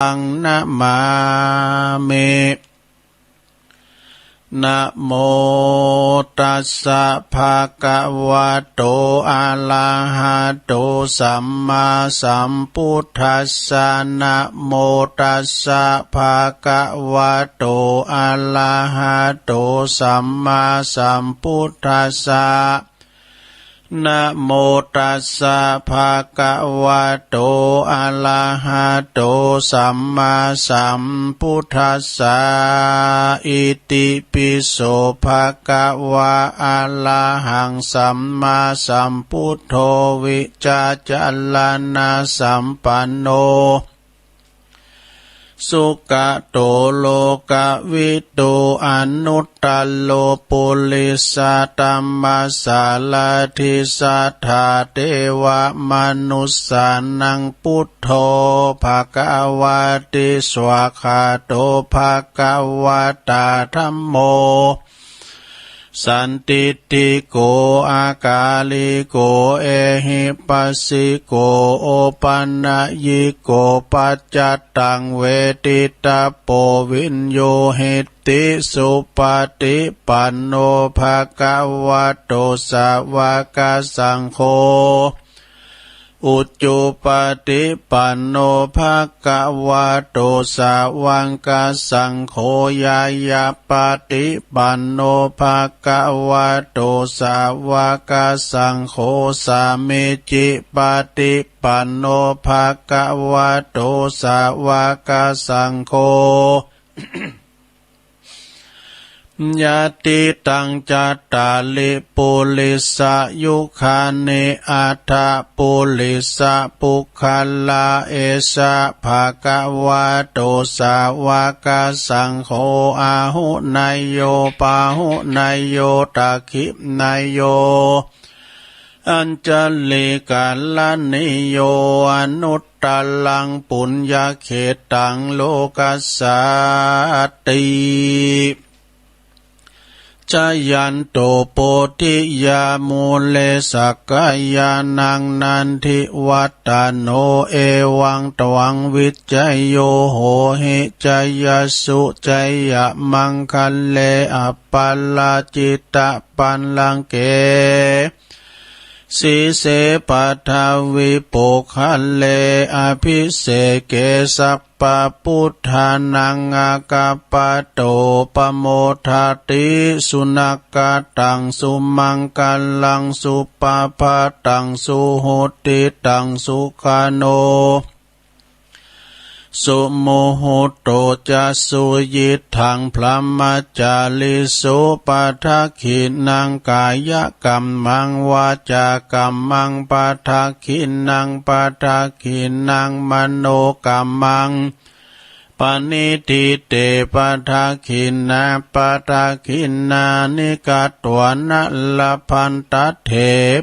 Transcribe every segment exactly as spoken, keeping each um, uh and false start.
งนะมามิ นะโมตัสสะ ภะคะวะโต อะระหะโต สัมมาสัมพุทธัสสะ นะโมตัสสะ ภะคะวะโต อะระหะโต สัมมาสัมพุทธัสสะ นะโมตัสสะ ภะคะวะโต อะระหะโต สัมมาสัมพุทธัสสะ อิติปิโส ภะคะวะ อะระหัง สัมมาสัมพุทโธ วิชชาจารณะสัมปันโน สุขะโต โลกะวิทู อนุตตะโร ปุริสะธัมมะสารถิ สัทธาเทวะมนุสสานัง พุทโธ ภะคะวะติ สวากขาโต ภะคะวะตา ธัมโม สันทิฏฐิโก อะกาลิโก เอหิปัสสิโก โอปะนะยิโก ปัจจัตตัง เวทิตะโป วิญญูหิติ สุปะฏิปันโน ภะคะวะโต สาวะกะสังโฆ อุจุปะฏิปันโน ภะคะวะโต สาวะกะสังโฆ ญาณะปะฏิปันโน ภะคะวะโต สาวะกะสังโฆ สามีจิปะฏิปันโน ภะคะวะโต สาวะกะสังโฆ ยะติตัง จัตตาริ ปุริสะยุคานิ อัฏฐะปุริสะปุคคละ เอสะ ภะคะวะโต สาวะกะสังโฆ อาหุเนยโย ปาหุเนยโย ตักขิเนยโย อัญชลีกะรณีโย อนุตตะรัง ปุญญะเขตตัง โลกัสสาติ จะยันโต โพธิยามูเล สักกายานัง นันทิวัฏฏะโน เอวังตวัง วิจโย โหหิ จะยะสุ จะยะมังคะเล อะปะราจิตะปัลลังเก สีเส ปัทวิโปคคะเล อะภิเสเก สัพพะพุทธานัง อะคาปะโต ปะโมทะติ สุนะคะตัง สุมังคะลัง สุปะภะตัง สุหุติตัง สุขะโน สุมุตโต จะ สุยิตถัง พรหมจาริสุ ปะทักขิณัง กายะกัมมัง วาจากัมมัง ปะทักขิณัง ปะทักขิณัง มโนกัมมัง ปะนิฏฐิเต ปะทักขิณา ปะทักขิณานิ กัตวานะ ละพันตัตเถ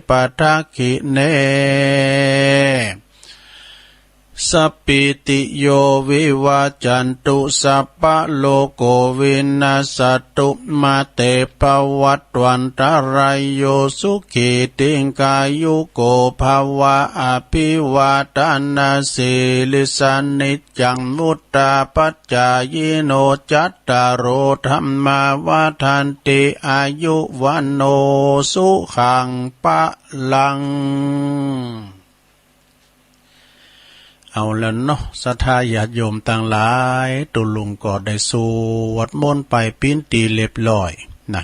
ปะทักขิเณ สัปปีติโย วิวัจจันตุ สัพพะโลโก วินัสสะตุ มาเต ภวัตวันตะราโย สุขี ตีฆายุโก ภะวะ อะภิวาทะนะสีลิสสะ นิจจัง วุฑฒาปัจจายิโน จัตตาโร ธัมมา วัฑฒันติ อายุ วัณโณ สุขัง พะลัง เอาแล้วเนาะ ศรัทธาญาติโยมตังหลาย ตุ๊ลุงก็ได้สวดมนต์ไปเป๋นตี้เรียบร้อยนะ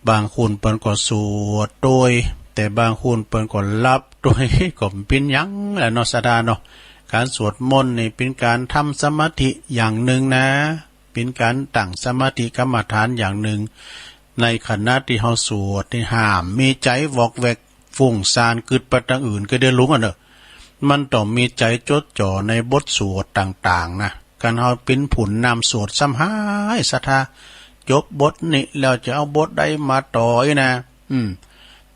บางคนเปิ้นก็สวดตวย แต่บางคนเปิ้นก็หลับตวย ก็บ่เป๋นหยังแหละเนาะ ศรัทธาเนาะ ก๋านสวดมนต์นี่เป๋นก๋านทำสมาธิอย่างนึ่งนะ เป๋นก๋านตั้งสมาธิกรรมฐานอย่างนึ่ง ในขณะตี้เฮาสวดนี่ห้ามมีใจ๋วอกแวก ฟุ้งซ่านกึ๊ดไปตางอื่น ก็เดียวลุงอะเนาะ มันต้องมีใจ๋จดจ่อในบทสวดต่างๆ นะ คันเฮาเป๋นผู้นำสวดซ้ำฮ้ายศรัทธา จบบทนี้แล้วจะเอาบทใดมาต่ออี้นะ อืม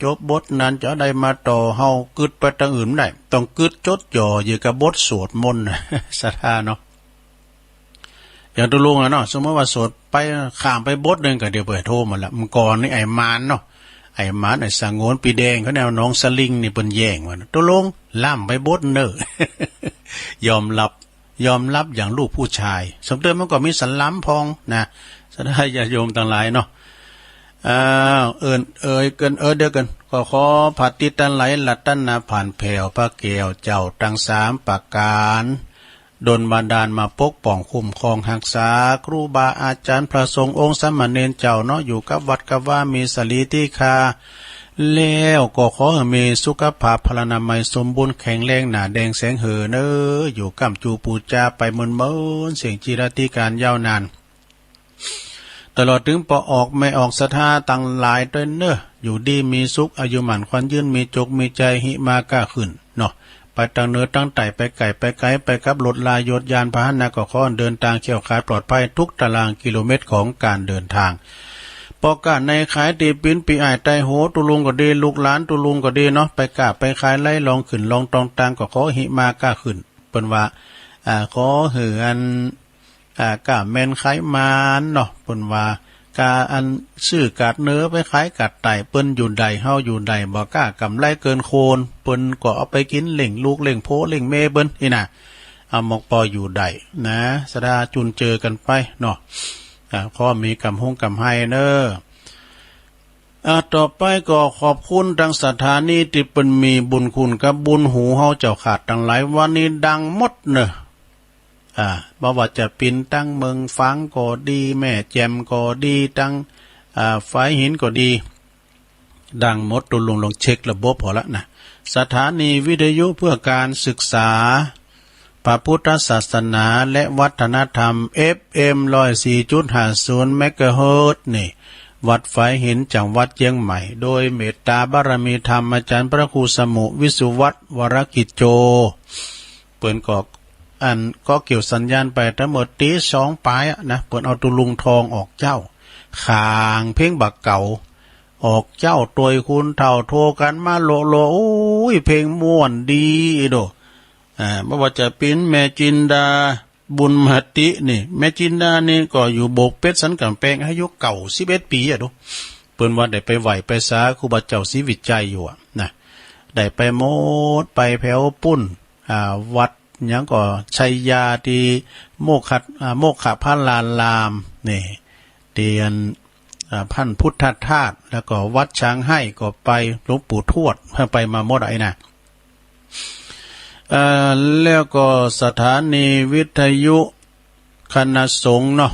จบบทนั้นจะเอาใดมาต่อ เฮากึ๊ดไปตางอื่นบ่ได้ ต้องกึ๊ดจดจ่ออยู่กับบทสวดมนต์นะ ศรัทธาเนาะ อย่างตุ๊ลุงอะเนาะ สมมุติว่าสวดไป ข้ามไปบทนึ่งก็เดี๋ยวเปิ้นโทรมาละ เมื่อก่อนนี่ไอ้หมานเนาะ ไอ้หมาน ไอ้สงวน ปี้แดงเขาเนี่ย หนองสะลิงนี่เปิ้นแย้งว่า ตุ๊ลุง ล้ำไปบทเน่อ ยอมรับ ยอมฮับอย่างลูกผู้ชาย สมเด็จมันก็มีสันหลังพองนะ ศรัทธาญาติโยมตังหลายเนาะ อ้าว เอิ้นเอ่ยเกิน เออ เดี๋ยวเกิน ก็ขอผาติดตันไหล รัตนาผ่านแผ้ว พระแก้วเจ้าตังสามประก๋าน ดลบันดาลมาปกป้องคุ้มครองฮักษา ครูบาอาจ๋ารย์พระสงฆ์องค์สามเณรเจ้าเนาะ อยู่กับวัดกับวา มีสรีติคา แล้วก็ขอหื้อมีสุขภาพพลานามัยสมบูรณ์แข็งแรง หน้าแด่งแสงเหือเน้อ อยู่ก้ำจูปู๋จาไปเมินๆ เสี้ยงจีรติก๋าลยาวนาน ตลอดเถิงป้อออกแม่ออกศรัทธาตังหลายตวยเน้อ อยู่ดีมีสุข อายุหมั้นขวัญยืน มีจกมีใจ๋ หิมาก้าขึ้นเนาะ ไปตังเหนือตังใต้ ไปใก้ไปไก๋ ไปกับรถลายถยานพาหนะ ก็ขอเดินตางแคล้วคลาดปลอดภัยทุกตารางกิโลเมตรของก๋านเดินตาง ป้อก้าในขายตี้ปิ๋นปี้อ้ายไต้หัวตุ๊ลุงก็ดี ลูกหลานตุ๊ลุงก็ดีเนาะ ไปก้าไปขายไล่ลองขึ้นลองตองตาง ก็ขอหิมาก้าขึ้น เปิ้นว่า อ่า ขอหื้ออัน อ่า ก้าแม่นขายหมานเนาะ เปิ้นว่า ก้าอันซื้อก๋าดเหนือไปขายก๋าดใต้ เปิ้นอยู่ได้ เฮาอยู่ได้ บ่ก้ากำไรเกินควร เปิ้นก็เอาไปกิ๋นเลี้ยงลูกเลี้ยงผัวเลี้ยงเมียเปิ้นนี่นะ เอาหมอกปออยู่ได้นะ ศรัทธาจุนเจือกั๋นไปเนาะ อ่า ขอมีกำฮงกำไฮเน้อ อ่า ต่อไปก็ขอบคุณตังสถานีตี้เปิ้นมีบุญคุณกับบุญหูเฮาเจ้าข้าตังหลาย วันนี้ดังหมดเน้อ อ่า บ่ว่าจะเป๋นตังเมืองฝางก็ดี แม่แจ่มก็ดี ตัง อ่า ฝายหินก็ดี ดังหมด ตุ๊ลุงลองเช็คระบบพอละนะ สถานีวิทยุเพื่อการศึกษาพระพุทธศาสนาและวัฒนธรรม เอฟเอ็ม ร้อยสี่จุดห้าศูนย์ เมกะเฮิรตซ์นี่ วัดฝายหิน จังหวัดเจียงใหม่ โดยเมตตาบารมีธรรมอาจ๋ารย์พระครูสมุห์ วิสุวัฒน์ วรกิจโจ เปิ้นก็ อันก็เกี่ยวสัญญาณไปตังเมื่อตี๋สองป๋ายอะนะ เปิ้นเอาตุ๊ลุงทองออกเจ๊า ข่างเพลงบ่าเก๋า ออกเจ๊าตวย คนเฒ่าโทรกั๋นมาโละๆ โอ้ย เพลงม่วนดีอีโด อ่า บ่ว่าจะเป๋นแม่จินดา บุญมาตินี่ แม่จินดานี่ก็อยู่โบกเป็ดสันก๋ำแปง อายุเก้าสิบเอ็ดปี๋อะโด เปิ้นว่าได้ไปไหว้ไปสาครูบาเจ้าศรีวิชัยอยู่อะนะ ได้ไปหมด ไปแผวปุ้น อ่า วัดหยังก็ชัยยา ตี้โมกขะ อ่า โมกขะพลารามนี่ ตี้อัน อ่า พันพุทธธาตุ แล้วก็วัดช้างให้ก็ไป หลวงปู่ทวด ไปมาหมดไอ้นะ เอ่อ แล้วก็สถานีวิทยุคณะสงฆ์เนาะ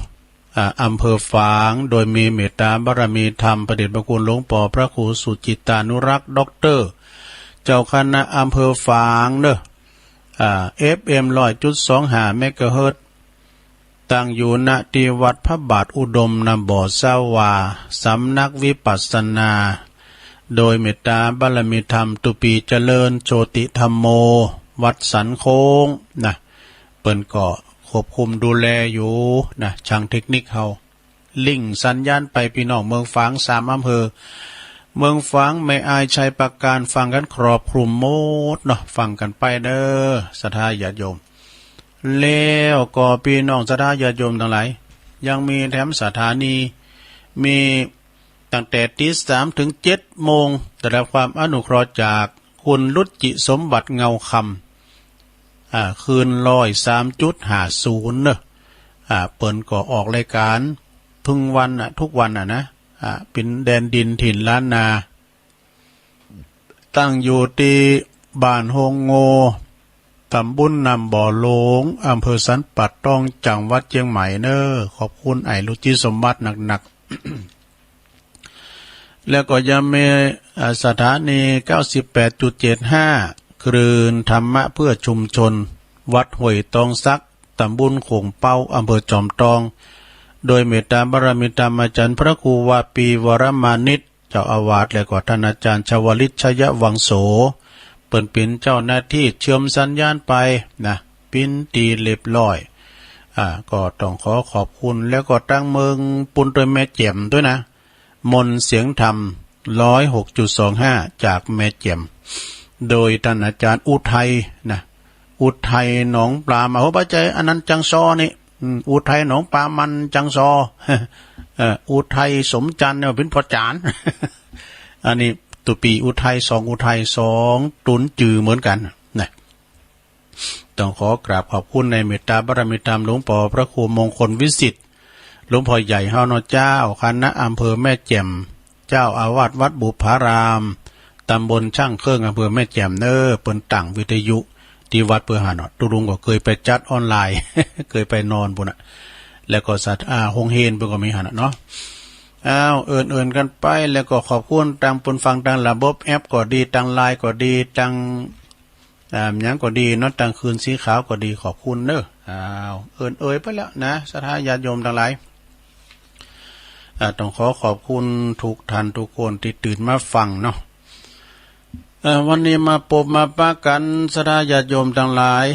อ่า อำเภอฝาง โดยมีเมตตาบารมีธรรมพระเดชพระคุณหลวงป้อพระครูสุจิตตานุรักษ์ ด็อกเตอร์ เจ้าคณะอำเภอฝางเน้อ อ่า เอฟเอ็ม ร้อยจุดสองห้า เมกะเฮิรตซ์ ตั้งอยู่ ณ ตี้วัดพระบาทอุดม นำบ่อสาวา สำนักวิปัสสนา โดยเมตตาบารมีธรรม ตุปีเจริญ โชติธัมโม วัดสันโค้งนะ เปิ้นก็ควบคุมดูแลอยู่นะ ช่างเทคนิคเฮา ลิงก์สัญญาณไป ปี้น้องเมืองฝางสามอำเภอ เมืองฝาง แม่อาย ชัยปราการ ฟังกั๋นครอบคลุมหมดเนาะ ฟังกั๋นไปเน้อ ศรัทธาญาติโยม แล้วก็ปี้น้องศรัทธาญาติโยมตังหลาย ยังมีแถมสถานี มีตั้งแต่ตี๋สามเถิงเจ็ดโมง ได้รับความอนุเคราะห์จากคุณรุจจิสมบัติเงาคำ อ่า คลื่นร้อยสามจุดห้าศูนย์เน้อ อ่า เปิ้นก็ออกรายก๋านเถิงวันอะ ทุกวันอะนะ อ่า เป๋นแดนดินถิ่นล้านนา ตั้งอยู่ตี้บ้านโฮงโง่ ต๋ำบลน้ำบ่อหลวง อำเภอสันป่าตอง จังหวัดเจียงใหม่เน้อ ขอบคุณไอ้รุจจิสมบัตินักๆ แล้วก็ยังมี อ่า สถานี เก้าสิบแปดจุดเจ็ดห้า คลื่นธรรมะเพื่อชุมชน วัดห้วยตองสัก ต๋ำบลโข่งเป๊า อำเภอจอมตอง โดยเมตตาบารมีธรรมอาจ๋ารย์พระครูวาปี วรมานิช เจ้าอาวาส และก็ต้านอาจ๋ารย์ชวลิต ชยวังโส เปิ้นเป๋นเจ้าหน้าตี้เชื่อมสัญญาณไปนะ เป๋นตี้เรียบร้อย อ่า ก็ต้องขอขอบคุณ แล้วก็ตางเมืองปู๊นตวย แม่แจ่มตวยนะ มนต์เสียงธรรม ร้อยหกจุดสองห้า จากแม่แจ่ม โดยต้านอาจ๋ารย์อุทัยนะ อุทัยหนองปลามา โห บ่ใจ้อันนั้นจังซอนี่ อืม อุทัยหนองปลามันจังซอ เอ่อ อุทัยสมจันทร์เนี่ยเป๋นพ่อจ๋ารย์ อันนี้ตุ๊ปี้อุทัย สองอุทัย สองตุ๊นจือเหมือนกั๋นนะ ต้องขอกราบขอบคุณในเมตตาบารมีธรรมหลวงป้อพระครูมงคลวิสิทธิ์ หลวงป้อใหญ่เฮาเนาะเจ้า คณะอำเภอแม่แจ่ม เจ้าอาวาสวัดบุพพาราม ตำบลช่างเครื่อง อำเภอแม่แจ่มเน้อ เปิ้นตั้งวิทยุตี้วัดเปิ้นหั้นเนาะ ตุ๊ลุงก็เกยไปจัดออนไลน์ เกยไปนอนปู้นน่ะ แล้วก็ศรัทธาโฮงเฮนเปิ้นก็มีหั้นน่ะเนาะ อ้าว เอิ้นๆ กั๋นไป แล้วก็ขอบคุณตังเปิ้นฟังตังระบบแอปก็ดี ตังไลน์ก็ดี ตัง อ่า หยังก็ดีเนาะ ตังคืนสีขาวก็ดี ขอบคุณเน้อ อ้าว เอิ้นเอ่ยไปแล้วนะ ศรัทธาญาติโยมตังหลาย อ่า ต้องขอขอบคุณทุกท่านทุกคนตี้ตื่นมาฟังเนาะ เอ่อ วันนี้มาปบมาปะกั๋น ศรัทธาญาติโยมตังหลาย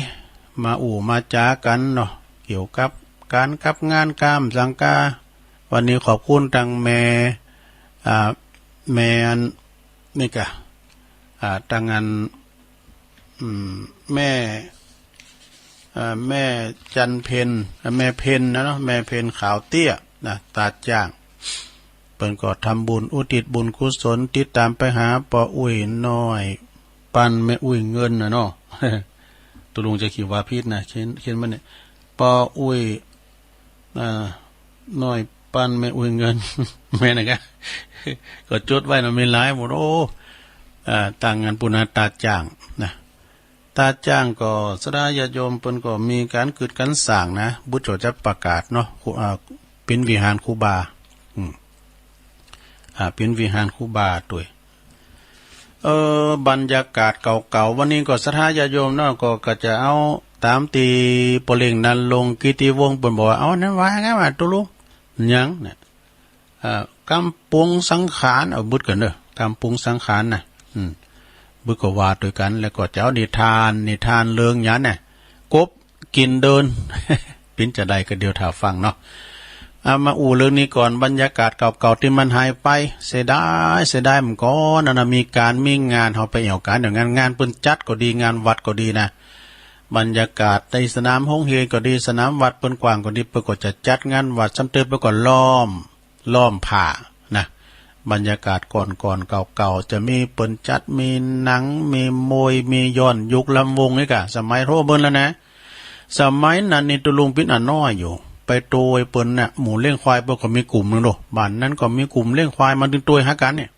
มาอู้มาจ๋ากั๋นเนาะ เกี่ยวกับก๋านกับงานก๋ามสังกา วันนี้ขอบคุณตังแม่ อ่า แม่อัน นี่กะ อ่า ตังอัน อืม แม่ เอ่อ แม่จันเพ็ญ เอ่อ แม่เพ็ญนะเนาะ แม่เพ็ญขาวเตี้ยนะ ตาดจ้าง เปิ้นก็ทำบุญอุทิศบุญกุศล ติดตามไปหาป้ออุ๊ยน้อย ปันแม่อุ๊ยเงินนะเนาะ ตุ๊ลุงจะเขียนว่าผิดนะ เขียน เขียนมาเนี่ย ป้ออุ๊ย อ่า น้อยปันแม่อุ๊ยเงิน แม่นนะกะ ก็จดไว้เนาะ มีหลายหมด โอ้ อ่า ตังอันปู้นน่ะ ตาดจ้างนะ ตาดจ้างก็ ศรัทธาญาติโยมเปิ้นก็มีก๋านกึ๊ดก๋านสร้างนะ บุตรก็จะประกาศเนาะ ครู อ่า เป๋นวิหารครูบา อืม อ่า เป๋นวิหารครูบาตวย เออ บรรยากาศเก่าๆ วันนี้ก็ศรัทธาญาติโยมเนาะ ก็ ก็จะเอาต๋ามตี้ป้อเล็งนรงค์กิตติวงศ์เปิ้นบอกว่า เอาอันนั้นว่าไงวะตุ๊ลุง หยังเนี่ย อ่า กำปรุงสังขาร เอาบึดกั๋นเน้อ กำปรุงสังขารนะ อืม บึดก็ว่าตวยกั๋น แล้วก็จะเอานิทาน นิทานเรื่องหยังเนี่ย กบกิ๋นเดิน เป๋นจาใดก็เดี๋ยวถ่าฟังเนาะ เอามาอู้เรื่องนี้ก่อน บรรยากาศเก่าๆ ตี้มันหายไป เสียดาย เสียดาย เมื่อก่อนนั้นนะ มีก๋านมีงาน เฮาไปแอ่วก๋านแอ่วงาน งานเปิ้นจัดก็ดี งานวัดก็ดีนะ บรรยากาศในสนามโฮงเฮนก็ดี สนามวัดเปิ้นกว้างก็ดี เปิ้นก็จะจัดงานวัด ซ้ำเติมเปิ้นก็ล้อม ล้อมผ้านะ บรรยากาศก่อนๆ เก่าๆ จะมีเปิ้นจัด มีหนัง มีมวย มีย้อนยุค ลำวงนี่กะ สมัยโท้เปิ้นแล้วนะ สมัยนั้นนี่ตุ๊ลุงเป๋นอะน้อยอยู่ ไปตวยเปิ้นน่ะ หมู่เลี้ยงควายเปิ้นก็มีกุ๋มนึ่งโด บ้านนั้นก็มีกุ๋มเลี้ยงควาย มาตึงตวยหากั๋นเนี่ย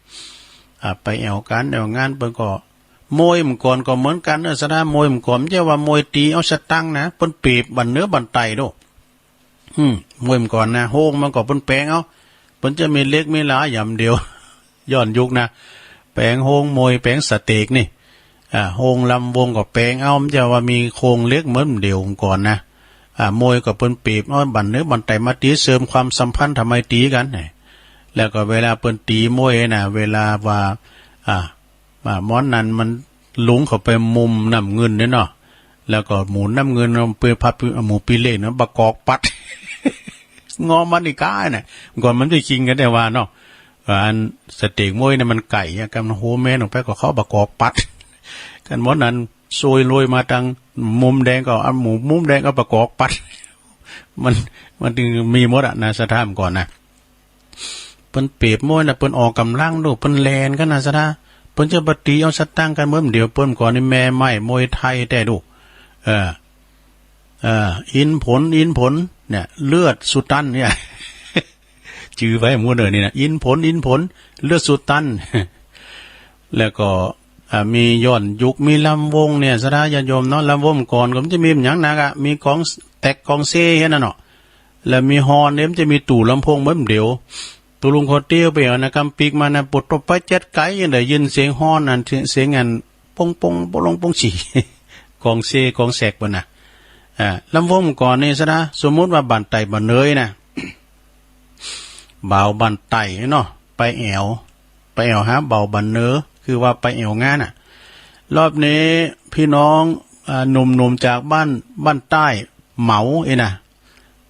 อ่า ไปแอ่วก๋านแอ่วงาน เปิ้นก็ มวยเมื่อก่อนก็เหมือนกั๋นเน้อ ศรัทธา มวยเมื่อก่อน บ่ใจ้ว่ามวยตี๋เอาสตางค์นะ เปิ้นเปรียบบั้นเหนือบั้นใต้โด อืม มวยเมื่อก่อนนะ โฮงมันก็เปิ้นแป๋งเอา เปิ้นจะมีเหล็กมีหลาหยำเดียว ย้อนยุคนะ แป๋งโฮงมวย แป๋งสเต็กนี่ อ่า โฮงลำวงก็แป๋งเอา บ่ใจ้ว่ามีโครงเหล็กเหมือนเดี่ยวก่อนนะ อ่า มวยก็เปิ้นเปรียบเอาบั้นเหนือบั้นใต้มาตี๋ เสริมความสัมพันธไมตรีกั๋น แล้วก็เวลาเปิ้นตี๋มวยนะ เวลาว่า อ่า อ่า หมอนั้นมันหลุงเข้าไปมุมน้ำเงินเนี่ยเนาะ แล้วก็หมู่น้ำเงินมันไปพัดหมู่ปีเล่เนาะ บะกอกปัด งอมันอีกก้าน่ะ ก่อนมันจะชิงกั๋นได้ว่าเนาะ อันสเต็กมวยเนี่ยมันใก๋อะ กันโฮแม่นออกไปก็เข้าบะกอกปัด กันหมอนั้นซวยรวยมาตังมุมแดงก็เอาหมู่มุมแดงเอาบะกอกปัด มัน มันตึงมีหมดอะนะ ศรัทธาเมื่อก่อนนะ เปิ้นเปรียบมวยน่ะ เปิ้นออกก๋ำลังโด เปิ้นแล่นกั๋นนะ ศรัทธา เปิ้นจะบ่ตี๋เอาสตางค์กั๋นเหมือนเดี่ยว เปิ้นก่อนนี่แม่ไม้มวยไทยแต๊โด เออ เออ อินผล อินผล เนี่ย เลือดสุตันเนี่ย จื้อไว้หมู่เน่อนี่นะ อินผล อินผล เลือดสุตัน แล้วก็ อ่า มีย้อนยุค มีลำวงเนี่ย ศรัทธาญาติโยมเนาะ ลำวงก่อนก็มันจะมีหยังนักอะ มีก๋องแต๊กก๋องเซแค่นั้นเนาะ แล้วมีฮอร์นเนี่ย มันจะมีตู้ลำโพงเหมือนเดี่ยว ตุ๊ลุงขอเตี้ยวไปเอานะ กำปิ๊กมานะ ปวดตบไปเจ็ดไก๋ ยังได้ยินเสียงฮอร์นอัน เสียงอัน ปงปง ปงลง ปงสี่ ก๋องเซก๋องแซกเปิ้นน่ะ อ่า ลำวงก่อนนี่ศรัทธา สมมุติว่าบ้านใต้บ้านเหนือนะ บ่าวบ้านใต้เนาะ ไปแอ่ว ไปแอ่วหาบ่าวบ้านเหนือ คือว่าไปแอ่วงานน่ะ รอบนี้พี่น้อง อ่า หนุ่มๆ จากบ้าน บ้านใต้เหมาเอ้ยนะ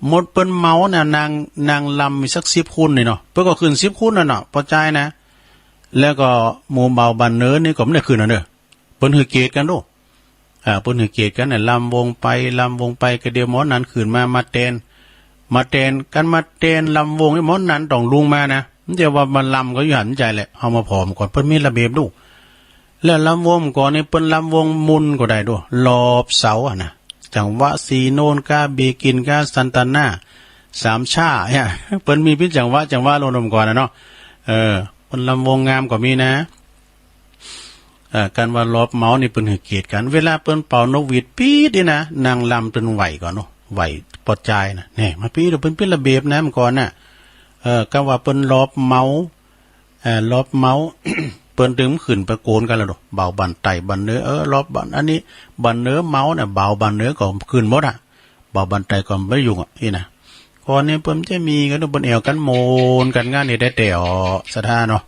หมดเปิ้นเหมาน่ะ นาง นางลำมีสักสิบคนนี่เนาะ เปิ้นก็ขึ้นสิบคนนั่นเนาะ ป้อจายนะ แล้วก็หมู่บ่าวบ้านเหนือนี่ก็บ่ได้ขึ้นน่ะเน่อ เปิ้นหื้อเกียรติกั๋นโด อ่า เปิ้นหื้อเกียรติกั๋นน่ะ ลำวงไป ลำวงไป ก็เดี๋ยวหมอนั้นขึ้นมา มาแตน มาแตน กั๋นมาแตนลำวง ไอ้หมอนั้นต้องลุงมานะ บ่ใจ้ว่ามาลำก็อยู่หั้น บ่ใจ้แหละ เฮามาผ่อมก่อน เปิ้นมีระเบียบโด แล้วลำวงก่อนนี่ เปิ้นลำวงมุนก็ได้โด รอบเสาอะนะ จังหวะสี่โน้นก้า เบกินก้า ซันตาน่า สามช่าเนี่ย เปิ้นมีเป๋นจังหวะ จังหวะลงนำก่อนนะเนาะ เออ เปิ้นลำวงงามก็มีนะ เอ่อ การว่ารอบเมานี่เปิ้นหื้อเกียรติกั๋น เวลาเปิ้นเป่านกหวีดปี๊ดนี่นะ นางลำเปิ้นไหว้ก่อนเนาะ ไหว้ปอจายนะ แน่ มาปี๊ด เปิ้นเป๋นระเบียบนะ เมื่อก่อนน่ะ เอ่อ กำว่าเปิ้นรอบเมา เอ่อ รอบเมา เปิ้นตึงขึ้นไปโกนกั๋นแล้วเนาะ บ่าวบ้านใต้บ้านเหนือ เออ รอบบ้าน อันนี้บ้านเหนือเมาเนี่ย บ่าวบ้านเหนือก็ขึ้นหมดอะ บ่าวบ้านใต้ก็บ่ยุ่งอะ อี้นะ ก่อนนี้เปิ้นจะมีกั๋น เปิ้นแอ่วกั๋นโมนกั๋น งานนี้ได้แต่ออศรัทธาเนาะ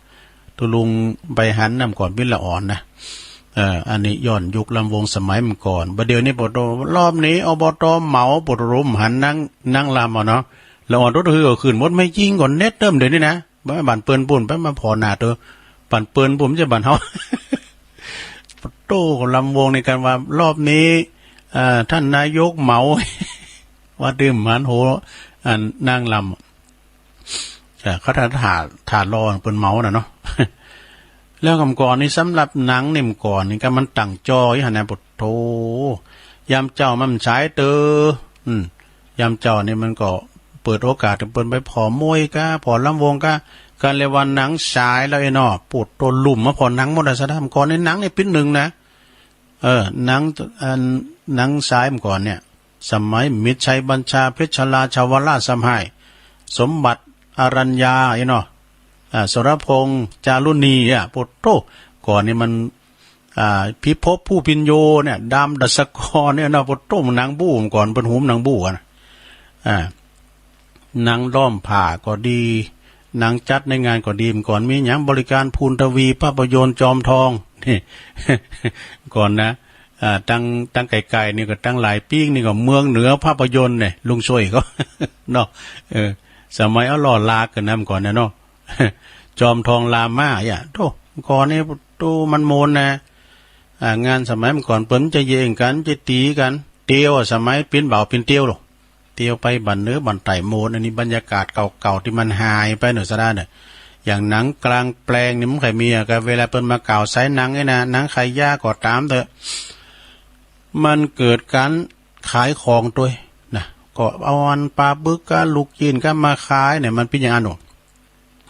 ตุ๊ลุงไปหันนำก่อนเป๋นละอ่อนนะ เอ่อ อันนี้ย้อนยุคลำวงสมัยเมื่อก่อน บ่าเดี่ยวนี้ปะโต รอบนี้ อบต. เมา ปะโต หันนาง นางลำเอาเนาะ ละอ่อนตุ๊ดหื้อก็ขึ้นหมด แม่ญิงก็เน็ตเติมเดี๋ยวนี้นะ บ้านเปิ้นปู้นไปมาผ่อหน้าเต๊อะ บ้านเปิ้นปู้นบ่ใจ้บ้านเฮา ปะโต ลำวงในการว่ารอบนี้ เอ่อ ท่านนายกเมา ว่าตื่มหันโห อันนางลำ เอ่อ เขาถ่า ถ่า ถ่ารอเปิ้นเมาน่ะเนาะ แล้วกำก่อนนี่สำหรับหนังนี่ เมื่อก่อนนี่ก็มันตั้งจออยู่หั้นนะ ปะโต ยามเจ๊ามันสายเต๊อะ อืม ยามเจ๊านี่มันก็เปิดโอกาสหื้อเปิ้นไปผ่อมวยก้า ผ่อลำวงก้า ก็เรียกว่าหนังสายแล้วไอ้เนาะ ปะโต ลุ่มมาผ่อหนังหมดอะศรัทธา เมื่อก่อนนี่หนังนี่เป๋นหนึ่งนะ เออ หนัง อัน หนังสายเมื่อก่อนเนี่ย สมัยมิตรชัยบัญชา เพชรราชวราชสหาย สมบัติอรัญญา ไอ้เนาะ อ่า สรพงษ์จารุณี อ่ะ ปะโต ก่อนนี่มัน อ่า พิภพผู้พิญโญเนี่ย ดำดัสกรเนี่ยเนาะ ปะโต หนังบู๊เมื่อก่อน เปิ้นโฮมหนังบู๊กั๋นนะ อ่า หนังล้อมผ้าก็ดี หนังจัดในงานก็ดี เมื่อก่อนมีหยัง บริการพูนทวี ภาพยนตร์จอมทอง นี่ ก่อนนะ อ่า ตั้ง ตั้งไก๋ๆ นี่ก็ตั้งหลายปี๋นี่ก็เมืองเหนือภาพยนตร์เนี่ย ลุงช่วยเขา เนาะ เออ สมัยเอาหล่อลากกั๋นนะเมื่อก่อนนะเนาะ จอมทองรามา อ่ะ โต ก่อนนี่ โต มันโมนนะ อ่า งานสมัยเมื่อก่อนเปิ้นจะเย่งกั๋น จะตี๋กั๋น เตียวอะ สมัยเป๋นบ่าวเป๋นเตียวหรอก เตียวไปบ้านเหนือบ้านใต้โมน อันนี้บรรยากาศเก่าๆ ตี้มันหายไปเนาะศรัทธาเนาะ อย่างหนังกลางแปลงนี่มันบ่ค่อยมีอะ ก็เวลาเปิ้นมาก่าวสายหนังนี่นะ หนังขายยาก็ต๋ามเต๊อะ มันเกิดก๋านขายของตวยนะ ก็เอาอันป๋าบึกก้า ลูกจิ๊นก้ามาขายเนี่ย มันเป๋นอย่างอั้นหนอ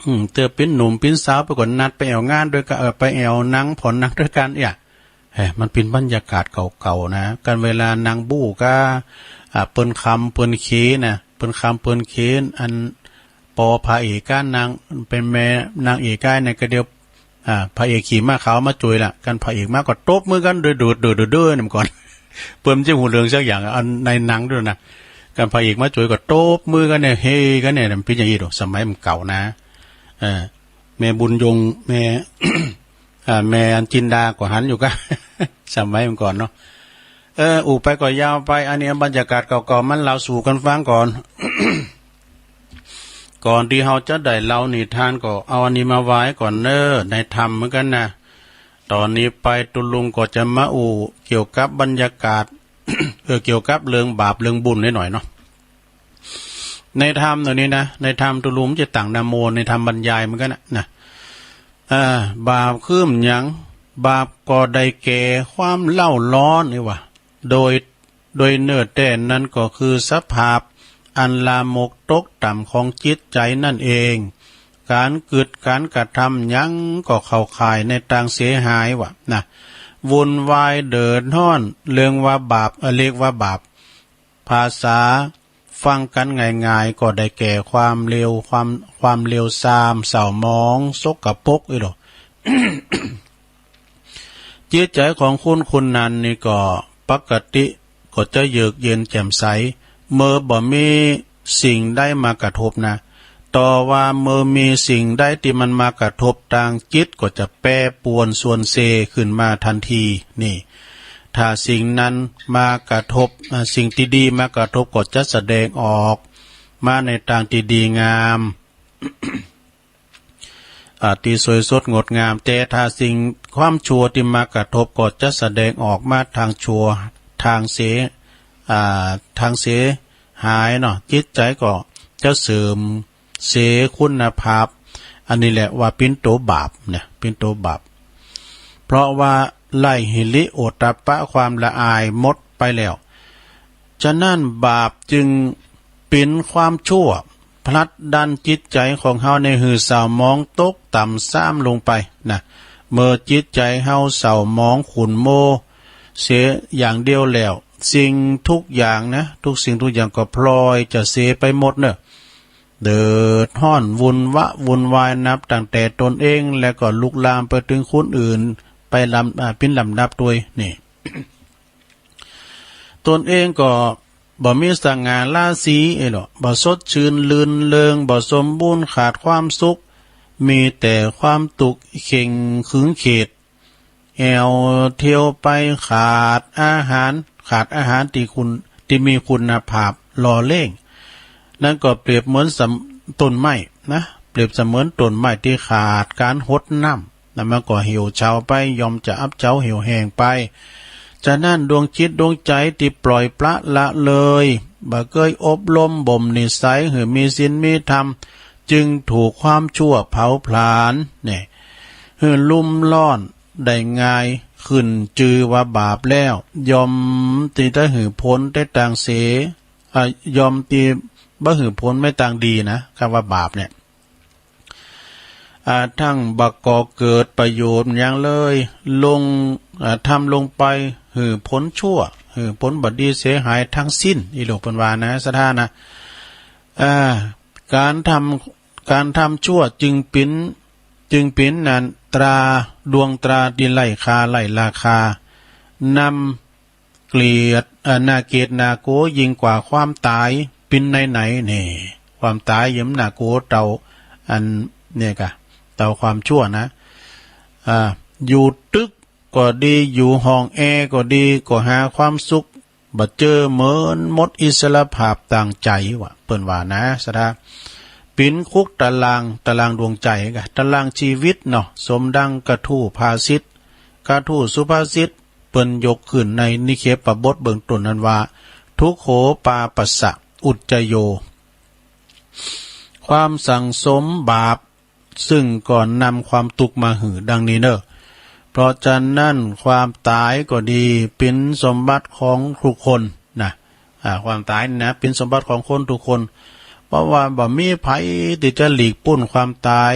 อืม เตื้อเป๋นหนุ่มเป๋นสาวไปก็นัดไปแอ่วงานตวยกั๋น เออ ไปแอ่วหนัง ผ่อหนังตวยกั๋น เอี้ย เฮ้ย มันเป๋นบรรยากาศเก่าๆ นะ กันเวลานางบู๊ก้า อ่า เปิ้นคำเปิ้นเขนะ เปิ้นคำเปิ้นเข อันปอพระเอกก้านาง เป๋นแม่นางเอกก้าเนี่ย ก็เดี๋ยว อ่า พระเอกขี่ม้าขาวมาจุยละ กันพระเอกมาก็ตบมือกั๋น เด้อ เด้อ เด้อ เด้อ เด้อ นั่นก่อน เปิ้นจะบ่ฮู้เรื่องสักอย่าง อันในหนังตวยนะ กันพระเอกมาจุยก็ตบมือกั๋นเนี่ย เฮกั๋นเนี่ย มันเป๋นอย่างอี้ดอก สมัยมันเก่านะ เออ แม่บุญยง แม่ อ่า แม่อันจินดาก็หันอยู่ก้า สมัยมันก่อนเนาะ เออ อู้ไปก็ยาวไป อันนี้บรรยากาศเก่าๆ มันเล่าสู่กั๋นฟังก่อน ก่อนตี้เฮาจะได้เล่านิทานก็เอาอันนี้มาไหว้ก่อนเน้อ ในธรรมเหมือนกั๋นนะ ต๋อนนี้ไปตุ๊ลุงก็จะมาอู้เกี่ยวกับบรรยากาศ เออ เกี่ยวกับเรื่องบาปเรื่องบุญนิดหน่อยเนาะ ในธรรมต๋อนนี้นะ ในธรรมตุ๊ลุงจะตั้งนะโม ในธรรมบรรยายเหมือนกั๋นนะ นะ อ่า บาปคือหยัง บาปก็ได้แก่ความเล่าร้อนนี่หว่า โดย โดยเนื้อแต๊นั้นก็คือสภาพอันลามกตกต่ำของจิตใจ๋นั่นเอง ก๋านกึ๊ดก๋านกระทำหยังก็เข้าข่ายในตางเสียหายหว่านะ วุ่นวายเดือดฮ้อน เรียกว่าบาป เอ่อ เรียกว่าบาป ภาษาฟังกั๋นง่ายๆ ก็ได้แก่ความเลว ความ ความเลวทราม เศร้าหมอง สกปรก อี้ดอก จิตใจ๋ของคนคนนั้นนี่ก็ปกติก็จะเยือกเย็นแจ่มใส เมื่อบ่มีสิ่งใดมากระทบนะ ต่อว่าเมื่อมีสิ่งใดตี้มันมากระทบตางจิตก็จะแปรปรวนซวนเซขึ้นมาตันที นี่ ถ้าสิ่งนั้นมากระทบ อ่า สิ่งตี้ดีมากระทบก็จะแสดงออกมาในตางตี้ดีงาม อ่า ตี้สวยสดงดงาม แต่ถ้าสิ่งความชั่วตี้มากระทบก็จะแสดงออกมาตางชั่ว ตางเสีย อ่า ตางเสียหายเนาะ จิตใจ๋ก็จะเสื่อมเสียคุณภาพ อันนี้แหละว่าเป๋นตั๋วบาปนะ เป๋นตั๋วบาป เพราะว่าไร้หิริโอตตัปปะ ความละอายหมดไปแล้ว ฉะนั้นบาปจึงเป๋นความชั่ว ผลักดันจิตใจ๋ของเฮาเนี่ยหื้อเศร้าหมองตกต่ำทรามลงไปนะ เมื่อจิตใจ๋เฮาเศร้าหมองขุ่นมัวเสียอย่างเดียวแล้ว สิ่งทุกอย่างนะ ทุกสิ่งทุกอย่างก็พลอยจะเสไปหมดเน่อ เดือดฮ้อนวุ่นวะวุ่นวายนับตั้งแต่ตนเอง และก็ลุกลามไปเถิงคนอื่น ไปลำ อ่า เป๋นลำดับตวยนี่ ตนเองก็บ่มีสง่าราศีเอ้ยเหรอ บ่สดชื่นรื่นเริง บ่สมบูรณ์ ขาดความสุข มีแต่ความตุ๊กข์เข็ญขึงเข็ญ แอ่วเตียวไป ขาดอาหาร ขาดอาหารตี้คุณ ตี้มีคุณภาพหล่อเลี้ยง นั้นก็เปรียบเหมือนสำ ต้นไม้นะ เปรียบเสมือนต้นไม้ตี้ขาดก๋านหดน้ำ แล้วมันก็เหี่ยวเฉาไป ย่อมจะอับเฉาเหี่ยวแห้งไป ฉะนั้นดวงจิตดวงใจ๋ตี้ปล่อยปละละเลย บ่เกยอบรมบ่มนิสัยหื้อมีศีลมีธรรม จึงถูกความชั่วเผาผลาญเนี่ย หื้อลุ่มร้อนได้ง่าย ขึ้นจื่อว่าบาปแล้ว ย่อมตี้จะหื้อผลแต่ตางเสีย อ่า ย่อมตี้บ่หื้อผลแม้ตางดีนะ กำว่าบาปเนี่ย อ่า ตึงบ่ก่อเกิดประโยชน์หยังเลย ลง อ่า ทำลงไปหื้อผลชั่ว หื้อผลบ่ดีเสียหายทั้งสิ้น อี้ลูกเปิ้นว่านะ ศรัทธานะ อ่า ก๋านทำ ก๋านทำชั่วจึงเป๋น จึงเป๋นนั้นตรา ดวงตราตี้ไร้ค่าไร้ราคา นำเกลียด เอ่อ น่าเกลียดน่ากลัวยิ่งกว่าความต๋าย เป๋นไหนๆ นี่ ความต๋ายยังน่ากลัวเต้า อันเนี่ยกะ เต้าความชั่วนะ อ่า อยู่ตึกก็ดี อยู่ห้องแอร์ก็ดี ก็หาความสุขบ่เจอ เหมือนหมดอิสรภาพตางใจ๋ว่า เปิ้นว่านะ ศรัทธา เป๋นคุกตาราง ตารางดวงใจ๋กะ ตารางชีวิตเนาะ สมดังกระทู้ภาษิต กระทู้สุภาษิต เปิ้นยกขึ้นในนิเคปบทเบื้องต้นนั้นว่า ทุกโขปาปัสสะอุจจโย ความสั่งสมบาป ซึ่งก็นำความตุ๊กข์มาหื้อดังนี้เน่อ เพราะฉะนั้นความต๋ายก็ดี เป๋นสมบัติของทุกคนนะ อ่า ความต๋ายนี่นะ เป๋นสมบัติของคนทุกคน เพราะว่าบ่มีใผตี้จะหลีกป๊นความต๋าย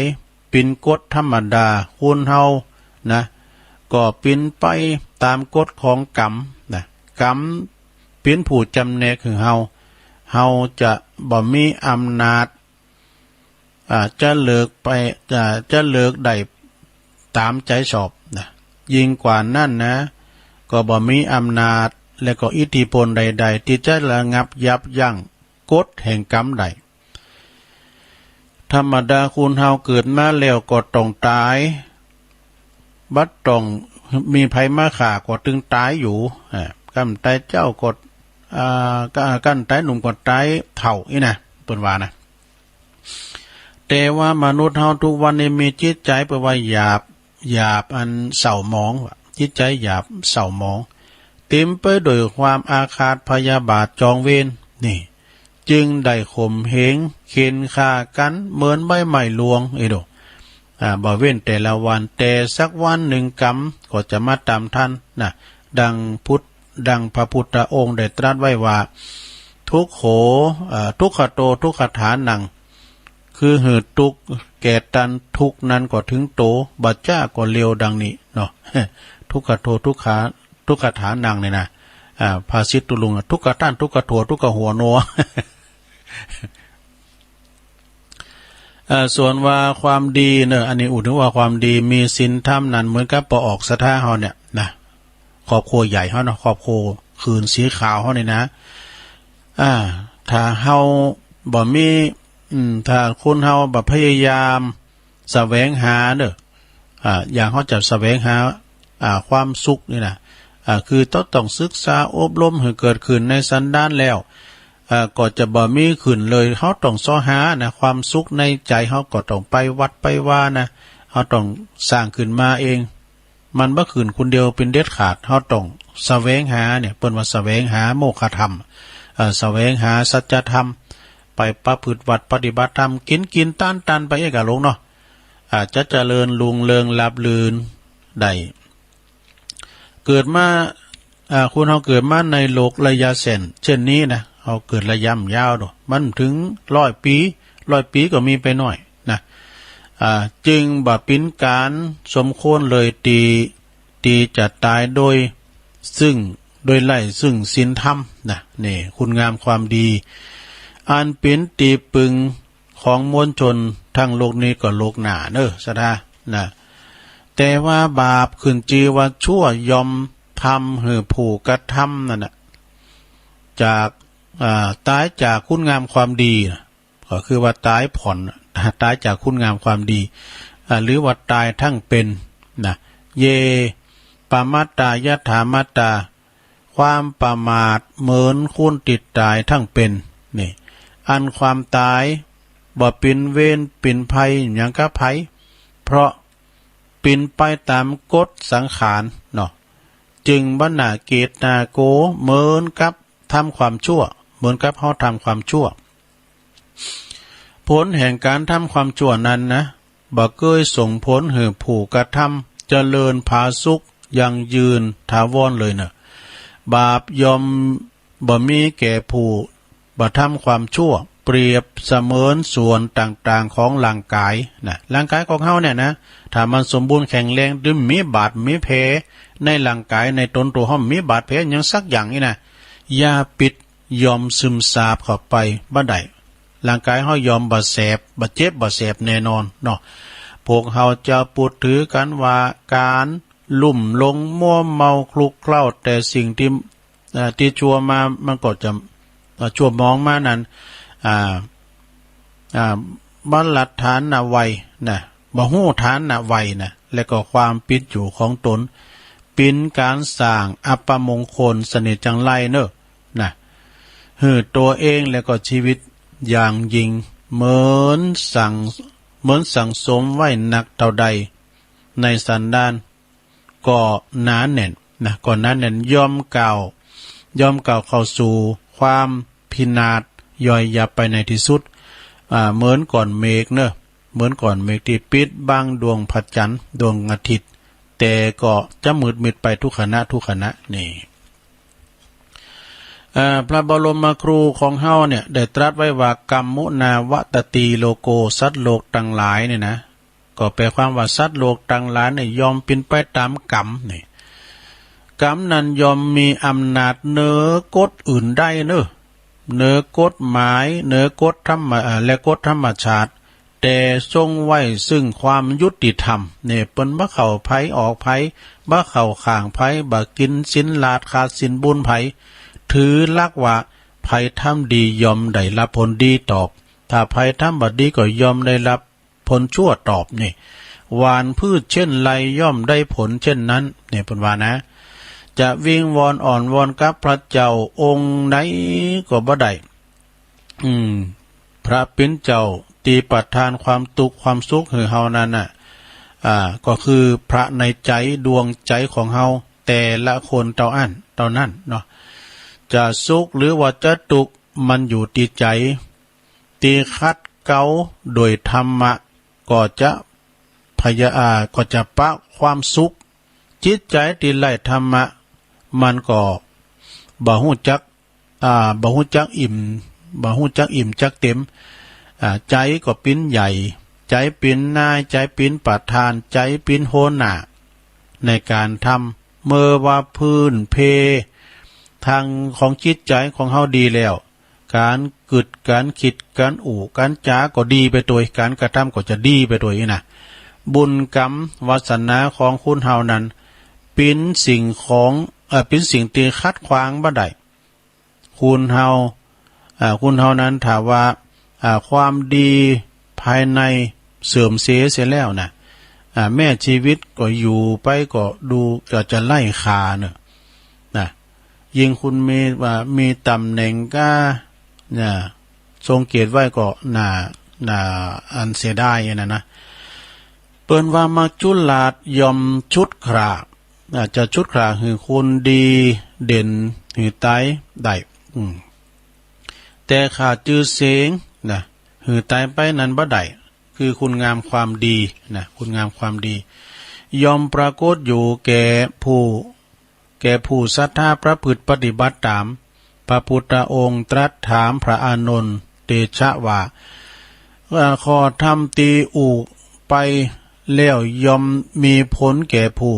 เป๋นกฎธรรมดา คนเฮานะ ก็เป๋นไปต๋ามกฎของกรรมนะ กรรมเป๋นผู้จ๋ำแนกหื้อเฮา เฮาจะบ่มีอำนาจ อ่า จะเลือกไป อ่า จะเลือกได้ต๋ามใจ๋ชอบนะ ยิ่งกว่านั้นนะ ก็บ่มีอำนาจ และก็อิทธิพลใดๆ ตี้จะระงับยับยั้งกฎแห่งกรรมได้ ธรรมดาคนเฮาเกิดมาแล้วก็ต้องต๋าย บ่ต้องมีใผมาฆ่าก็ตึงต๋ายอยู่ อ่า ก้านต๋ายเจ้าก็ อ่า ก้านต๋ายหนุ่มก็ต๋ายเฒ่าอี้นะ เปิ้นว่านะ แต่ว่ามนุษย์เฮาทุกวันนี้มีจิตใจ๋เปิ้นว่าหยาบ หยาบอันเศร้าหมอง จิตใจ๋หยาบเศร้าหมอง เต๋มไปด้วยความอาฆาตพยาบาทจองเวร นี่ จึงได้ข่มเหงเฆ็ญฆ่ากั๋นเหมือนใบไม้ร่วง เอ้ยโด อ่า บ่เว้นแต่ละวัน แต่สักวันนึ่งกรรมก็จะมาต๋ามทันนะ ดังพุทธ ดังพระพุทธองค์ได้ตรัสไว้ว่า ทุกโข เอ่อ ทุกขโต ทุกขฐานัง คือหื้อตุ๊กข์แก่ตัน ทุกข์นั้นก็เถิงโต บ่จ๊าก็เร็วดังนี้เนาะ ทุกขโต ทุกขา ทุกขฐานังเนี่ยนะ อ่า ภาษิตตุลุง ทุกขต้าน ทุกขโถ ทุกขหัวโน เอ่อ ส่วนว่าความดีเนอะ อันนี้อู้เถิงว่าความดี มีศีลธรรมนั้นเหมือนกับปอออกศรัทธาเฮาเนี่ยนะ ครอบครัวใหญ่เฮาเนาะ ครอบครัวคืนสีขาวเฮาเนี่ยนะ อ่า ถ้าเฮาบ่มี อืม ถ้าคนเฮาบ่พยายามแสวงหาเนอะ อ่า อย่างเฮาจะแสวงหา อ่า ความสุขนี่นะ อ่า คือต้อง ต้องศึกษาอบรมหื้อเกิดขึ้นในสันดานแล้ว อ่า ก็จะบ่มีขึ้นเลย เฮาต้องเซาะหานะ ความสุขในใจ๋เฮาก็ต้องไปวัดไปวานะ เฮาต้องสร้างขึ้นมาเอง มันบ่ขึ้นคนเดียวเป๋นเด็ดขาด เฮาต้องแสวงหาเนี่ย เปิ้นว่าแสวงหาโมฆะธรรม เอ่อ แสวงหาสัจธรรม ไปประพฤติวัตรปฏิบัติธรรม กิ๋นกิ๋นตานตานไปเอกะหลวงเนาะ อ่า จะเจริญรุ่งเรืองราบรื่นได้ เกิดมา อ่า คนเฮาเกิดมาในโลกระยะแส้นเช่นนี้นะ เฮาเกิดระยะยาวโด มันเถิงร้อยปี๋ ร้อยปี๋ก็มีไปน้อยนะ อ่า จึงบ่เป๋นก๋านสมควรเลยตี้ ตี้จะต๋ายโดย ซึ่ง โดยไร้ซึ่งศีลธรรมนะ นี่ คุณงามความดี อันเป๋นตี้ปึงของมวลชนทั้งโลกนี้ก็โลกหน้าเน่อ ศรัทธา นะ แต่ว่าบาปขึ้นจื้อว่าชั่วย่อมทำหื้อผู้กระทำนั้นน่ะ จาก อ่า ต๋ายจากคุณงามความดีนะ ก็คือว่าต๋ายผ่อน ต๋ายจากคุณงามความดี อ่า หรือว่าต๋ายทั้งเป๋นนะ เย ปะมาตตา ยัตถามาตตา ความประมาทเหมือนคนตี้ต๋ายทั้งเป๋น นี่ อันความต๋ายบ่เป๋นเวรเป๋นภัยหยังกับใผ เพราะเป๋นไปต๋ามกฎสังขารเนาะ จึงบ่น่าเกลียดน่ากลัวเหมือนกับทำความชั่ว เหมือนกับเฮาทำความชั่ว ผลแห่งก๋านทำความชั่วนั้นนะ บ่เกยส่งผลหื้อผู้กระทำเจริญผาสุกยั่งยืนถาวรเลยเน่อ บาปย่อมบ่มีแก่ผู้บ่ทำความชั่ว เปรียบเสมือนส่วนต่างๆ ของร่างก๋ายนะ ร่างก๋ายของเฮาเนี่ยนะ ถ้ามันสมบูรณ์แข็งแรง บ่มีบาดมีแผลในร่างก๋าย ในต๋นตั๋วเฮาบ่มีบาดแผลหยังสักอย่างนี่นะ ยาพิษย่อมซึมซาบเข้าไปบ่ได้ ร่างก๋ายเฮาย่อมบ่แสบ บ่เจ็บ บ่แสบแน่นอนเนาะ พวกเฮาจะปูดถือกั๋นว่าก๋านลุ่มหลงมัวเมาคลุกเคล้าแต่สิ่งตี้ เอ่อ ตี้ชั่วมา มันก็จะ เอ่อ ชั่วหมองมานั้น อ่า อ่า บ่ละฐานะไว้นะ บ่ฮู้ฐานะไว้นะ และก็ความเป๋นอยู่ของต๋น เป๋นก๋านสร้างอัปมงคลเสน่ห์จังไรเน่อ นะ หื้อตั๋วเองและก็ชีวิตอย่างยิ่ง เหมือนสั่ง เหมือนสั่งสมไว้นักเต้าใด ในสันดานก็หนาแน่นนะ ก็หนาแน่น ย่อมก้าว ย่อมก้าวเข้าสู่ความพินาศย่อยยับไปในตี้สุด อ่า เหมือนก้อนเมฆเน่อ เหมือนก้อนเมฆตี้ปิดบังดวงพระจันทร์ ดวงอาทิตย์ แต่ก็จะมืดมิดไปทุกขณะทุกขณะ นี่ เอ่อ พระบรมครูของเฮาเนี่ยได้ตรัสไว้ว่า กัมมุนาวัตตีโลโก สัตว์โลกตังหลายเนี่ยนะ ก็แปลความว่าสัตว์โลกตังหลายเนี่ยย่อมเป๋นไปต๋ามกรรมนี่ กรรมนั้นย่อมมีอำนาจเหนือกฎอื่นได้เน่อ เหนือกฎหมาย เหนือกฎธรรมะ เอ่อ และกฎธรรมชาติ แต่ทรงไว้ซึ่งความยุติธรรม เนี่ย เปิ้นบ่เข้าใผออกใผ บ่เข้าข้างใผ บ่กิ๋นศีลราช ขาดศีลบุญใผ ถือหลักว่าใผทำดีย่อมได้รับผลดีตอบ ถ้าใผทำบ่ดีก็ย่อมได้รับผลชั่วตอบ นี่ หว่านพืชเช่นไรย่อมได้ผลเช่นนั้น เนี่ย เปิ้นว่านะ จะวิงวอนอ้อนวอนกับพระเจ้าองค์ใดก็บ่ได้ อืม พระเป๋นเจ้าตี้ประทานความตุ๊กข์ความสุขหื้อเฮานั้นน่ะ อ่า ก็คือพระในใจ๋ดวงใจ๋ของเฮาแต่ละคนเต้าอั้น เต้านั้นเนาะ จะสุขหรือว่าจะตุ๊กข์ มันอยู่ตี้ใจ๋ ตี้ขัดเกลาโดยธรรมะ ก็จะพยา อ่า ก็จะปะความสุข จิตใจ๋ตี้ไร้ธรรมะ มันก็บ่ฮู้จัก อ่า บ่ฮู้จักอิ่ม บ่ฮู้จักอิ่มจักเต็ม อ่า ใจ๋ก็เป๋นใหญ่ ใจ๋เป๋นนาย ใจ๋เป๋นประธาน ใจ๋เป๋นหัวหน้าในก๋านทำ เมื่อว่าพื้นเพทางของจิตใจ๋ของเฮาดีแล้ว ก๋านกึ๊ด ก๋านกึ๊ด ก๋านอู้ ก๋านจ๋าก็ดีไปตวย ก๋านกระทำก็จะดีไปตวยนะ บุญกรรมวาสนาของคนเฮานั้น เป๋นสิ่งของ เอ่อ เป๋นสิ่งตี้ขัดขวางบ่ได้ คนเฮา อ่า คนเฮานั้นถ้าว่า อ่า ความดีภายในเสื่อมเสียเสียแล้วนะ อ่า แม้จีวิตก็อยู่ไปก็ดูจะ จะไร้ค่าเน่อ นะ ยิ่งคนมี ว่ามีต๋ำแหน่งก้า นะ ทรงเกียรติไว้ก็น่า น่าอันเสียดายนะนะ เปิ้นว่ามัจจุราชย่อมชุดคร่า อ่า จะชุดคร่าหื้อคนดีเด่นหื้อต๋ายได้ อืม แต่ฆ่าจื้อเสียงนะ หื้อต๋ายไปนั้นบ่ได้ คือคุณงามความดีนะ คุณงามความดี ย่อมปรากฏอยู่แก่ผู้ แก่ผู้ศรัทธาประพฤติปฏิบัติต๋าม พระพุทธองค์ตรัสถามพระอานนท์เตชะว่า เอ่อ ข้อธรรมตี้อู้ไปแล้วย่อมมีผลแก่ผู้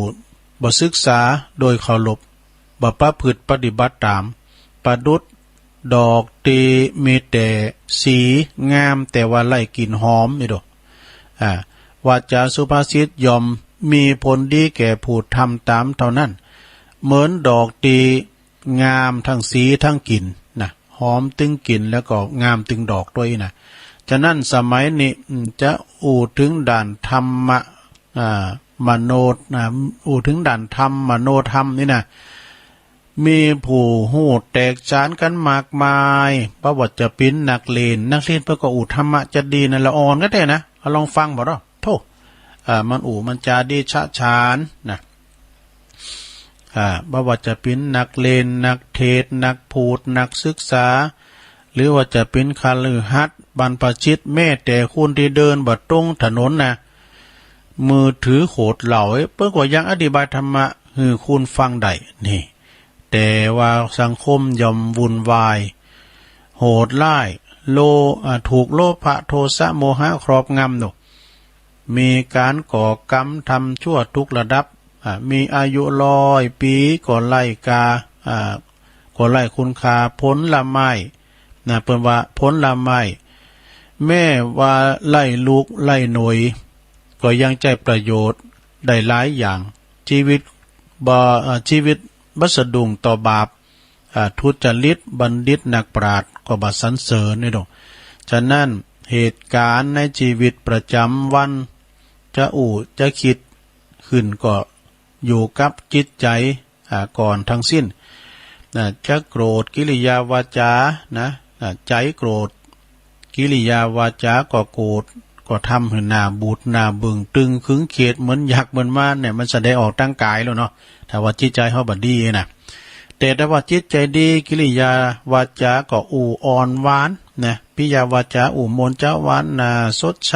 บ่ศึกษาโดยเคารพ บ่ประพฤติปฏิบัติต๋าม ประดุจดอกตี้มีแต่สีงามแต่ว่าไร้กลิ่นหอมนี่โด อ่า วาจาสุภาษิตย่อมมีผลดีแก่ผู้ทำต๋ามเท่านั้น เหมือนดอกตี้งามตึงสีตึงกลิ่นนะ หอมตึงกลิ่นแล้วก็งามตึงดอกตวยนะ ฉะนั้นสมัยนี้ อืม จะอู้เถิงด้านธรรมะ อ่า มโน อ่า อู้เถิงด้านธรรม มโนธรรมนี่นะ มีผู้ฮู้แตกฉานกั๋นมากมาย บ่ว่าจะเป๋นนักเล่น นักเล่นเปิ้นก็อู้ธรรมะจะดีนะ ละอ่อนก็ได้นะ เอาลองฟังบ่เนาะ โธ่ อ่า มันอู้มันจาดีฉะฉานนะ อ่า บ่ว่าจะเป๋นนักเล่น นักเทศน์ นักพูด นักศึกษา หรือว่าจะเป๋นคฤหัสถ์ บรรพชิต แม้แต่คนตี้เดินบ่ตรงถนนนะ มือถือขวดเหล้า เปิ้นก็ยังอธิบายธรรมะหื้อคนฟังได้ นี่ แต่ว่าสังคมย่อมวุ่นวาย โหดร้าย โล อ่า ถูกโลภะ โทสะ โมหะครอบงำเนาะ มีก๋านก่อกรรมทำชั่วทุกระดับ อ่า มีอายุร้อยปี๋ก็ไร้ค่า อ่า ก็ไร้คุณค่า ผลไม้นะ เปิ้นว่าผลไม้ แม้ว่าไร้ลูกไร้หน่วย ก็ยังใจ๊ประโยชน์ได้หลายอย่าง ชีวิตบ่ อ่า ชีวิตบ่สะดุ้งต่อบาป อ่า ทุจริต บัณฑิต นักปราชญ์ก็บ่สรรเสริญนี่ดอก ฉะนั้นเหตุก๋ารณ์ในชีวิตประจ๋ำวัน จะอู้จะกึ๊ดขึ้นก็อยู่กับจิตใจ๋ อ่า ก่อนตึงสิ้นนะ จะโกรธกิริยาวาจานะ อ่า ใจ๋โกรธ กิริยาวาจาก็โกรธ ก็ทำหื้อหน้าบูดหน้าบึ้ง ตึงขึงเขียดเหมือนยักษ์เหมือนมารเนี่ย มันแสดงออกตางก๋ายแล้วเนาะ ถ้าว่าจิตใจ๋เฮาบ่ดีนะ แต่ถ้าว่าจิตใจ๋ดี กิริยาวาจาก็อู้อ่อนหวานนะ ปิยาวาจาอู้ม่วนเจ๊าหวาน น่าสดใส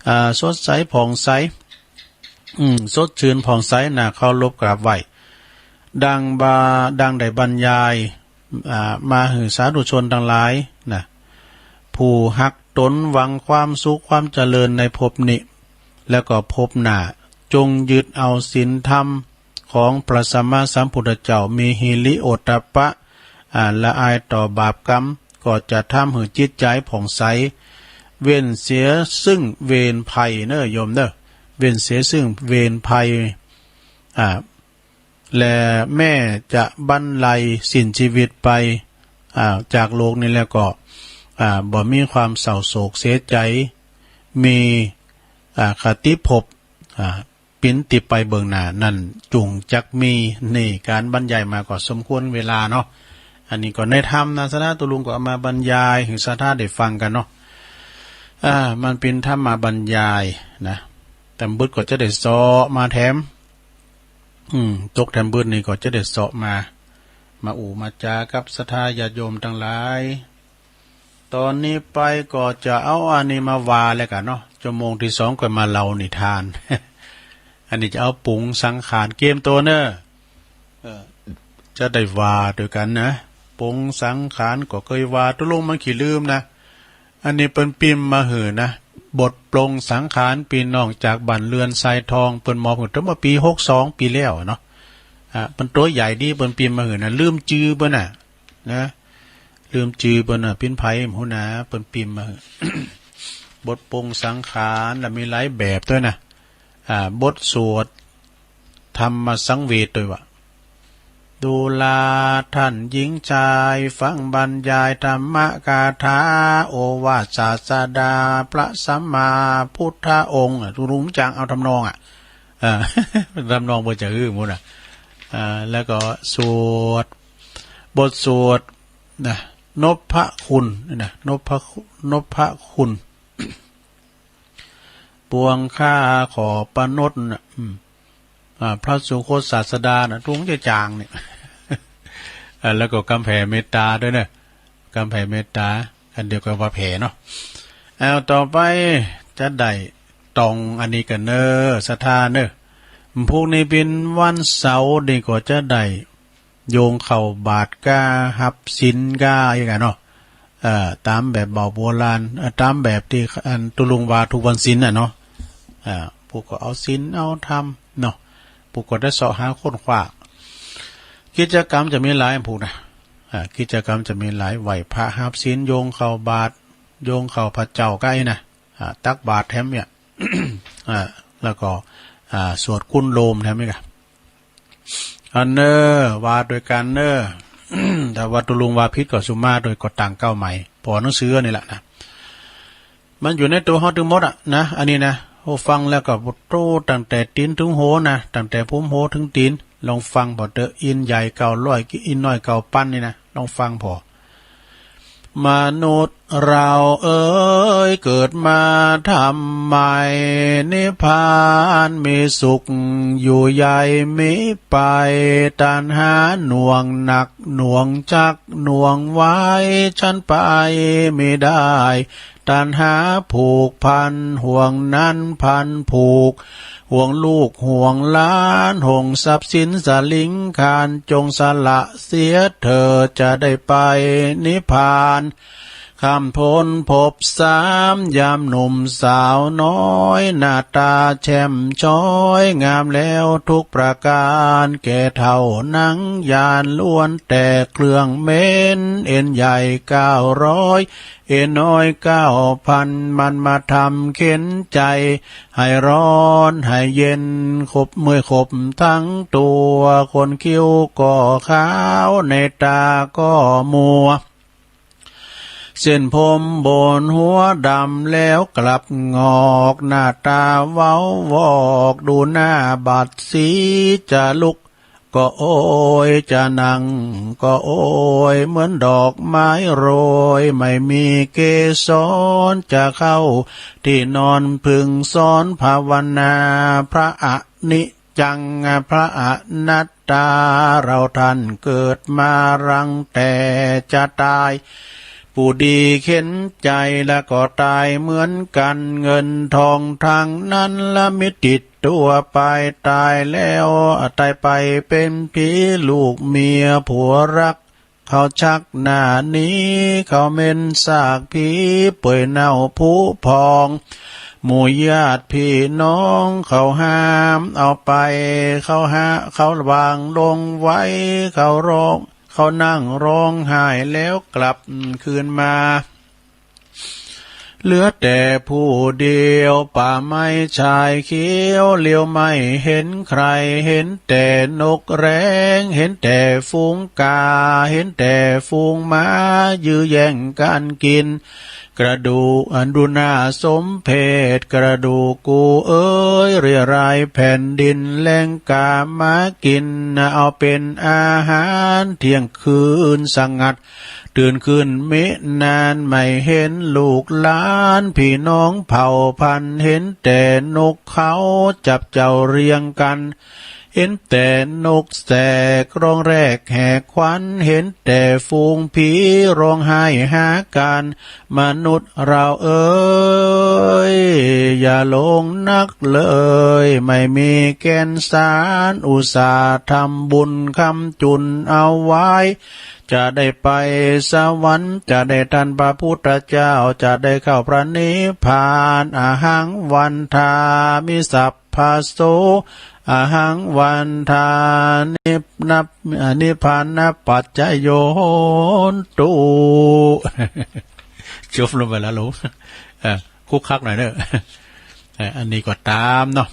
อ่า สดใสผ่องใส อืม สดชื่นผ่องใส น่าเคารพกราบไหว้ ดังบ่า ดังได้บรรยาย อ่า มาหื้อสาธุชนตังหลายนะ ผู้ฮักต๋นหวังความสุขความเจริญในภพนี้ แล้วก็ภพหน้า จงยึดเอาศีลธรรมของพระสัมมาสัมพุทธเจ้า มีหิริโอตตัปปะ อ่า ละอายต่อบาปกรรม ก็จะทำหื้อจิตใจ๋ผ่องใส เว้นเสียซึ่งเวรภัยเน้อโยมเน้อ เว้นเสียซึ่งเวรภัย อ่า และแม้จะบันลัยสิ้นชีวิตไป อ่า จากโลกนี้แล้วก็ อ่า บ่มีความเศร้าโศกเสียใจ๋ มี อ่า คติภพ อ่า เป๋นตี้ไปเบื้องหน้า นั้นจุ่งจักมี นี่ก๋านบรรยายมาก็สมควรเวลาเนาะ อันนี้ก็ในธรรมนะ ศรัทธาตุ๊ลุงก็เอามาบรรยายหื้อศรัทธาได้ฟังกั๋นเนาะ อ่า มันเป๋นธรรมบรรยายนะ แถมบึดก็จะได้เซาะมาแถม อืม ตกแถมบึดนี่ก็จะได้เซาะมา มาอู้มาจากับศรัทธาญาติโยมตังหลาย ต๋อนนี้ไปก็จะเอาอันนี้มาว่าแล้วกั๋นเนาะ ชั่วโมงตี้สองก็มาเล่านิทาน อันนี้จะเอาปรุงสังขาร เกียมตั๋วเน้อ เออ จะได้ว่าตวยกั๋นนะ ปรุงสังขารก็เกยว่า ตุ๊ลุงมันขี้ลืมนะ อันนี้เปิ้นปิมพ์มาหื้อนะ บทปลงสังขารปี้น้องจากบ้านเรือนทรายทอง เปิ้นมอบหื้อตั้งเมื่อปี๋หกสอง ปี๋แล้วเนาะ อ่า เปิ้นตั๋วใหญ่ดี เปิ้นปิมพ์มาหื้อนะ ลืมจื้อเปิ้นน่ะ นะ ลืมจื้อเปิ้นน่ะ เป๋นใผบ่ฮู้นะ เปิ้นปิมพ์มาหื้อ บทปลงสังขาร แล้วมีหลายแบบตวยนะ อ่า บทสวดธรรมสังเวชตวยว่า ดูราท่านหญิงชาย ฟังบรรยายธรรมกถา โอวาทศาสดาพระสัมมาพุทธองค์ อ่ะ ตุ๊ลุงจางเอาทำนองอ่ะ อ่า ทำนองบ่จะหื้อหมดอ่ะ อ่า แล้วก็สวด บทสวดนะ นพคุณนะ นพคุ- นพคุณ ปวงข้าขอประณตนะ อืม อ่า พระสุคตศาสดานะ ตุ๊ลุงจะจางเนี่ย อ่า แล้วก็กำแผ่เมตตาตวยเน้อ กำแผ่เมตตา อันเดียวกับว่าแผ่เนาะ เอา ต่อไปจะได้ต้องอันนี้กั๋นเน้อ ศรัทธาเน้อ พูกนี้เป๋นวันเสาร์นี่ก็จะได้โยงเข้าบาตรก้า ฮับศีลก้าอีกอะเนาะ เอ่อ ต๋ามแบบเบาโบราณ เอ่อ ต๋ามแบบตี้อันตุ๊ลุงว่าทุกวันศีลน่ะเนาะ อ่า พูกก็เอาศีลเอาธรรมเนาะ พูกก็ได้เซาะหาค้นคว้า กิจกรรมจะมีหลายพูกนะ อ่า กิจกรรมจะมีหลาย ไหว้พระฮับศีล โยงเข้าบาตร โยงเข้าพระเจ้าก้าอี้นะ อ่า ตักบาตรแถมเนี่ย อ่า แล้วก็ อ่า สวดคุณโลมแถมอีกอะ อันเน่อ ว่าโตยกั๋นเน่อ ถ้าว่าตุ๊ลุงว่าผิดก็สุมาโตย ก็ตั้งเก๊าใหม่ ปอหนังสือนี่แหละนะ มันอยู่ในตั๋วเฮาตึงหมดอะนะ อันนี้นะ โอ้ ฟังแล้วก็ โอ้ ตั้งแต่ตี๋นเถิงหัวนะ ตั้งแต่ภูมิหัวเถิงตี๋น ลองฟังผ่อเต๊อะ อินใหญ่เก้าร้อย อินน้อยเก้าปันนี่นะ ลองฟังผ่อ มนุษย์เราเอ๋ย เกิดมาทำไม นิพพานมีสุขอยู่ใหญ่มิไป ตัณหาหน่วงหนักหน่วงจักหน่วงไว้ ฉันไปมิได้ ตัณหาผูกพัน ห่วงนั้นพันผูก ห่วงลูกห่วงหลาน ห่วงทรัพย์สินสลิงคาร จงสละเสียเถิด จะได้ไปนิพพาน ข้ามพ้นภพสาม ยามหนุ่มสาวน้อย หน้าต๋าแช่มช้อย งามแล้วทุกประก๋าน แก่เฒ่าหนังยาน ล้วนแต่เครื่องเหม็น เอ็นใหญ่เก้าร้อย เอ็นน้อยเก้าพัน มันมาทำเข็ญใจ๋ ให้ฮ้อนให้เย็น ขบเมื่อยขบทั้งตั๋ว ขนคิ้วก็ขาว ในต๋าก็มัว เส้นผมบนหัวดำแล้วกลับหงอก หน้าต๋าเว้าวอก ดูหน้าบัดสี จะลุกก็โอย จะนั่งก็โอย เหมือนดอกไม้โรย ไม่มีเกสร จะเข้าตี้นอนผึ้งสอนภาวนา พระอนิจจัง พระอนัตตา เราท่านเกิดมารังแต่จะต๋าย ผู้ดีเข็ญใจ๋แล้วก็ต๋ายเหมือนกั๋น เงินทองทั้งนั้นละมีติดตั๋วไป ต๋ายแล้วต๋ายไปเป๋นผี ลูกเมียผัวรัก เขาชักหน้าหนี เขาเหม็นซากผี เปื่อยเน่าผุพอง หมู่ญาติพี่น้องเขาห้ามเอาไป เขาหา เขาวางลงไว้ เขาร้อง เขานั่งร้องไห้แล้วกลับคืนมา เหลือแต่ผู้เดียว ป่าไม้ชายเขียว เหลียวไม่เห็นใคร เห็นแต่นกแร้ง เห็นแต่ฝูงกา เห็นแต่ฝูงหมา ยื้อแย่งกั๋นกิ๋น กระดูก อันดูน่าสมเพช กระดูกกูเอ๋ย เรี่ยรายแผ่นดิน แล่งก๋ามากิ๋น เอาเป๋นอาหาร เที่ยงคืนสงัด ตื่นขึ้นมินาน ไม่เห็นลูกหลาน พี่น้องเผ่าพันธุ์ เห็นแต่นกเขา จับเจ้าเรียงกั๋น เห็นแต่นกแสกร้องแรกแหกขวัญ เห็นแต่ฝูงผีร้องไห้หากั๋น มนุษย์เราเอ๋ย อย่าหลงนักเลย ไม่มีแก่นสาร อุตส่าห์ทำบุญค้ำจุนเอาไว้ จะได้ไปสวรรค์ จะได้ทันพระพุทธเจ้า จะได้เข้าพระนิพพาน อหังวันทามิสัพพะโส อหังวันทานิพ นับ นิพพานะปัจจโยโหนตุ จบลงไปแล้วลูก เอ่อ คุกคักหน่อยเน่อ เอ่อ อันนี้ก็ต๋ามเนาะ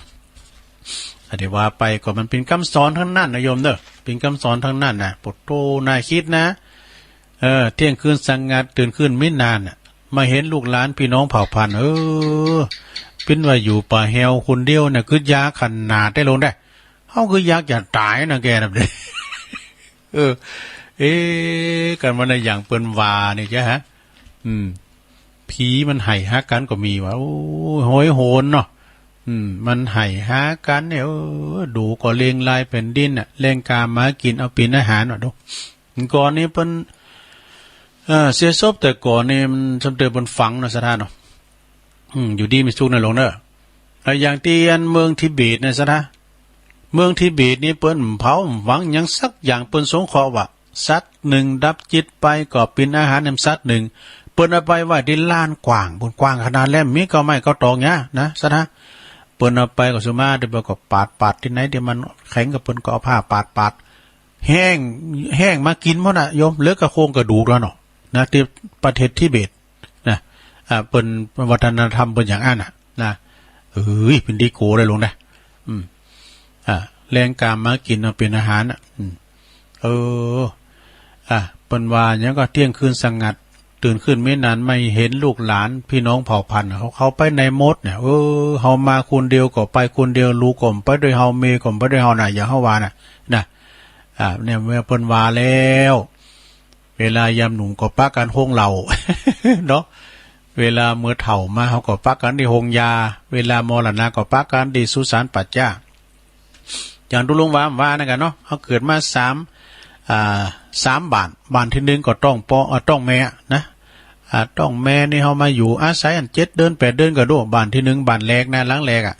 อันนี้ว่าไปก็มันเป๋นกำสอนตังนั้นนะโยมเน่อ เป๋นกำสอนตังนั้นนะ โผดโธ่ น่าคิดนะ เออ เที่ยงคืนสงัด ตื่นขึ้นมินานน่ะ มาเห็นลูกหลานพี่น้องเผ่าพันธุ์ เออ เป๋นว่าอยู่ป่าแฮวคนเดียวน่ะ กึ๊ดยากขนาดใดลงได้ เฮากึ๊ดยากจะต๋ายนะแกน่ะ เออ เอ๊ะ กั๋นว่าในอย่างเปิ้นว่านี่จ้ะฮะ อืม ผีมันไห้หากั๋นก็มีว่า โอ้ย โหยโหนเนาะ อืม มันไห้หากั๋นเนี่ย เออ ดูก็เรียงรายแผ่นดินน่ะ แล่งก๋ามากิ๋นเอาเป๋นอาหารว่ะ ดู ก่อนนี้เปิ้น เอ่อ เสียศพแต่ก่อนนี่มันสำเร็จบนฝังนะศรัทธาเนาะ อืม อยู่ดีมีสุขนะหลวงเนอะ อ่ะ อย่างตี้อันเมืองทิเบตนะศรัทธา เมืองทิเบตนี่เปิ้นเผา หวังหยังสักอย่าง เปิ้นสงเคราะห์ว่า สัตว์นึ่งดับจิตไปก็เป๋นอาหารแหมสัตว์นึ่ง เปิ้นเอาไปไว้ตี้ลานกว้างปู๊น กว้างขนาดแล มีเก้าไม้เก้าตอกเนี้ยนะ ศรัทธา เปิ้นเอาไปก็สุมา เดี๋ยวก็ปาดๆ ตี้ไหนตี้มันแข็งก็เปิ้นก็เอาผ้าปาดๆ แห้ง แห้งมากิ๋นหมดน่ะโยม เหลือก้าโครงกระดูกแล้วเนาะ นะ ตี้ประเทศทิเบตนะ อ่า เปิ้นวัฒนธรรมเปิ้นอย่างอั้นน่ะนะ เอ้ย เป๋นตี้โก๋เลยหลวงนะ อืม อ่า แลงกามมากิ๋นเอาเป๋นอาหารน่ะ อืม เออ อ่ะ เปิ้นว่าหยังก็เตี้ยงคืนสงัด ตื่นขึ้นไม่นานไม่เห็นลูกหลานพี่น้องเผ่าพันธุ์ เขา เขาไปไหนหมดเนี่ย เออ เฮามาคนเดียวก็ไปคนเดียว ลูกก็บ่ไปด้วยเฮา เมียก็บ่ไปด้วยเฮาน่ะ อย่างเฮาว่าน่ะ นะ อ่า เนี่ย เมื่อเปิ้นว่าแล้ว เวลายามหนุ่มก็ปะกั๋นโฮงเหล้า เนาะ เวลาเมื่อเฒ่ามาเฮาก็ปะกั๋นตี้โฮงยา เวลามรณะก็ปะกั๋นตี้สุสานป่าจ๊า อย่างตุ๊ลุงว่า ว่านั่นกั๋นเนาะ เฮาเกิดมาสาม อ่า สามบ้าน บ้านตี้นึ่งก็ต๊องป้อ อ่า ต๊องแม่นะ อ่า ต๊องแม่นี่เฮามาอยู่อาศัยอันเจ็ดเดือนแปดเดือนก็ดู บ้านตี้นึ่ง บ้านแรกนะ หลังแรกอะ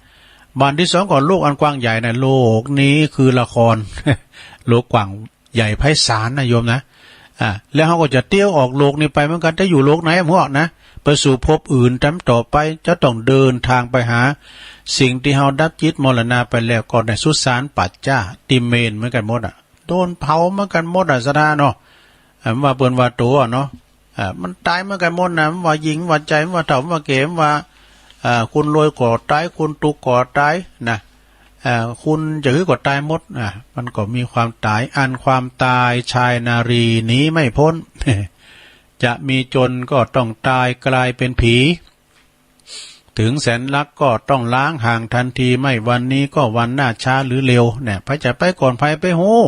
บ้านตี้สองก็โลกอันกว้างใหญ่นะ โลกนี้คือละคร โลกกว้างใหญ่ไพศาลนะโยมนะ อ่า แล้วเฮาก็จะเตี้ยวออกโลกนี้ไปเหมือนกั๋น จะอยู่โลกไหนบ่ฮู้นะ ไปสู่ภพอื่น ต๋ามต่อไปจะต้องเดินทางไปหาสิ่งตี้เฮาดับจิตมรณะไปแล้ว ก็ในสุสานป่าจ๊าตี้เมรุเหมือนกั๋นหมดอะ โดนเผาเหมือนกั๋นหมดอะ ศรัทธาเนาะ อ่า ว่าเปิ้นว่าตั๋วเนาะ อ่า มันต๋ายเหมือนกั๋นหมดน่ะ ว่าญิงว่าจาย ว่าเฒ่าว่าแก่๋ ว่า อ่า คนรวยก็ต๋าย คนตุ๊กข์ก็ต๋ายนะ อ่า คนจะหื้อก็ต๋ายหมด อ่า มันก็มีความต๋าย อันความต๋ายชายนารีหนีไม่พ้น จะมีจนก็ต้องต๋ายก๋ายเป๋นผี ถึงแสนรักก็ต้องล้างห่างทันที ไม่วันนี้ก็วันหน้า ช้าหรือเร็ว เนี่ย ใผจะไปก่อนใผไปฮู้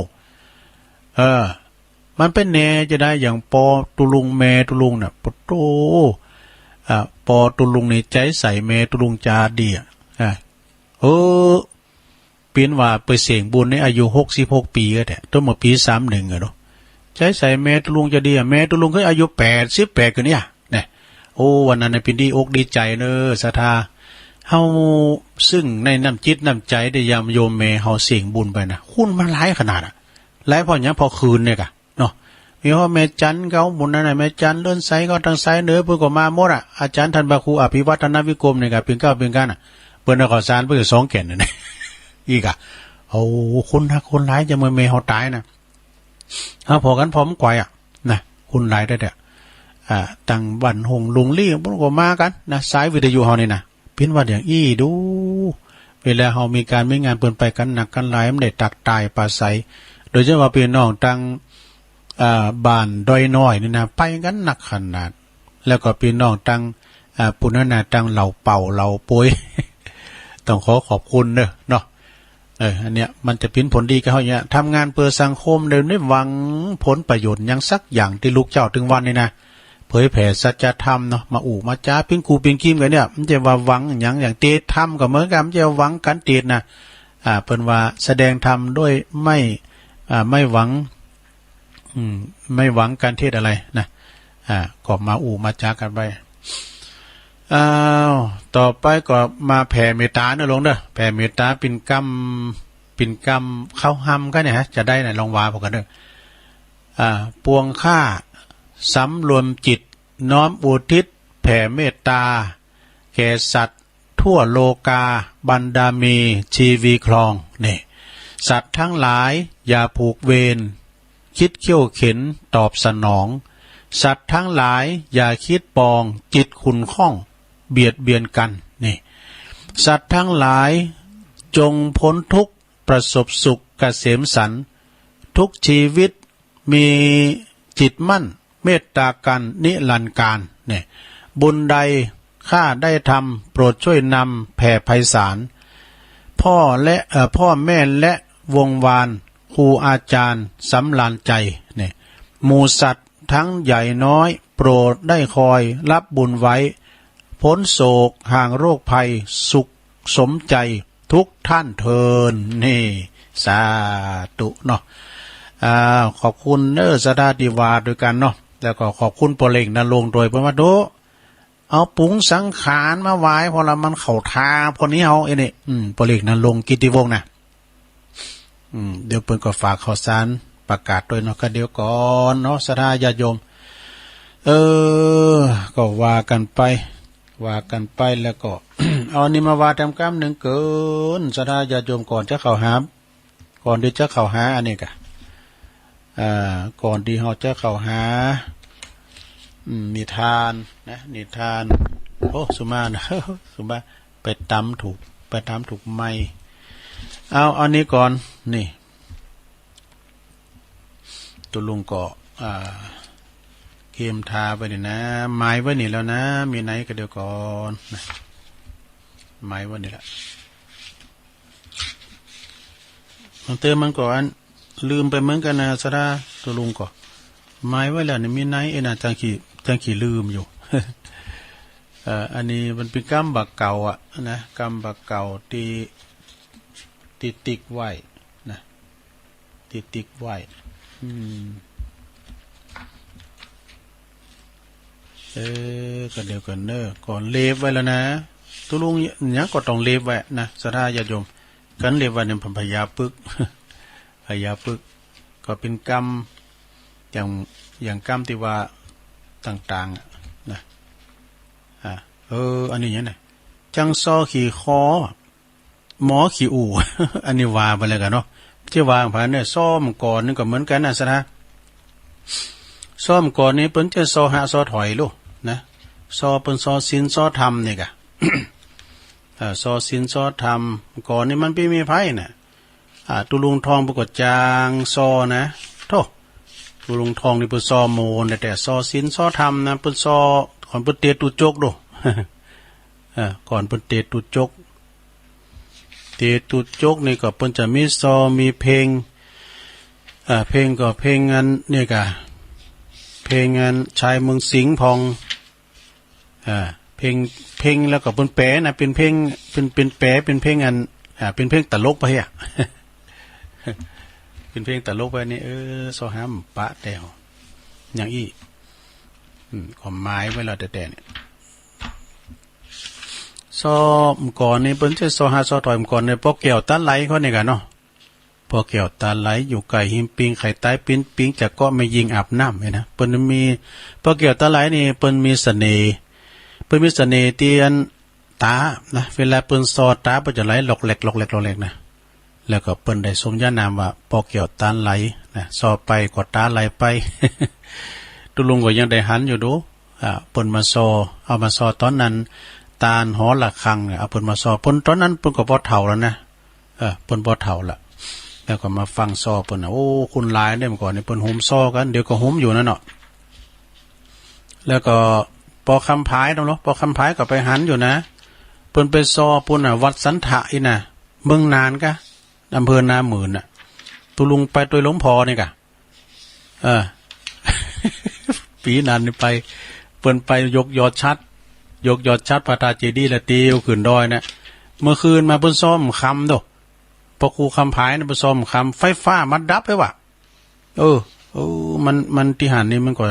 เออ มันเป๋นแน่จะได้ อย่างปอตุ๊ลุงแม่ตุ๊ลุงน่ะ ปะโธ่ อ่า ปอตุ๊ลุงนี่ใจ๋ใส่แม่ตุ๊ลุงจาดีอะ อ่า เออ เปิ้นว่าไปเส้งบุญในอายุหกสิบหกปี๋ก็แต๊ ตั้งเมื่อปี๋สามหนึ่งอะเนาะ ใจ๋ใส่แม่ตุ๊ลุงจาดีอะ แม่ตุ๊ลุงก็อายุแปดสิบแปดกั๋นเนี่ย เนี่ย โอ้ วันนั้นน่ะเป๋นดีอกดีใจ๋เนาะ ศรัทธา เฮาซึ่งในน้ำจิตน้ำใจ๋ได้ยามโยมแม่เฮาเส้งบุญไปนะ คนมาหลายขนาดอะ หลายเพราะหยัง เพราะคืนเนี่ยก่ะ เนาะ มีพ่อแม่จันทร์เก่าหมู่นั้นน่ะ แม่จันทร์เลื่อนไซก็ตังไซเหนือ เปิ้นก็มาหมดอะ อาจ๋ารย์ต้านพระครูอภิวัฒนวิกรมนี่ก่ะ เป๋นเก้าเป๋นก้านน่ะ เปิ้นเอาข้าวสารไปสองแก่นน่ะ อีกอะ โอ้ คนนักคนหลาย จะเมื่อแม่เฮาต๋ายน่ะ เฮาผ่อกั๋นผ่อมก๋อยอะ นะ คนหลายแต๊ๆ อ่า ตังบ้านห้องลุงลี่ เปิ้นก็มากั๋นนะ สายวิทยุเฮานี่นะ เปิ้นว่าอย่างอี้ดู เวลาเฮามีก๋านมีงาน เปิ้นไปกั๋นนักกั๋นหลาย มันได้ตั๊กต้ายปราศรัย โดยเฉพาะปี้น้องตัง อ่า บ้านดอยน้อยนี่นะ ไปกั๋นนักขนาด แล้วก็ปี้น้องตัง อ่า ปู๊นนั่นน่ะ ตังเหล่าเป่าเหล่าปวย ต้องขอขอบคุณเนาะ เนาะ เออ อันเนี้ยมันจะเป๋นผลดีกับเฮาเนี่ย ทำงานเปื้อสังคมโดยไม่หวังผลประโยชน์หยังสักอย่าง ตี้ลูกเจ้าตึงวันนี่นะ เผยแผ่สัจธรรมเนาะ มาอู้มาจ๋า ปิ๊งกูปิ๊งกิมกั๋นเนี่ย บ่ใจ้ว่าหวังหยัง อย่างเตะธรรมก็เหมือนกั๋น บ่ใจ้หวังก๋านเตะนะ อ่า เปิ้นว่าแสดงธรรมโดยไม่ อ่า ไม่หวัง อืม ไม่หวังก๋านเทศน์อะไรนะ อ่า ก็มาอู้มาจ๋ากั๋นไป อ้าว ต่อไปก็มาแผ่เมตต๋าเนาะหลวงเนาะ แผ่เมตต๋า เป๋นกำ เป๋นกำเข้าฮ่ำกั๋นเนี่ยฮะ จะได้ไหนลองว่าผ่อกั๋นเนาะ อ่า ปวงข้าสำรวมจิต น้อมอุทิศแผ่เมตต๋า แก่สัตว์ทั่วโลกา บรรดามีชีวีครอง นี่ สัตว์ทั้งหลายอย่าผูกเวร คิดเคี่ยวเข็ญตอบสนอง สัตว์ทั้งหลายอย่าคิดปอง จิตขุ่นข้องเบียดเบียนกั๋น นี่ สัตว์ทั้งหลายจงพ้นทุกข์ ประสบสุขเกษมสันต์ ทุกชีวิต มีจิตมั่นเมตต๋ากั๋นนิรันดร์กาล เนี่ย บุญใดข้าได้ทำ โปรดช่วยนำแผ่ไพศาล พ่อและ เอ่อ พ่อแม่และวงศ์วาน ครูอาจ๋ารย์สำราญใจ๋ เนี่ย หมู่สัตว์ทั้งใหญ่น้อย โปรดได้คอยรับบุญไว้ พ้นโศกห่างโรคภัย สุขสมใจ๋ทุกท่านเทอญ นี่ สาธุเนาะ อ่า ขอบคุณเน้อ ศรัทธาตี้ว่าตวยกั๋นเนาะ แล้วก็ขอบคุณป้อเล็กนรงค์ตวย เปิ้นว่าโธ่ เอาปุงสังขารมาไหว้ เพราะละมันเข้าท่า พอนี้เอาไอ้นี่ อืม ป้อเล็กนรงค์ กิตติวงศ์นะ อืม เดี๋ยวเปิ้นก็ฝากข่าวสารประกาศตวยเนาะ ก็เดี๋ยวก่อนเนาะ ศรัทธาญาติโยม เออ ก็ว่ากั๋นไป ว่ากั๋นไปแล้วก็ เอาอันนี้มาว่าแถมกำนึ่งเกิน ศรัทธาญาติโยม ก่อนจะเข้าหา ก่อนตี้จะเข้าหาอันนี้ก่ะ อ่า ก่อนตี้เฮาจะเข้าหา อืม นิทานนะ นิทาน โอ้ สุมานะ สุมา ไปตำถูก ไปตำถูกไมค์ เอา อันนี้ก่อน นี่ ตุ๊ลุงก็ อ่า เกียมทาไว้นี่นะ หมายไว้นี่แล้วนะ มีไหนก็เดี๋ยวก่อนนะ หมายไว้นี่ละ บางเตื้อมันก็อัน ลืมไปเหมือนกั๋นนะ ศรัทธา ตุ๊ลุงก็ หมายไว้แล้วนี่ มีไหนเอ้ยนะ จังขี้ จังขี้ลืมอยู่ เอ่อ อันนี้มันเป๋นกำบ่าเก่าอะนะ กำบ่าเก่าตี้ ตี้ติ๊กไว้นะ ตี้ติ๊กไว้ อืม เออ ก็เดี๋ยวก่อนเน้อ ก่อนเล็บไว้แล้วนะ ตุ๊ลุงยังก็ต้องเล็บไว้นะ ศรัทธาญาติโยม กั๋นเล็บไว้เนี่ย พญาปึก พญาปึก ก็เป๋นกำ อย่าง อย่างกำตี้ว่าต่างๆ อะนะ อ่า เออ อันนี้หยังนะ จังซอขี่คอ หมอขี้อู่ อันนี้ว่าไปแล้วกั๋นเนาะ จะว่าผ่านเนี่ย ซอเมื่อก่อนนี่ก็เหมือนกั๋นนะ ศรัทธา ซอเมื่อก่อนนี่เปิ้นจะซอหะซอถอยลูกนะ ซอเปิ้นซอศีลซอธรรมนี่ก่ะ เอ่อ ซอศีลซอธรรม เมื่อก่อนนี่มันบ่มีใผน่ะ อ่า ตุ๊ลุงทองเปิ้นก็จางซอนะ โธ่ ตุ๊ลุงทองนี่เปิ้นซอโมน แต่ซอศีลซอธรรมนะ เปิ้นซอ ก่อนเปิ้นเตรียมตุ๊จกดู เออ ก่อนเปิ้นเตรียมตุ๊จก เตรียมตุ๊จกนี่ก็เปิ้นจะมีซอ มีเพลง อ่า เพลงก็เพลงอันนี่ก่ะ เพลงอันชายเมืองสิงห์พ่อง อ่า เพลง เพลงแล้วก็เปิ้นแป๋นะ เป๋นเพลง เป๋น เป๋นแป๋ เป๋นเพลงอัน อ่า เป๋นเพลงตลกไปอะ เป๋นเพลงตลกไปนี่ เออ ซอห้ามปะแต้ว อย่างอี้ อืม ก็หมายไว้แล้วแต๊ๆ เนี่ย ซอเมื่อก่อนนี่เปิ้นจะซอหะซอถอย เมื่อก่อนเนี่ย ปอแก้วต๋าไหลเขานี่ก่ะเนาะ ปอแก้วต๋าไหล อยู่ใก้หิมปิง ใผต๋ายปิ๊นปิง จะเกาะแม่ญิงอาบน้ำเนี่ยนะ เปิ้นมี ปอแก้วต๋าไหลนี่เปิ้นมีเสน่ห์ เปิ้นมีเสน่ห์ตี้อันต๋านะ เวลาเปิ้นซอต๋าเปิ้นจะไหลหลอกแหลกหลอกแหลกหลอกแหลกนะ แล้วก็เปิ้นได้สมญานามว่าปอแก้วต๋าไหลนะ ซอไปก็ต๋าไหลไป ตุ๊ลุงก็ยังได้หันอยู่ดู อ่า เปิ้นมาซอ เอามาซอต๋อนนั้น ต๋านหอระฆังเนี่ย เอาเปิ้นมาซอ เปิ้นต๋อนนั้นเปิ้นก็บ่เฒ่าแล้วนะ เออ เปิ้นบ่เฒ่าละ แล้วก็มาฟังซอเปิ้นนะ โอ้ คนหลายเด้ เมื่อก่อนนี่เปิ้นโฮมซอกั๋น เดี๋ยวก็โฮมอยู่นั่นเนาะ แล้วก็ปอคำผายเนาะ ปอคำผายก็ไปหันอยู่นะ เปิ้นไปซอปู๊นน่ะ วัดสันทะอี้นะ เมืองน่านก่ะ อำเภอนาหมื่นน่ะ ตุ๊ลุงไปตวยหลวงพ่อนี่ก่ะ เออ ปี๋นั้นนี่ไป เปิ้นไปยกยอดฉัตร ยกยอดฉัตรพระธาตุเจดีย์ แล้วเตียวขึ้นดอยนะ เมื่อคืนมาเปิ้นซอค่ำโด ปอครูคำผายนะ เปิ้นซอค่ำ ไฟฟ้ามาดับไปว่ะ เออ เออ มัน มันตี้หั้นนี่มันก็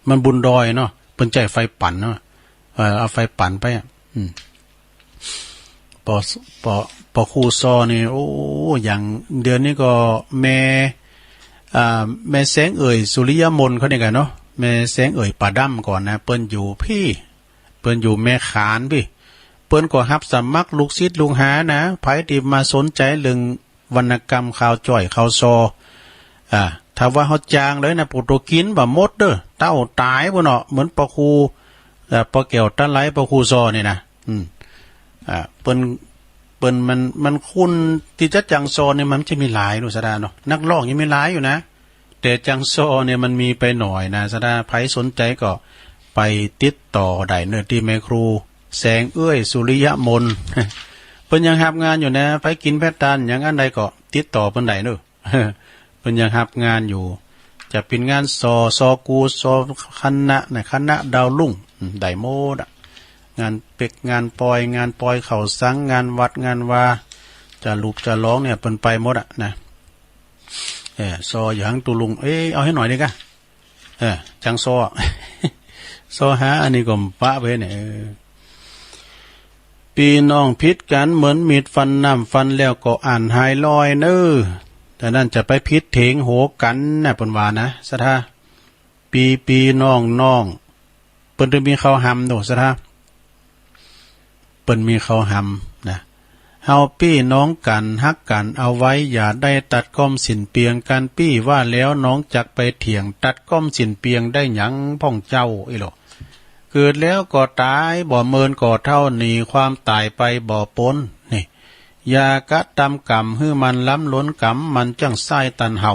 มันบุญดอยเนาะ เปิ้นใจ๊ไฟปั่นเนาะ เออ เอาไฟปั่นไปอะ อืม ปอ ปอ ปอครูซอนี่ โอ้ อย่างเดี๋ยวนี้ก็แม่ อ่า แม่แสงเอ่ย สุริยมนเขานี่ก่ะเนาะ แม่แสงเอ่ยป่าดำก่อนนะ เปิ้นอยู่ปี้ เปิ้นอยู่แม่ขานปี้ เปิ้นก็ฮับสมัครลูกศิษย์ลูกหานะ ใผตี้มาสนใจ๋เรื่องวรรณกรรมข่าวจ้อยข่าวซอ อ่า ถ้าว่าเฮาจ้างเลยนะ ปูโตกิ๋นบ่หมดเด้อ เต้าต๋ายปู้นเนาะ เหมือนปอครู เอ่อ ปอแก้วต๋าไหล ปอครูซอนี่นะ อืม อ่า เปิ้น เปิ้นมัน มันคนตี้จะจ้างซอนี่มันจะมีหลายเนาะ ศรัทธาเนาะ นักร้องยังมีหลายอยู่นะ แต่จ้างซอนี่มันมีไปหน่อยนะ ศรัทธา ใผสนใจ๋ก็ไปติดต่อได้เนาะ ตี้แม่ครูแสงเอ่ย สุริยมน เปิ้นยังฮับงานอยู่นะ ใผกิ๋นแผดตานอย่างอันใดก็ติดต่อเปิ้นได้เนาะ เปิ้นยังฮับงานอยู่ จะเป๋นงานซอ ซอกู ซอคณะนะ คณะดาวรุ่ง อืม ได้หมดอะ งานเป๊ก งานปอย งานปอยเข้าสัง งานวัด งานวา จะหลุบจะหลองเนี่ย เปิ้นไปหมดอะนะ เออ ซออยู่หั้นตุ๊ลุง เอ้ย เอาหื้อหน่อยดิก้า เออ จังซอ ซอหาอันนี้ก็ปะไปเนี่ย เออ ปี้น้องผิดกั๋นเหมือนมีดฟันน้ำ ฟันแล้วก็อ่านหายลอยเน้อ แต่นั้นจะไปผิดเถียงโหกั๋นนะ เปิ้นว่านะ ศรัทธา ปี้ๆ น้องๆ เปิ้นตึงมีเขาหำโน่ ศรัทธา เปิ้นมีเขาหำนะ เฮาปี้น้องกั๋น ฮักกั๋นเอาไว้ อย่าได้ตัดก้อมสิ้นเปียงกั๋น ปี้ว่าแล้วน้องจักไปเถียง ตัดก้อมสิ้นเปียงได้หยังพ่องเจ้า อี้หล่อ เกิดแล้วก็ต๋าย บ่เมินก็เฒ่า หนีความต๋ายไปบ่ป๊น นี่ อย่ากระตำกรรมหื้อมันล้ำล้น กรรมมันจั้งใส้ตันเฮา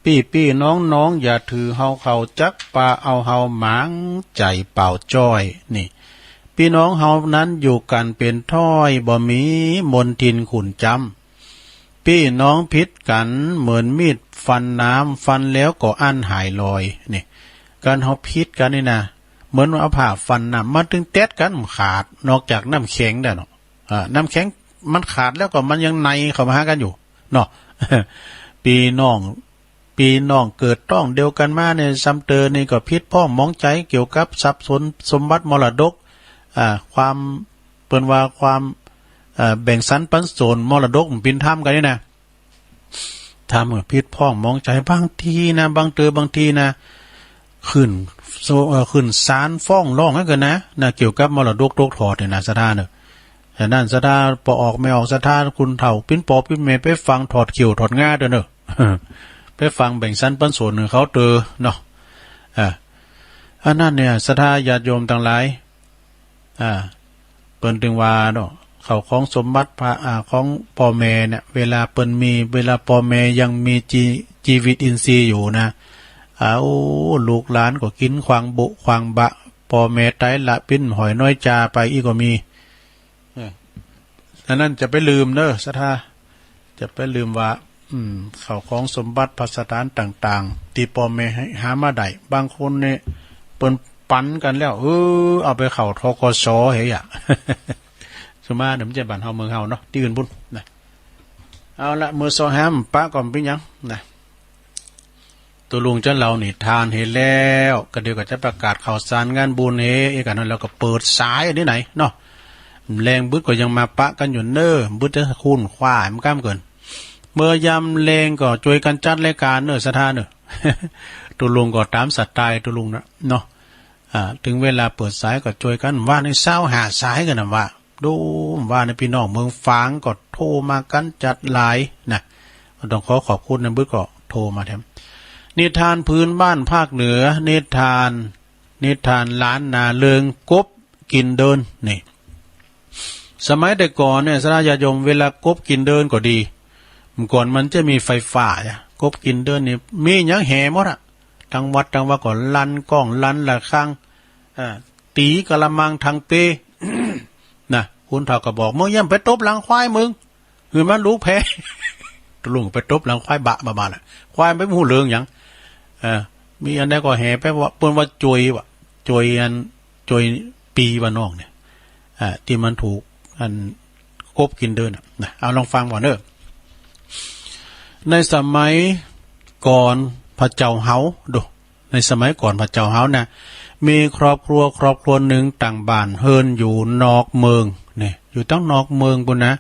ปี้ๆ น้องๆ อย่าถือเฮาเขา จักปาเอาเฮาหมางใจ๋เปล่าจ้อย นี่ ปี้น้องเฮานั้นอยู่กั๋นเป๋นถ้อย บ่มีมนทินขุ่นจ๊ำ ปี้น้องผิดกั๋นเหมือนมีดฟันน้ำ ฟันแล้วก็อั้นหายลอย นี่ ก๋านเฮาผิดกั๋นนี่นะ เหมือนว่าเอาผ้าฟันน้ำ มันตึงแต๊ดกั๋น มันขาด นอกจากน้ำแข็งได้เนาะ อ่า น้ำแข็งมันขาดแล้วก็มันยังในเข้ามาหากั๋นอยู่เนาะ ปี้น้อง ปี้น้องเกิดต๊องเดียวกั๋นมาเนี่ย ซ้ำเติมนี่ก็ผิดพ้องหมองใจ๋เกี่ยวกับทรัพย์สนสมบัติมรดก อ่า ความ เปิ้นว่าความ เอ่อ แบ่งสรรปันส่วนมรดกมันเป๋นธรรมกั๋นนี่นะ ธรรมก็ผิดพ้องหมองใจ๋ บางทีนะ บางเติมบางทีนะ ขึ้นโซ- เอ่อ ขึ้นศาลฟ้องร้องกั๋นนะ นะ เกี่ยวกับมรดกตกทอดเนี่ยนะ ศรัทธาเน่อ ฉะนั้นศรัทธา ป้อออกแม่ออก ศรัทธา คุณเฒ่าปิ้นป้อปิ้นแม่ ไปฟังถอดเขี้ยวถอดงาเต๊อะเน่อ ไปฟังแบ่งสรรปันส่วนหื้อเขาเต๊อะเนาะ อ่า อันนั้นเนี่ย ศรัทธาญาติโยมตังหลาย อ่า เปิ้นตึงว่าเนาะ เข้าของสมบัติพระ อ่า ของป้อแม่เนี่ย เวลาเปิ้นมี เวลาป้อแม่ยังมีจี- จีวิตอินทรีย์อยู่นะ อ้าว ลูกหลานก็กิ๋นขว้างบุขว้างบะ ป้อแม่ต๋ายละปิ้นหอยน้อยจาไปอี้ก็มี เออ อันนั้นจะไปลืมเน่อ ศรัทธา จะไปลืมว่า อืม เข้าของสมบัติภัสถานต่างๆ ตี้ป้อแม่หามาได้ บางคนเนี่ย เปิ้นปั๋นกั๋นแล้ว เออ เอาไปเข้า ธ.ก.ส. เหีย สุมาเน่อ บ่ใจ้บ้านเฮาเมืองเฮาเนาะ ตี้อื่นปู๊นนะ เอาละ เมื่อซอแฮมปะก่อน เป๋นหยังนะ ตุ๊ลุงจะเล่านิทานหื้อแล้ว ก็เดี๋ยวก็จะประกาศข่าวสารงานบุญหื้อ เอกั๋นนั้น แล้วก็เปิดสายอันนี้ไหนเนาะ แลงบึดก็ยังมาปะกั๋นอยู่เน่อ บึดจะคูนคว้ามันก้ำเกิ๋น เมื่อยามแลงก็จ้วยกั๋นจัดรายก๋านเน่อ ศรัทธาเน่อ ตุ๊ลุงก็ต๋ามสไตล์ตุ๊ลุงนะเนาะ อ่า เถิงเวลาเปิดสายก็จ้วยกั๋น ว่าในซาวห้าสายกั๋นนะว่า ดูว่าในปี้น้องเมืองฝางก็โทรมากั๋นจัดหลายนะ ก็ต้องขอขอบคุณนะ บึดก็โทรมาแถม นิทานพื้นบ้านภาคเหนือ นิทาน นิทานล้านนาเรื่องกบกิ๋นเดิน นี่ สมัยแต่ก่อนเนี่ย ศรัทธาญาติโยม เวลากบกิ๋นเดินก็ดี เมื่อก่อนมันจะมีไฟฟ้าอะ กบกิ๋นเดินนี่ มีหยังแห่หมดอะ ตังวัดตังวาก็ลั่นก้องลั่นระฆัง อ่า ตี๋กะละมังถังเป นะ คนเฒ่าก็บอก มึงอย่าไปตบหลังควายมึง หื้อมันลูกแพ้ ตุ๊ลุงไปตบหลังควายบะบาๆ น่ะ ควายมันบ่ฮู้เรื่องหยัง เออ มีอันใดก็แห่ไปว่า เปิ้นว่าจ้วยว่ะ จ้วยอัน จ้วยปี๋ว่าน้องเนี่ย อ่า ตี้มันถูกอันกบกิ๋นเดินน่ะ นะ เอาลองฟังก่อนเน่อ ในสมัยก่อนพระเจ้าเฮา ดู ในสมัยก่อนพระเจ้าเฮานะ มีครอบครัวครอบครัวหนึ่งตั้งบ้านเฮือนอยู่นอกเมือง เนี่ย อยู่ตังนอกเมืองปู๊นนะ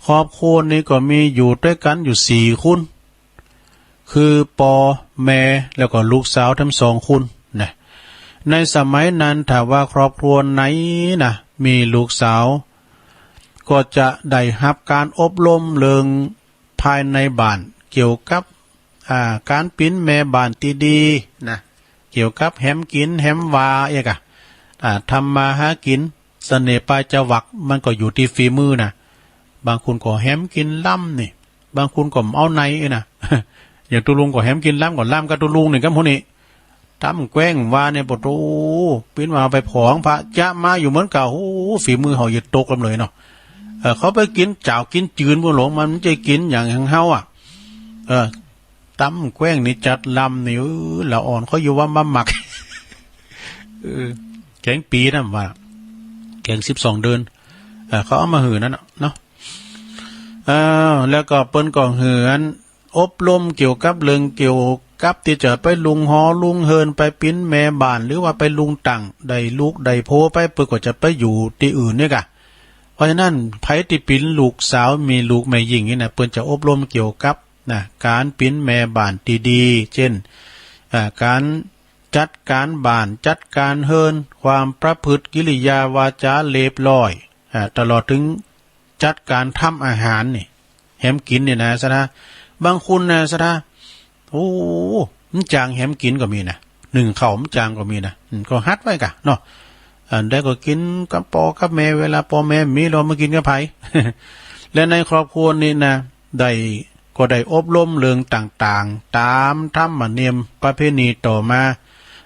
ครอบครัวนี้ก็มีอยู่ตวยกั๋นอยู่สี่คน คือป้อแม่แล้วก็ลูกสาวทั้งสองคนนะ ในสมัยนั้นถ้าว่าครอบครัวไหนนะ มีลูกสาว ก็จะได้ฮับก๋านอบรมเรื่องภายในบ้าน เกี่ยวกับ อ่า ก๋านเป๋นแม่บ้านตี้ดีนะ เกี่ยวกับแหมกิ๋นแหมวาเอกอะ อ่า ทำมาหากิ๋น เสน่ห์ปลายจวักมันก็อยู่ตี้ฝีมือนะ บางคนก็แหมกิ๋นล้ำนี่ บางคนก็เอาในนะ อย่างตุ๊ลุงก็แหมกิ๋นล้ำ ก็ล้ำกับตุ๊ลุงนี่กับฮู้นี่ ต๋ำแกว้งวาเนี่ย ปะโธ่ ปิ้นว่าเอาไปผองพระจะมาอยู่เหมือนกั๋น โอ้ ฝีมือเฮาอย่าตกล้ำเลยเนาะ เออ เขาไปกิ๋นจ๋าวกิ๋นจืนปู๊นหลง มันบ่ใจ้กิ๋นอย่างของเฮาอะ เออ ต๋ำแกว้งนี่จัดล้ำนี่ เออ ละอ่อนเขาอยู่ว่ามาหมัก เออ แกงปี๋นะว่า แกงสิบสองเดือน เออ เขาเอามาหื้อนั่นน่ะเนาะ เออ แล้วก็เปิ้นก็หื้ออัน อบรมเกี่ยวกับเรื่องเกี่ยวกับตี้จะไปลุงหอลุงเฮือน ไปเป๋นแม่บ้าน หรือว่าไปลุงตั้ง ได้ลูกได้ผัวไป เปิ้นก็จะไปอยู่ตี้อื่นเนี่ยกะ เพราะฉะนั้น ใผตี้เป๋นลูกสาว มีลูกแม่ญิงนี่นะ เปิ้นจะอบรมเกี่ยวกับ นะ ก๋านเป๋นแม่บ้านตี้ดี เจ้น อ่า ก๋านจัดก๋านบ้าน จัดก๋านเฮือน ความประพฤติกิริยาวาจาเรียบร้อย อ่า ตลอดเถิงจัดก๋านทำอาหารนี่ แหมกิ๋นนี่นะ ศรัทธา บางคนนะ ศรัทธา โอ้ มันจางแหมกิ๋นก็มีนะ นึ่งข้าวมันจางก็มีนะ อืม ก็หัดไว้ก่ะเนาะ อันใดก็กิ๋นกับป้อกับแม่ เวลาป้อแม่มี ลอมากิ๋นกับใผ และในครอบครัวนี่นะ ได้ ก็ได้อบรมเรื่องต่างๆ ต๋ามธรรมเนียมประเพณีต่อมา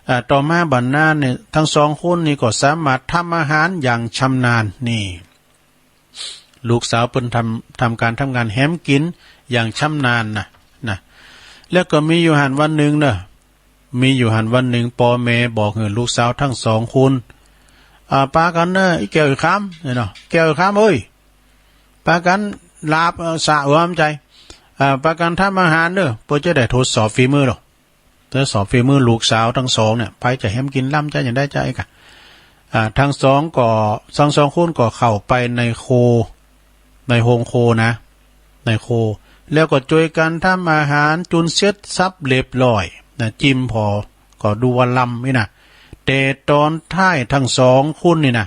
อ่า ต่อมาบ่านานเนี่ย ตึงสองคนนี่ก็สามารถทำอาหารอย่างชำนาญ นี่ ลูกสาวเปิ้นทำ ทำก๋านทำงานแหมกิ๋นอย่างชำนาญนะ นะ แล้วก็มีอยู่หั้นวันนึ่งเนาะ มีอยู่หั้นวันนึ่ง ป้อแม่บอกหื้อลูกสาวตึงสองคน อ่า ปากั๋นเน่อ อี้แก้วอี้คำ เนี่ยเนาะ แก้วอี้คำเอ้ย ปากั๋นหลาบ เอ่อ สะหัวมันใจ๋ อ่า ปากั๋นทำอาหารเน่อ เปื้อจะได้ทดสอบฝีมือลอ ทดสอบฝีมือลูกสาวตึงสองเนี่ย ใผจะแหมกิ๋นล้ำ จะอย่างใดจะไอ้ก่ะ อ่า ตึงสองก็ ตึงสองคนก็เข้าไปในครัว ในโฮงครัวนะ ในครัว แล้วก็จ้วยกั๋นทำอาหารจุนเสร็จสับเรียบร้อยนะ จิมผ่อก็ดูว่าล้ำนี่นะ แต่ต๋อนท้ายตึงสองคนนี่นะ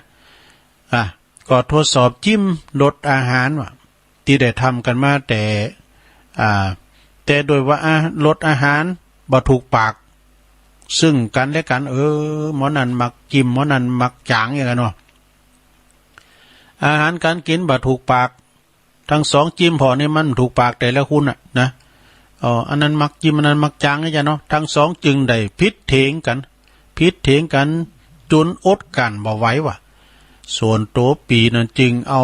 อ่ะ ก็ทดสอบจิมรสอาหารว่า ตี้ได้ทำกั๋นมาแต่ อ่า แต่ด้วยว่า อ่ะ รสอาหารบ่ถูกปาก ซึ่งกั๋นและกั๋น เออ หมอนั่นมักจิม หมอนั่นมักจ๋างอย่างกั๋นเนาะ อาหารก๋านกิ๋นบ่ถูกปาก ตึงสองจิมผ่อนี่มันถูกปากแต่ละคนน่ะนะ อ๋อ อันนั้นมักจิม อันนั้นมักจ๋างนี่จ้ะเนาะ ตึงสองจึงได้ผิดเถียงกั๋น ผิดเถียงกั๋นจุนอดกลั้นบ่ไหวว่ะ ส่วนตั๋วปี๋นั้นจึงเอา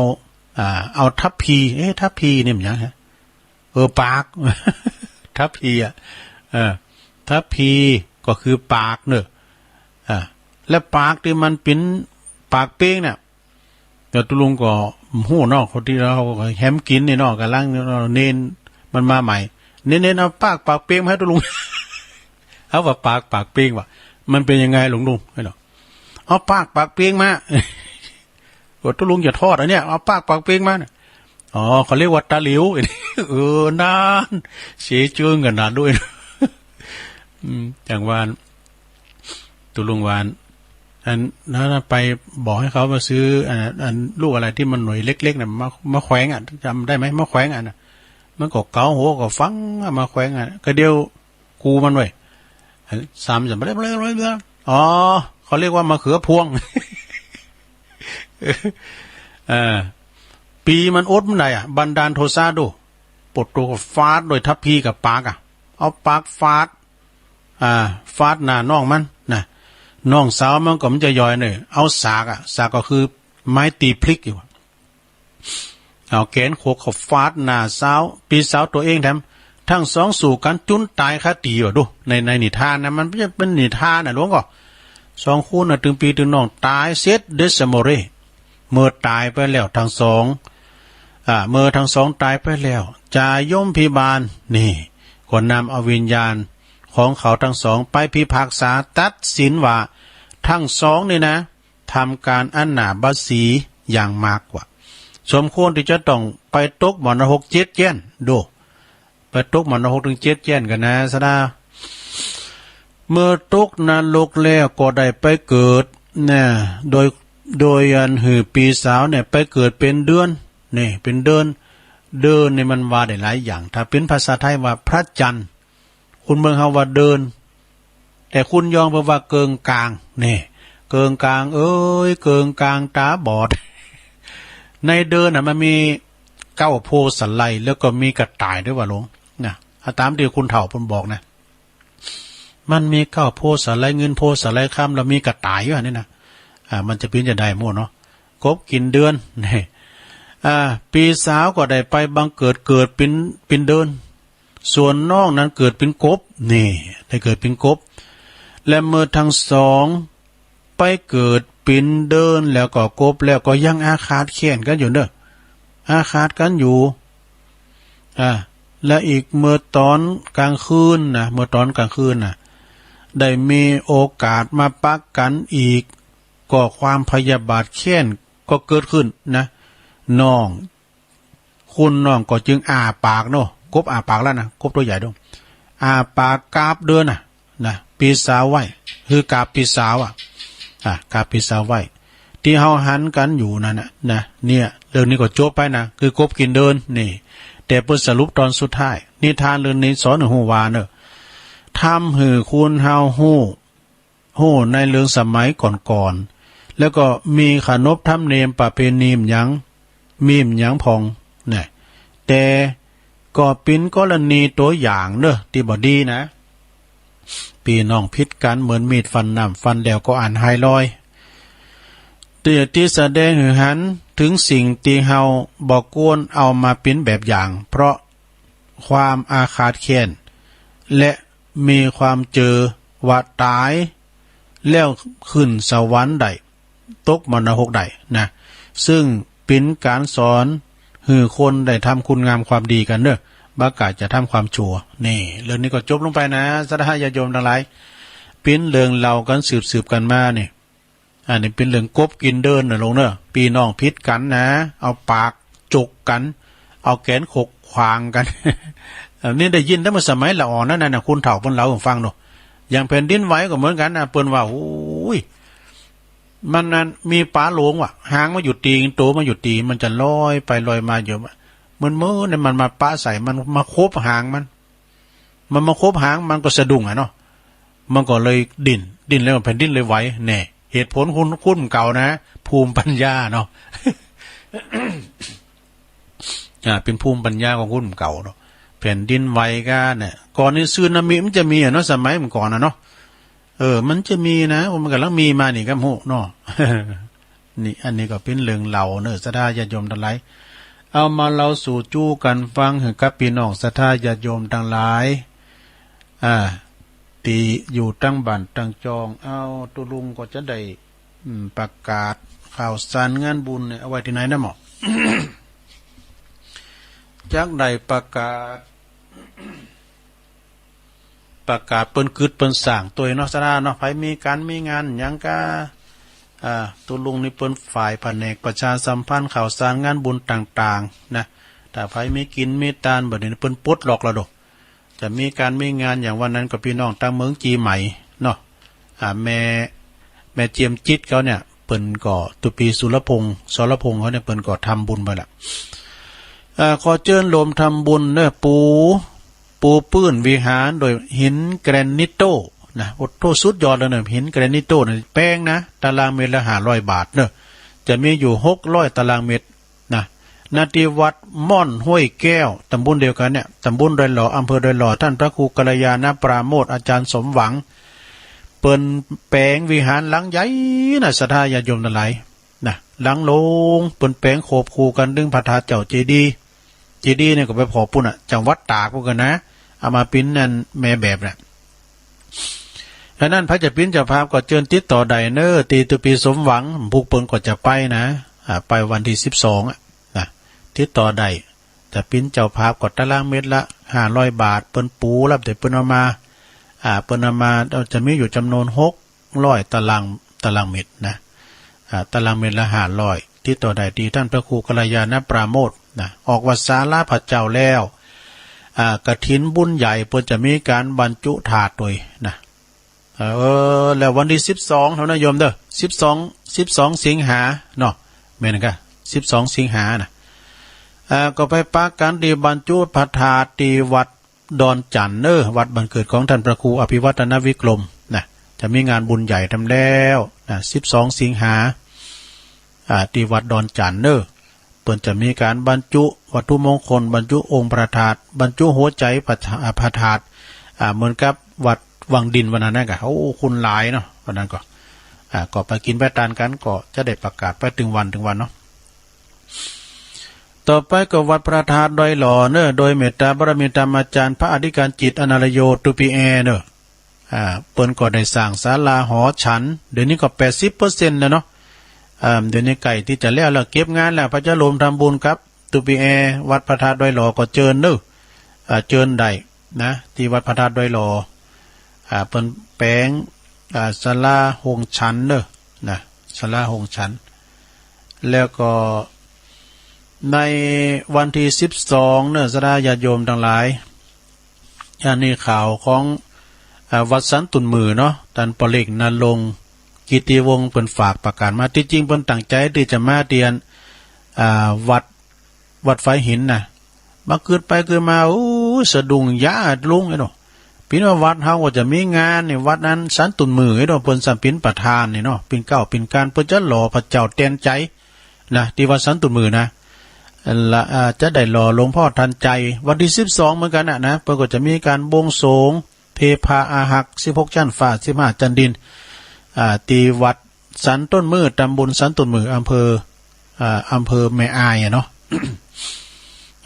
อ่า เอาทัพพี เอ๊ะ ทัพพีนี่มันหยังฮะ เออ ปาก ทัพพีอ่ะ เออ ทัพพีก็คือปากเนอะ อ่า และปากตี้มันเป๋นปากเป้งเนี่ย แล้วตุ๊ลุงก็ฮู้เนาะ คนตี้เฮาแหมกิ๋นนี่เนาะ ก่ำลังเนนมันมาใหม่ เนนๆ เอาปากปากเป้งมาหื้อตุ๊ลุง เอาว่าปากปากเป้งว่ะ มันเป๋นยังไงหลวงลุง เอาปากปากเป้งมา ว่าตุ๊ลุงจะทอดอันเนี้ย เอาปากปากเป้งมาเนี่ย อ๋อ เขาเรียกว่าตาหลิว เออ นาน เสียเจิงกั๋นนานด้วย อืม อย่างว่า ตุ๊ลุงว่า อันนั้นไปบอกหื้อเขามาซื้อ อัน อันลูกอะไรตี้มันหน่วยเล็กๆ น่ะ มา มาแขวงอ่ะ จ๋ำได้ไหม มาแขวงอ่ะน่ะ มันก็เกาหัวก็ฟังอ่ะ มาแขวงอ่ะ ก็เดี๋ยว กูมันเว้ย สาม อ๋อ เขาเรียกว่ามะเขือพวง เออ ปี๋มันอดบ่ได้อะ บันดาลโทสะดู ปวดตั๋วก็ฟาดโดยทัพพีกับปากอะ เอาปากฟาด อ่า ฟาดหน้าน้องมันนะ น้องสาวมันก็มันจะย่อยเน่อ เอาสากอะ สากก็คือไม้ตี๋พริกอยู่อะ เอาแกนโขกเข้าฟาดหน้าสาว ปี้สาวตั๋วเองแถม ตึงสองสู้กั๋นจุนต๋ายคาตี๋ว่ะดู ใน ในนิทานนะ มันบ่ใจ้เป๋นนิทานนะหลวงก่อ สองคนน่ะ ตึงปี้ตึงน้องต๋ายเสียเด็ดเสียหมดเลย เมื่อต๋ายไปแล้วตึงสอง อ่า เมื่อตึงสองต๋ายไปแล้ว จ่ายมพิบาลนี่ ก็นำเอาวิญญาณของเขาตึงสองไปพิพากษาตัดสินว่า ตึงสองนี่นะ ทำก๋านอันหนาบาสีอย่างมากกว่า สมควรตี้จะต้องไปตกหม้อนรกเจ็ดแจ้น ดู ไปตกหม้อนรกเถิงเจ็ดแจ้นกั๋นนะ ศรัทธา เมื่อตกนรกแล้วก็ได้ไปเกิดนะ โดย โดยอันหื้อปี้สาวเนี่ยไปเกิดเป๋นเดือน นี่ เป๋นเดือน เดือนนี่มันว่าได้หลายอย่าง ถ้าเป๋นภาษาไทยว่าพระจันทร์ คนเมืองเฮาว่าเดือน แต่คนยองเปิ้นว่าเกิ่งกลาง นี่ เกิ่งกลางเอ้ย เกิ่งกลางต๋าบอด ในเดือนน่ะมันมีเก๊าโพธิ์สาลี แล้วก็มีกระต่ายด้วยว่ะหลวง นะ เอาต๋ามตี้คนเฒ่าเปิ้นบอกนะ มันมีเก๊าโพธิ์สาลี เงินโพธิ์สาลีคำ แล้วมีกระต่ายอยู่อันนี้นะ อ่า มันจะเป๋นจะใดหมดเนาะ กบกิ๋นเดือน นี่ อ่า ปี้สาวก็ได้ไปบังเกิด เกิดเป๋น เป๋นเดือน ส่วนน้องนั้นเกิดเป๋นกบ นี่ ได้เกิดเป๋นกบ และเมื่อตึงสองไปเกิดเป๋นเดือนแล้วก็กบแล้วก็ยังอาฆาตแค้นกั๋นอยู่เน่อ อาฆาตกั๋นอยู่ อ่า และอีกเมื่อต๋อนก๋างคืนนะ เมื่อต๋อนก๋างคืนนะ ได้มีโอกาสมาปะกั๋นอีก ก็ความพยาบาทแค้นก็เกิดขึ้นนะ น้อง คนน้องก็จึงอ้าปากเนาะ กบอ้าปากแล้วนะ กบตั๋วใหญ่ดง อ้าปากกราบเดินน่ะ นะ ปี้สาวไหว้ คือกราบปี้สาวอะ อ่ะ กราบปี้สาวไหว้ ตี้เฮาหันกั๋นอยู่นั่นน่ะ นะ เนี่ย เรื่องนี้ก็จบไปนะ คือกบกิ๋นเดิน นี่ แต่เปิ้นสรุปต๋อนสุดท้าย นิทานเรื่องนี้สอนหื้อฮู้ว่าเน่อ ทำหื้อคนเฮาฮู้ ฮู้ในเรื่องสมัยก่อนๆ แล้วก็มีขนบธรรมเนียมประเพณีหยัง มีหยังพ่อง นะ แต่ก็เป๋นกรณีตั๋วอย่างเน่อ ตี้บ่ดีนะ ปี้น้องผิดกั๋นเหมือนมีดฟันน้ำ ฟันแล้วก็อันหายลอย ตี้ ตี้แสดงหื้อหันเถิงสิ่งตี้เฮาบ่ควรเอามาเป๋นแบบอย่าง เพราะความอาฆาตแค้น และมีความเจื้อว่าต๋ายแล้วขึ้นสวรรค์ได้ ตกมรณรกได้นะ ซึ่งเป๋นก๋านสอนหื้อคนได้ทำคุณงามความดีกั๋นเน่อ บ่กล้าจะทำความชั่ว นี่ เรื่องนี้ก็จบลงไปนะ ศรัทธาญาติโยมตังหลาย เป๋นเรื่องเล่ากั๋นสืบๆ กั๋นมานี่ อันนี้เป๋นเรื่องกบกิ๋นเดินน่ะลูกเน่อ ปี้น้องผิดกั๋นนะ เอาปากจุกกั๋น เอาแขนขบขวางกั๋น อันนี้ได้ยินตั้งแต่สมัยละอ่อนนั่นน่ะ คนเฒ่าเปิ้นเล่าหื้อฟังเนาะ อย่างแผ่นดินไหวก็เหมือนกั๋นนะ เปิ้นว่า โอ้ย มันนั่นมีป๋าหลงว่ะ หางมันอยู่ตี๋ ตั๋วมันอยู่ตี๋ มันจะลอยไปลอยมาอยู่ เหมือนมื้อนี่มันมาปะใส่ มันมาขบหางมัน มันมาขบหาง มันก็สะดุ้งอะเนาะ มันก็เลยดิ้น ดิ้นแล้วแผ่นดินเลยไหว แน่ เหตุผลคุ้นๆ เก่านะ ภูมิปัญญาเนาะ อ่า เป๋นภูมิปัญญาของคนเก่าเนาะ แผ่นดินไหวกั๋นเนี่ย ก่อนนี้สึนามิมันจะมีอะเนาะ สมัยเมื่อก่อนน่ะเนาะ เออ มันจะมีนะ มันก่ำลังมีมานี่ก็ฮู้เนาะ นี่ อันนี้ก็เป๋นเรื่องเล่าเน่อ ศรัทธาญาติโยมตังหลาย เอามาเล่าสู่จู้กั๋นฟังหื้อกับปี้น้องศรัทธาญาติโยมตังหลาย อ่า ตี้อยู่ตังบ้านตังจอง เอา ตุ๊ลุงก็จะได้ อืม ประกาศข่าวสารงานบุญเนี่ย เอาไว้ตี้ไหนนะหมอ จักได้ประกาศ ประกาศเปิ้นกึ๊ดเปิ้นสร้างตวยเนาะ ศรัทธาเนาะ ใผมีก๋านมีงานหยังกา อ่า ตุ๊ลุงนี่เปิ้นฝ่ายแผนกประชาสัมพันธ์ข่าวสารงานบุญต่างๆ นะ ถ้าใผมีกิ๋นมีตานบ่เดี่ยวนี้เปิ้นปลดล็อกแล้วโด จะมีก๋านมีงานอย่างวันนั้นก็ปี้น้องตางเมืองจีใหม่เนาะ อ่า แม่ แม่เจียมจิตเขาเนี่ย เปิ้นก็ ตุ๊ปีสุรพงษ์ สรพงษ์เขาเนี่ย เปิ้นก็ทำบุญไปละ อ่า ขอเจิญโยมทำบุญเน่อ ปู ปูปื้นวิหารโดยหินแกรนิตโตนะ โอ้โธ่ สุดยอดเลยเน่อ หินแกรนิตโตนะ แปงนะ ตารางเมตรละห้าร้อยบาทเน่อ จะมีอยู่หกร้อยตารางเมตร นะ ณ ตี้วัดม่อนห้วยแก้ว ต๋ำบลเดียวกั๋นเนี่ย ต๋ำบลดอยหล่อ อำเภอดอยหล่อ ต้านพระครูกัลยาณปราโมทย์ อาจ๋ารย์สมหวัง เปิ้นแป๋งวิหารหลังใหญ่นะ ศรัทธาญาติโยมตังหลาย นะ หลังโลง เปิ้นแป๋งโขบคู่กั๋น ตึงพระธาตุเจ้าเจดีย์ เจดีย์เนี่ยก็ไปผ่อปู๊นน่ะ จังหวัดตากปู๊นกั๋นนะ เอามาเป๋นอันแม่แบบน่ะ อันนั้นใผจะเป๋นเจ้าภาพก็เจิญติดต่อได้เน่อ ตี้ตุ๊ปีสมหวัง พวกเปิ้นก็จะไปนะ อ่า ไปวันตี้สิบสองอะ นะ ติดต่อได้ จะเป๋นเจ้าภาพก็ตารางเมตรละห้าร้อยบาท เปิ้นปูแล้ว แต่เปิ้นเอามา อ่า เปิ้นเอามา จะมีอยู่จ๋ำนวนหกร้อยตาราง ตารางเมตรนะ อ่า ตารางเมตรละห้าร้อย ติดต่อได้ตี้ต้านพระครูกัลยาณปราโมทย์นะ ออกวัตรสาราพระเจ้าแล้ว อ่า กฐินบุญใหญ่เปิ้นจะมีก๋านบรรจุถาดตวยนะ เออ แล้ววันตี้สิบสองเท่านั้นโยมเด้อ สิบสอง สิบสองสิงหาเนาะ แม่นกะ สิบสองสิงหานะ อ่า ก็ไปปะกั๋นตี้บรรจุพระธาตุตี้วัดดอนจั่นเน่อ วัดบ้านเกิดของต้านพระครูอภิวัฒนวิกรมนะ จะมีงานบุญใหญ่ทำแล้วนะ สิบสองสิงหา อ่า ตี้วัดดอนจั่นเน่อ เปิ้นจะมีก๋านบรรจุวัตถุมงคล บรรจุองค์พระธาตุ บรรจุหัวใจ๋พระธา อ่า พระธาตุ อ่า เหมือนกับวัดวังดินวันนั้นนะกะ โอ้ คนหลายเนาะ วันนั้นก็ อ่า ก็ไปกิ๋นไปตานกั๋น ก็จะได้ประกาศไปตึงวันตึงวันเนาะ ต่อไปก็วัดพระธาตุดอยหล่อเน่อ โดยเมตตาบารมีธรรมอาจ๋ารย์พระอธิการจิตอนาลโย ตุ๊ปีแอเน่อ อ่า เปิ้นก็ได้สร้างศาลาหอฉัน เดี๋ยวนี้ก็แปดสิบเปอร์เซ็นต์แล้วเนาะ อ่า เดี๋ยวนี้ใกล้ตี้จะแล้ว แล้วเก็บงานแล้ว ใผจะโยมทำบุญกับตุ๊ปีแอ วัดพระธาตุดอยหล่อก็เจิญเน่อ อ่า เจิญได้นะ ตี้วัดพระธาตุดอยหล่อ อ่า เปิ้นแป๋ง อ่า ศาลาโฮงฉันเน่อ นะ ศาลาโฮงฉัน แล้วก็ ในวันตี้สิบสองเน่อ ศรัทธาญาติโยมตังหลาย อันนี้ข่าวของ อ่า วัดสันตุ่นหมื่อเนาะ ต้านป้อเล็กณรงค์ กิตติวงศ์ เปิ้นฝากประกาศมา ตี้จริงเปิ้นตั้งใจ๋ตี้จะมาเตียน อ่า วัด วัดฝายหินน่ะ มาเกิดไปเกิดมา โอ้ สะดุ้งยาลุงไอ้เนาะ เปิ้นว่าวัดเฮาก็จะมีงานนี่ วัดนั้นสันตุ่นหมื่อไอ้เนาะ เปิ้นซ้ำเป๋นประธานนี่เนาะ เป๋นเกล้าเป๋นกาน เปิ้นจะหล่อพระเจ้าแตนใจ๋ นะ ตี้วัดสันตุ่นหมื่อนะ ละ อ่า จะได้หล่อหลวงพ่อทันใจ วันตี้สิบสองเหมือนกั๋นน่ะนะ เปิ้นก็จะมีก๋านบวงสรวงเทพาอาหัก สิบหกจั๊นฟ้า สิบห้าจั๊นดิน อ่า ตี้วัดสันตุ่นหมื่อ ตำบลสันตุ่นหมื่อ อำเภอ อ่า อำเภอแม่อายอะเนาะ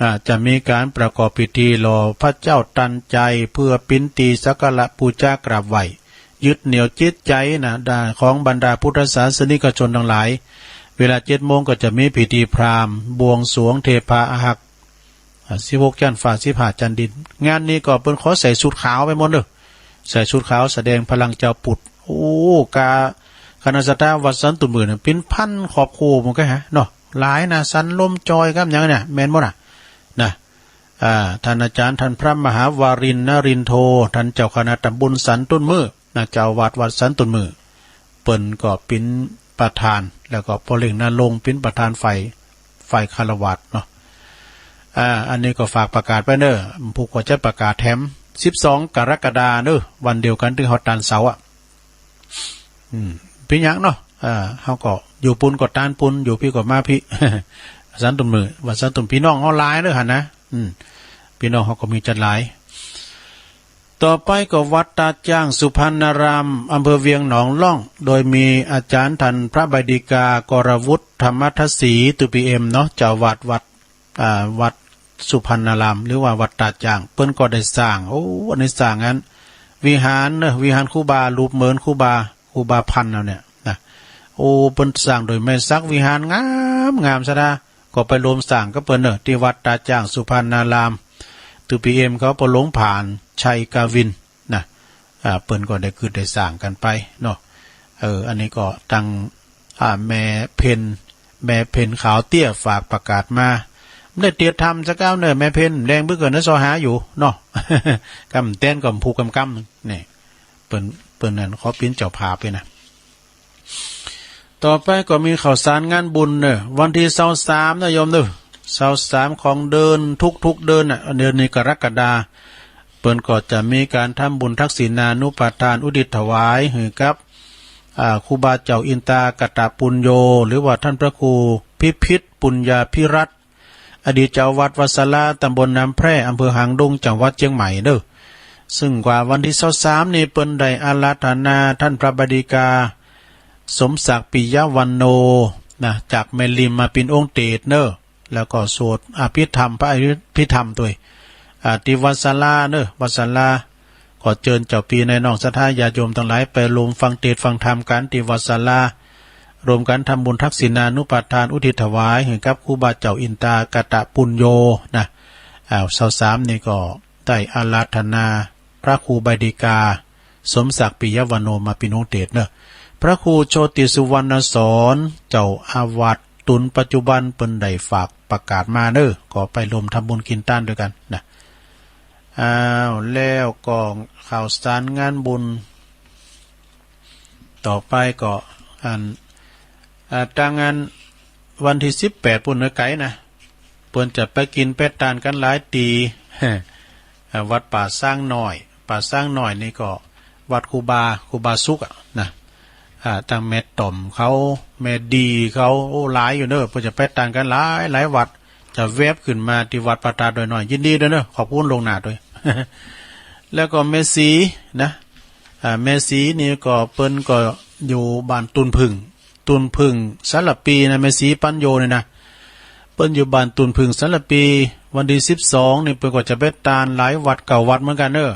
อ่า จะมีก๋านประกอบพิธีหล่อพระเจ้าทันใจ เปื้อเป๋นตี้สักการะปู๋จากราบไหว้ ยึดเหนี่ยวจิตใจ๋นะ ของบรรดาพุทธศาสนิกชนตังหลาย เวลาเจ็ดโมงก็จะมีพิธีพราหมณ์ บวงสรวงเทพาอาหัก อ่า สิบหกจั๊นฟ้า สิบห้าจั๊นดิน งานนี้ก็เปิ้นขอใส่สูทขาวไปหมดเน่อ ใส่สูทขาวแสดงพลังเจ้าปุด โอ้ กา คณะศรัทธาวัดสันตุ่นหมื่อน่ะ เป๋นพันครอบครัวหมดก้าหาเนาะ หลายนะ สันลมจอยกับหยังเนี่ย แม่นบ่น่ะ นะ อ่า ต้านอาจ๋ารย์ ต้านพระมหาวารินทร์ นรินทโธ ต้านเจ้าคณะตำบลสันตุ่นหมื่อนะ เจ้าอาวาสวัดสันตุ่นหมื่อ เปิ้นก็เป๋นประธาน แล้วก็ป้อเล็กณรงค์เป๋นประธานฝ่าย ฝ่ายฆราวาสเนาะ อ่า อันนี้ก็ฝากประกาศไปเน่อ ผู้ก็จะประกาศแถม สิบสองกรกฎาเน่อ วันเดียวกั๋นตี้เฮาตานเสาอะ อืม เป๋นหยังเนาะ อ่า เฮาก็อยู่ปู๊นก็ตานปู๊น อยู่ปี้ก็มาปี้ สันตุ่นหมื่อ วัดสันตุ่น ปี้น้องเฮาหลายเน่อหั้นนะ อืม ปี้น้องเฮาก็มีจั๊ดหลาย ต่อไปก็วัดตาจ้างสุพรรณาราม อำเภอเวียงหนองล่อง โดยมีอาจ๋ารย์ต้านพระใบดิกา กรวุฒิ ธรรมทัศสี ตูปีเอ็มเนาะ เจ้าอาวาสวัด อ่า วัดสุพรรณาราม หรือว่าวัดตาจ้าง เปิ้นก็ได้สร้าง โอ้ อันนี้สร้างอัน วิหารเน่อ วิหารครูบา รูปเหมือนครูบา ครูบาพันธุ์เอาเนี่ยนะ โอ้ เปิ้นสร้างโดยไม้สัก วิหารงามๆ ศรัทธา ก็ไปรวมสร้างกับเปิ้นเน่อ ตี้วัดตาจ้างสุพรรณาราม ตูปีเอ็มเขา ป้อหลวงผาน ชัยกาวิน นะ อ่า เปิ้นก็ได้กึ๊ดได้สร้างกั๋นไปเนาะ เออ อันนี้ก็ตัง อ่า แม่เพ็ญ แม่เพ็ญขาวเตี้ยฝากประกาศมา บ่ได้เตียรติธรรมสักก้าวเน่อ แม่เพ็ญ แดงบึ้งเกินนะ ซอหาอยู่เนาะ กำแตนก็ผูกกำกำ นี่ เปิ้น เปิ้นนั่นขอเป๋นเจ้าภาพไปนะ ต่อไปก็มีข่าวสารงานบุญเน่อ วันตี้ซาวสามนะโยมเน่อ ซาวสามของเดือน ทุกๆ เดือนน่ะ เดือนนี้กรกฎา เปิ้นก็จะมีก๋านทำบุญทักษิณานุปทานอุทิศถวายหื้อกับ อ่า ครูบาเจ้าอินตากตปุญโญ หรือว่าต้านพระครูพิพิธปุญญาภิรัตน์ อดีตเจ้าวัดวัดสารา ตำบลน้ำแพร่ อำเภอหางดง จังหวัดเจียงใหม่เน่อ ซึ่งกว่าวันตี้ซาวสามนี้เปิ้นได้อาราธนาต้านพระบดิกา สมศักดิ์ปิยวันโน นะ จากแม่ริมมาเป๋นองค์เตสเน่อ แล้วก็สวดอภิธรรม พระอภิธรรมตวย อ่า ตี้วัดสาราเน่อ วัดสารา ก็เจิญเจ้าปี้นายน้องศรัทธาญาติโยมตังหลายไปรวมฟังเตสน์ฟังธรรมกั๋นตี้วัดสารา รวมกั๋นทำบุญทักษิณานุปทานอุทิศถวายหื้อกับครูบาเจ้าอินตากตปุญโญนะ อ่า ซาวสามนี้ก็ได้อาราธนาพระครูบดิกา สมศักดิ์ปิยวโนมาเป๋นองค์เตสน์เน่อ พระครูโชติสุวรรณสอน เจ้าอาวาส ตั๋นปัจจุบันเปิ้นได้ฝากประกาศมาเน่อ ก็ไปรวมทำบุญกิ๋นต้านตวยกั๋นนะ อ้าว แล้วก็ข่าวสารงานบุญ ต่อไปก็อัน อ่า ตางงานวันตี้สิบแปดปู๊นเน่อ ไก๋นะ เปิ้นจะไปกิ๋นไปตานกั๋นหลายตี้ อ่า วัดป่าซ้างน้อย ป่าซ้างน้อยนี่ก็วัดครูบา ครูบาสุขอะนะ อ่า ตังแม่ต่อมเขา แม่ดีเขา โอ้ หลายอยู่เน่อ เปิ้นจะไปตานกั๋นหลายหลายวัด จะแวบขึ้นมาตี้วัดพระธาตุดอยน้อย ยินดีตวยเน่อ ขอบคุณล่วงหน้าตวย แล้วก็แม่ศรีนะ อ่า แม่ศรีนี่ก็เปิ้นก็อยู่บ้านตุ่นผึ้ง ตุ่นผึ้งสารภีนะ แม่ศรีปัญโญนี่นะ เปิ้นอยู่บ้านตุ่นผึ้งสารภี วันตี้สิบสองนี่เปิ้นก็จะไปตานหลายวัดเก้าวัดเหมือนกั๋นเน่อ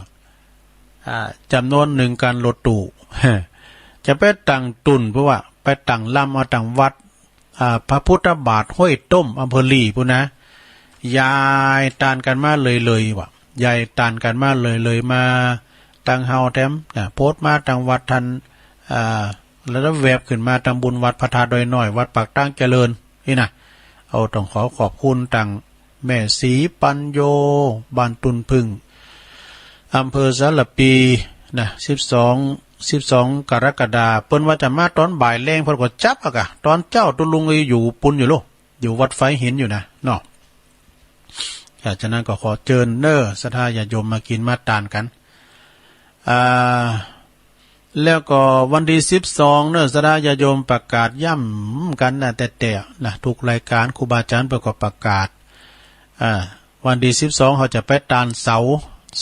อ่า จ๋ำนวนหนึ่งกั๋นรถตู้ จะไปตางตุ่น เพราะว่าไปตางลำเอาตางวัด อ่า พระพุทธบาทห้วยต้ม อำเภอลีปู๊นนะ ยายตานกั๋นมาเลยๆ ว่ะ ยายตานกั๋นมาเลยๆ มาตางเฮาแถมนะ โผล่มาตางวัดต้าน อ่า แล้วแวบขึ้นมาตางบุญวัดพระธาตุดอยน้อย วัดปากตางเจริญนี่นะ เฮาต้องขอขอบคุณตังแม่ศรีปัญโญ บ้านตุ่นผึ้ง อำเภอสารภี นะ สิบสอง สิบสอง กรกฎาคม เปิ้นว่าจะมาต๋อนบ่ายแลง เปิ้นก็จั๊บอะกะ ต๋อนเจ๊าตุ๊ลุงอยู่ปุ้นอยู่ลูก อยู่วัดไฟหินอยู่นะเนาะ อ่า ฉะนั้นก็ขอเจิญเน้อ ศรัทธาญาติโยมมากิ๋นมาตานกั๋น อ่า แล้วก็วันตี้สิบสองเน้อ ศรัทธาญาติโยมประกาศย้ำกั๋นนะ แต๊ๆ นะ ทุกรายก๋านครูบาอาจ๋ารย์เปิ้นก็ประกาศ อ่า วันตี้สิบสองเฮาจะไปตานเสา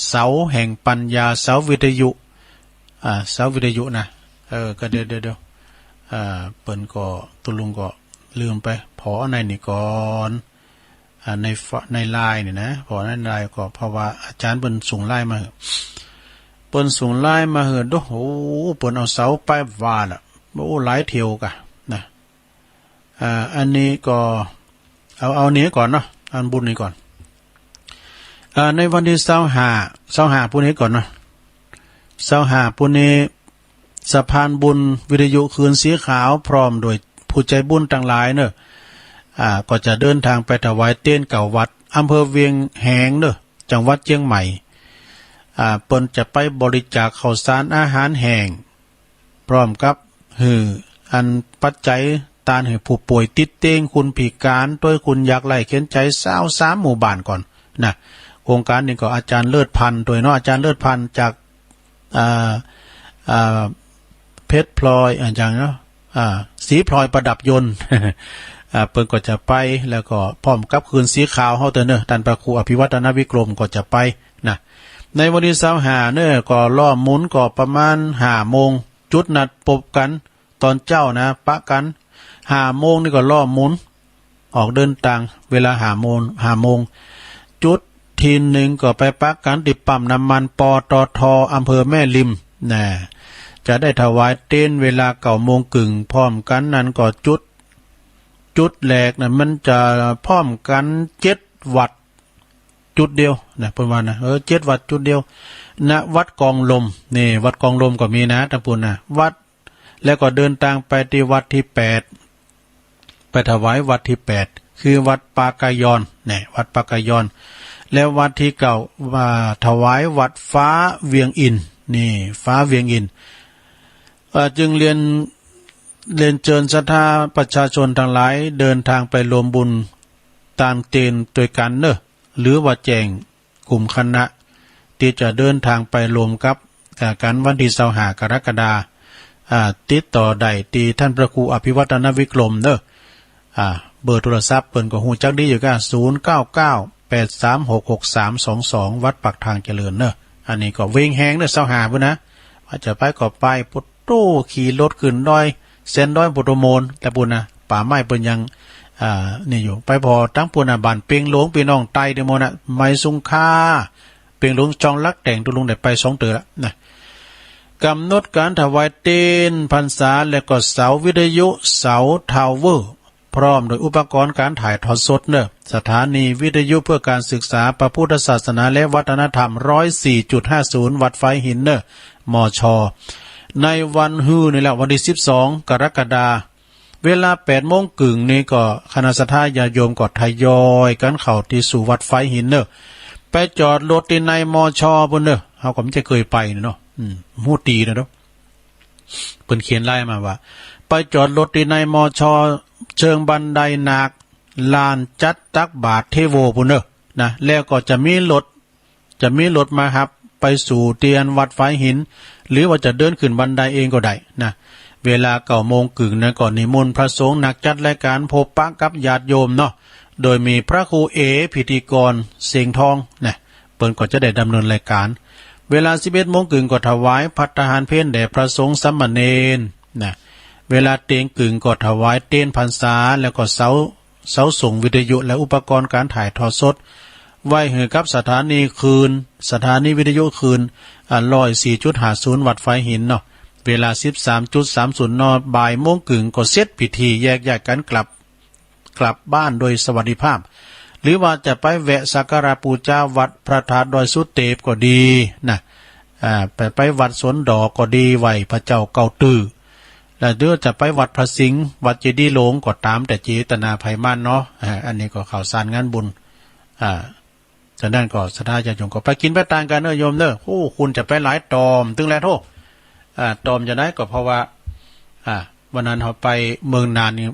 เสาแห่งปัญญา เสาวิทยุ อ่า เสาวิทยุนะ เออ ก็เดี๋ยวๆๆ อ่า เปิ้นก็ ตุ๊ลุงก็ลืมไป ผ่อในนี่ก่อน อ่า ในฟ- ในไลน์นี่นะ ผ่อในไลน์ก็ เพราะว่าอาจ๋ารย์เปิ้นส่งไลน์มาหื้อ เปิ้นส่งไลน์มาหื้อ โอ้โห เปิ้นเอาเสาไปวาดละ โอ้ หลายเที่ยวกะนะ อ่า อันนี้ก็ เอา เอานี้ก่อนเนาะ อันบุญนี้ก่อน อ่า ในวันตี้ซาวห้า ซาวห้า ปู้นี้ก่อนเนาะ ซาวห้า ปู้นี้ สะพานบุญวิทยุคืนสีขาว พร้อมโดยผู้ใจ๋บุญตังหลายเน้อ อ่า ก็จะเดินตางไปถวายเตนเก้าวัด อำเภอเวียงแหงเน้อ จังหวัดเจียงใหม่ อ่า เปิ้นจะไปบริจาคข้าวสารอาหารแห้ง พร้อมกับหื้ออันปัจจัยตานหื้อผู้ป่วยติดเตียง คนพิก๋าน ตวยคนยากไร้เข็ญใจ๋ ซาวสามหมู่บ้านก่อนนะ โครงก๋านนี้ก็อาจ๋ารย์เลิศพันธ์ตวยเนาะ อาจ๋ารย์เลิศพันธ์จาก อ่า อ่า เพชรพลอย อ่า อย่างเนาะ อ่า ศรีพลอยประดับยนต์ อ่า เปิ้นก็จะไป แล้วก็พร้อมกับคืนสีขาวเฮาเตื้อเน้อ ต้านพระครูอภิวัฒนวิกรมก็จะไปนะ ในวันตี้ซาวห้าเน้อ ก็ล้อมหมุนก็ประมาณห้าโมง จุดนัดปบกั๋น ต๋อนเจ๊านะ ปะกั๋น ห้าโมงนี่ก็ล้อมหมุน ออกเดินตาง เวลาห้าโมง ห้าโมง จุดตี้นึ่งก็ไปปะกั๋นตี้ปั๊มน้ำมัน ปตท. อำเภอแม่ริม นะ จะได้ถวายเตนเวลาเก้าโมงเกิ่ง พร้อมกั๋นนั้นก็จุด จุดแรกนะ มันจะพร้อมกั๋นเจ็ดวัด จุดเดียวนะ เปิ้นว่านะ เออ เจ็ดวัดจุดเดียวนะ วัดกองลม นี่ วัดกองลมก็มีนะ ตางปู้นนะ วัด แล้วก็เดินตางไปตี้วัดตี้แปด ไปถวายวัดตี้แปด คือวัดปากกายอน นี่ วัดปากกายอน และวัดตี้เก้า ว่าถวายวัดฟ้าเวียงอินทร์ นี่ ฟ้าเวียงอินทร์ เอ่อ จึงเรียน เรียนเจิญศรัทธาประชาชนตังหลาย เดินตางไปรวมบุญตางเตนตวยกั๋นเน้อ หรือว่าแจ้ง กลุ่มคณะตี้จะเดินตางไปรวมกับ อ่า กั๋นวันตี้ซาวห้า กรกฎาคม อ่า ติดต่อได้ตี้ต้านพระครูอภิวัฒนวิกรมเน้อ อ่า เบอร์โทรศัพท์เปิ้นก็ฮู้จักดีอยู่ก้า ศูนย์เก้าเก้า แปดสามหก หกสามสองสอง วัดปากทางเจริญเน้อ อันนี้ก็เวียงแหงเน้อ ซาวห้า ปู้นนะ ว่าจะไปก็ไป โอ้โห ขี่รถขึ้นดอย แสนดอยพุทธมณฑล ตางปู้นนะ ป่าไม้เปิ้นยัง อ่า นี่อยู่ ไปผ่อตางปู้นนะ บ้านเปียงหลวง ปี้น้องใต้ตี้หมู่นะ ไม้สุงค่า เปียงหลวง จองหลักแต๋ง ตุ๊ลุงได้ไปสองเตื้อละนะ ก๋ำหนดก๋านถวายเตนพรรษา และก็เสาวิทยุ เสาทาวเวอร์ พร้อมโดยอุปกรณ์ก๋านถ่ายทอดสดเน้อ สถานีวิทยุเพื่อการศึกษาพระพุทธศาสนาและวัฒนธรรม ร้อยสี่จุดห้าศูนย์ วัดไฟหินเน้อ มช. ในวันฮือนี่แหละ วันตี้สิบสอง กรกฎาคม เวลาแปดโมงเกิ่งนี่ก็คณะศรัทธาญาติโยมก็ทยอยกั๋นเข้าตี้สู่วัดไฟหินเน้อ ไปจอดรถตี้ใน มช ปู้นเน้อ เฮาก็บ่ใจ้เกยไปเนาะ อืม ฮู้ตี้นะเนาะ เปิ้นเขียนไลน์มาว่า ไปจอดรถตี้ใน มช เชิงบันไดนาค ลานจัดตักบาตรเทโว ปู้นเน้อ นะ แล้วก็จะมีรถ จะมีรถมาฮับไปสู่ตี้วัดไฟหิน หรือว่าจะเดินขึ้นบันไดเองก็ได้นะ เวลาเก้าโมงเกิ่งนะ ก็นิมนต์พระสงฆ์นักจัดรายก๋านพบปะกับญาติโยมเนาะ โดยมีพระครูเอ พิธีกร เสียงทองนะ เปิ้นก็จะได้ดำเนินรายก๋าน เวลาสิบเอ็ดโมงเกิ่งก็ถวายภัตตาหารเพลแด่พระสงฆ์สามเณรนะ เวลาเตียงเกิ่งก็ถวายเตนพรรษา แล้วก็เสา เสาส่งวิทยุและอุปกรณ์ก๋านถ่ายทอดสด ไว้หื้อกับสถานีคืน สถานีวิทยุคืน อ่า ร้อยสี่จุดห้าศูนย์ วัดไฟหินเนาะ เวลาสิบสามจุดสามศูนย์ น บ่ายโมงเกิ่งก็เสร็จพิธีแยกย้ายกั๋นกลับ กลับบ้านโดยสวัสดิภาพ หรือว่าจะไปแวะสักการะปู๋จาวัดพระธาตุดอยสุเตปก็ดีนะ อ่า ไป ไปวัดสวนดอกก็ดี ไหว้พระเจ้าเก้าตื้อ แล้วหรือจะไปวัดพระสิงห์ วัดเจดีย์หลวงก็ต๋ามแต่เจตนาใผมันเนาะ อ่า อันนี้ก็ข่าวสารงานบุญ อ่า จากนั้นก็ศรัทธาญาติโยมก็ไปกิ๋นไปตานกั๋นเน่อโยมเน่อ โอ้ คุณจะไปหลายต่อมตึงแลโธ่ อ่า ต่อมจะได้ก็เพราะว่า อ่า วันนั้นเฮาไปเมืองน่านนี่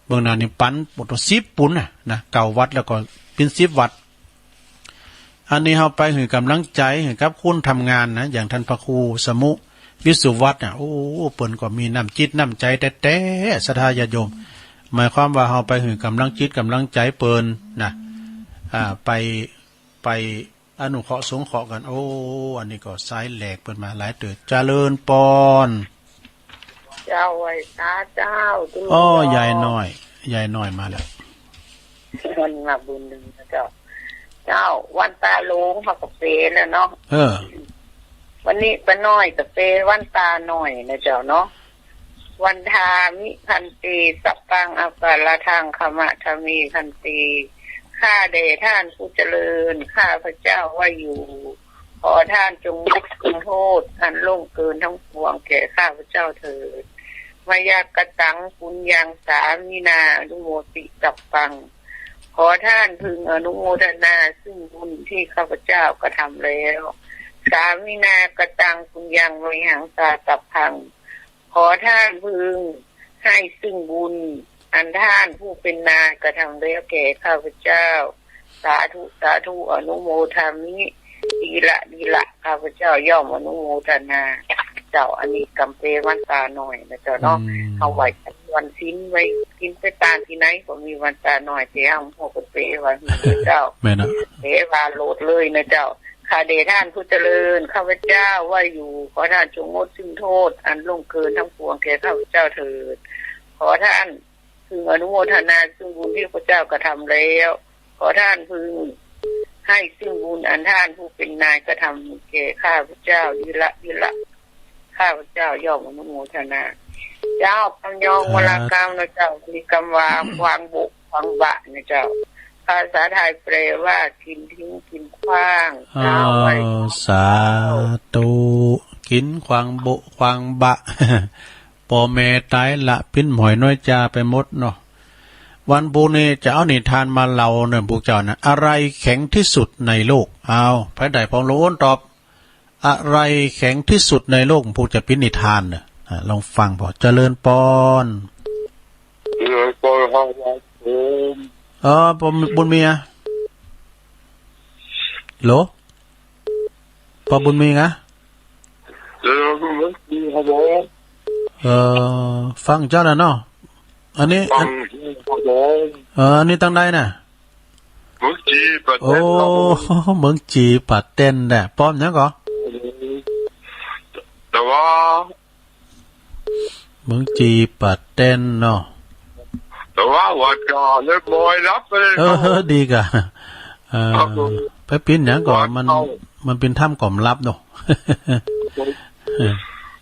เมืองน่านนี่ปั๋นหมดสิบปุนน่ะนะ เก้าวัดแล้วก็เป๋นสิบวัด อันนี้เฮาไปหื้อก๋ำลังใจ๋หื้อกับคนทำงานนะ อย่างต้านพระครูสมุวิสุวัฒน์น่ะ โอ้ เปิ้นก็มีน้ำจิตน้ำใจ๋แต๊ๆ ศรัทธาญาติโยม หมายความว่าเฮาไปหื้อก๋ำลังจิตก๋ำลังใจ๋เปิ้นนะ อ่า ไป ไปอนุเคราะห์สงเคราะห์กั๋น โอ้ อันนี้ก็สายแหลกเปิ้นมาหลายเตื้อ เจริญปอน เจ้าไหว้สาเจ้า อ้อ ยายน้อย ยายน้อยมาแล้ว วันมาบุญหนึ่งนะเจ้า เจ้า วันต๋าหลวงเฮาก็เป๋นแล้วเนาะ เออ วันนี้ป้าน้อยก็เป๋นวันต๋าน้อยนะเจ้าเนาะ วันทามิภันเต สัพพังอปาราธังขมะทามิภันเต ข้าแต่ท่านผู้เจริญ ข้าพเจ้าว่าอยู่ ขอท่านจงยกโทษอันล่วงเกินทั้งปวงแก่ข้าพเจ้าเถิด มะยังกะตังปุญญังสามินานุโมทิตัพพัง ขอท่านพึงอนุโมทนาซึ่งบุญที่ข้าพเจ้ากระทำแล้ว สามินากะตังปุญญังมะหังสาตัพพัง ขอท่านพึงให้ซึ่งบุญอันท่านผู้เป็นนายกระทำแล้วแก่ข้าพเจ้า สาธุ สาธุ อนุโมทามิ ดีละดีละ ข้าพเจ้าย่อมอนุโมทนา เจ้า อันนี้กำเป๋นวันต๋าน้อยนะเจ้าเนาะ อืม เฮาไหว้วันศีลไหว้กิ๋นไปตานตี้ไหนก็มีวันต๋าน้อย แต่เฮาบ่ฮู้เป๋นวันนี้เจ้า แม่นนะ เป๋นวันโลดเลยนะเจ้า ข้าแต่ท่านผู้เจริญ ข้าพเจ้าว่าอยู่ ขอท่านจงงดซึ่งโทษอันล่วงเกินทั้งปวงแก่ข้าพเจ้าเถิด ขอท่านพึงอนุโมทนาซึ่งบุญที่ข้าพเจ้ากระทำแล้ว ขอท่านพึงให้ซึ่งบุญอันท่านผู้เป็นนายกระทำแก่ข้าพเจ้าดีละดีละ ข้าพเจ้าย่อมอนุโมทนา เจ้า กำยอง สาธุ วรากำนะเจ้า มีกำว่า ขวางบุ ขวางบะนะเจ้า ภาษาไทยแปลว่า กิ๋นทิ้ง กิ๋นขว้าง อ้าว เจ้า ไหว้ สาธุ กิ๋นขวางบุ ขวางบะ ป้อแม่ต๋ายละ ปิ้นหมอยน้อยจาไปหมดเนาะ วันพุธนี้จะเอานิทานมาเล่าเน่อพวกเจ้านะ อะไรแข็งที่สุดในโลก เอา ใผได้พร้อมละอ้วนตอบ อะไรแข็งที่สุดในโลก พวกจะปิ้นนิทานเน่อ อ่ะ ลองฟังพอ เจริญปอน เจริญปอนครับผม เออ ป้อบุญมีอะ โหล ป้อบุญมีอะ เจริญปอนครับผม เออ ฟังเจ้าน่ะเนาะ อันนี้ ฟัง อัน ครับผม เออ อันนี้ตังใดน่ะ เมืองจีน ปะแต้น โอ้ ครับผม เมืองจีน ปะแต้นแหละ ป้อมหยังก่อ แต่ว่า เมืองจีน ปะแต้นเนาะ แต่ว่าวันก่อนเนี่ยมอยรับไปเลย เออ ครับผม ดีก่ะ เออ ครับผม ไปปิ้นหยังก่อ วัน มัน เข้า มันปิ้นถ้ำก่อมลับเนาะ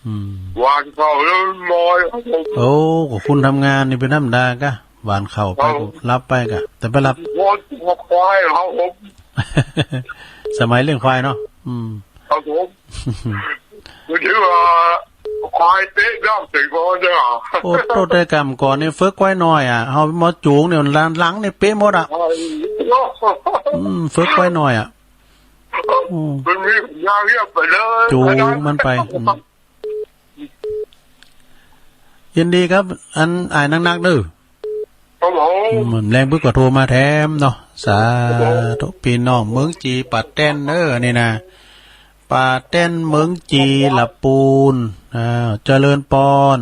อืม วันเข้าแล้วมันมอยครับผม โอ้ ก็คุณทำงานนี่เป๋นธรรมดาก่ะ วันเข้าไป ครับผม ก็ลับไปก่ะ แต่ไปลับ วันเข้าควายครับผม สมัยเลี้ยงควายเนาะ อืม ครับผม ก็ถือว่าควายเตะน้ำเตะบอลเนี่ย โอ้ โตแต่ก่ำก่อนนี่เฟือกควายน้อยอะ เฮามาจูงเนี่ยหลัง หลังนี่เป๊ะหมดอะ ควาย อืม เฟือกควายน้อยอะ อืม มันมียาเรียบไปเลย จูงมันไป อืม ยินดีครับ อันอ้ายนักๆ เด้อ ครับผม อืม แลงบึกก็โทรมาแถมเนาะ สาธุ ครับผม ปี้น้องเมืองจีน ปะแต้นเด้อ อันนี้นะ ปะแต้นเมืองจีน ละปูน อ่า เจริญปอน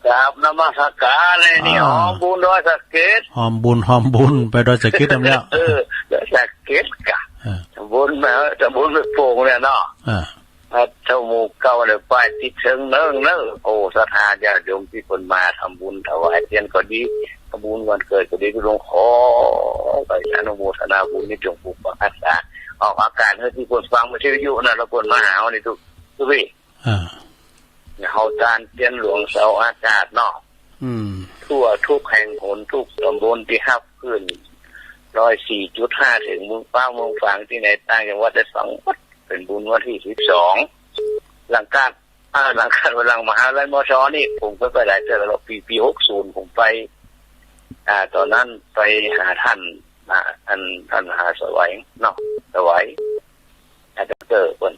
กราบนมัสการเลยนี่ อ่า หอมบุญดอยสะเก็ด หอมบุญ หอมบุญ ไปดอยสะเก็ดแถมแล้ว เออ ดอยสะเก็ดก่ะ อ่า ตำบลแม่ ตำบลแม่โป่งเนี่ยเนาะ อ่า พระเจ้าหมู่เก่าเนี่ย ป้ายติดเถิงเนิ่งเนิ่ง โอ้ ศรัทธาญาติโยมตี้เปิ้นมาทำบุญถวายเตียนก็ดี ทำบุญวันเกิดก็ดี หลวงขอไปอนุโมทนาบุญนี่ จงปกปักรักษา ออกอากาศหื้อตี้เปิ้นฟังวิทยุนะ แล้วเปิ้นมาหาเฮานี่ตุ๊ ตุ๊ปี้ อ่า เฮาตานเตียนหลวงเสาอากาศเนาะ อืม ทั่วทุกแห่งหน ทุกตำบลตี้ฮับขึ้น ร้อยสี่จุดห้า เถิงเมืองฟ้าเมืองฝาง ตี้ไหนต่างจังหวัดได้ฟังหมด เป๋นบุญวันตี้สิบสอง หลังกา อ่า หลัง หลังมหาลัย มช นี่ ผมก็ไปหลายเตื้อแล้ว ปี ปี หกศูนย์ ผมไป อ่า ตอนนั้นไปหาต้าน อ่า อัน ต้านมหาสวัยเนาะ สวัย อ่า ด็อกเตอร์เปิ้น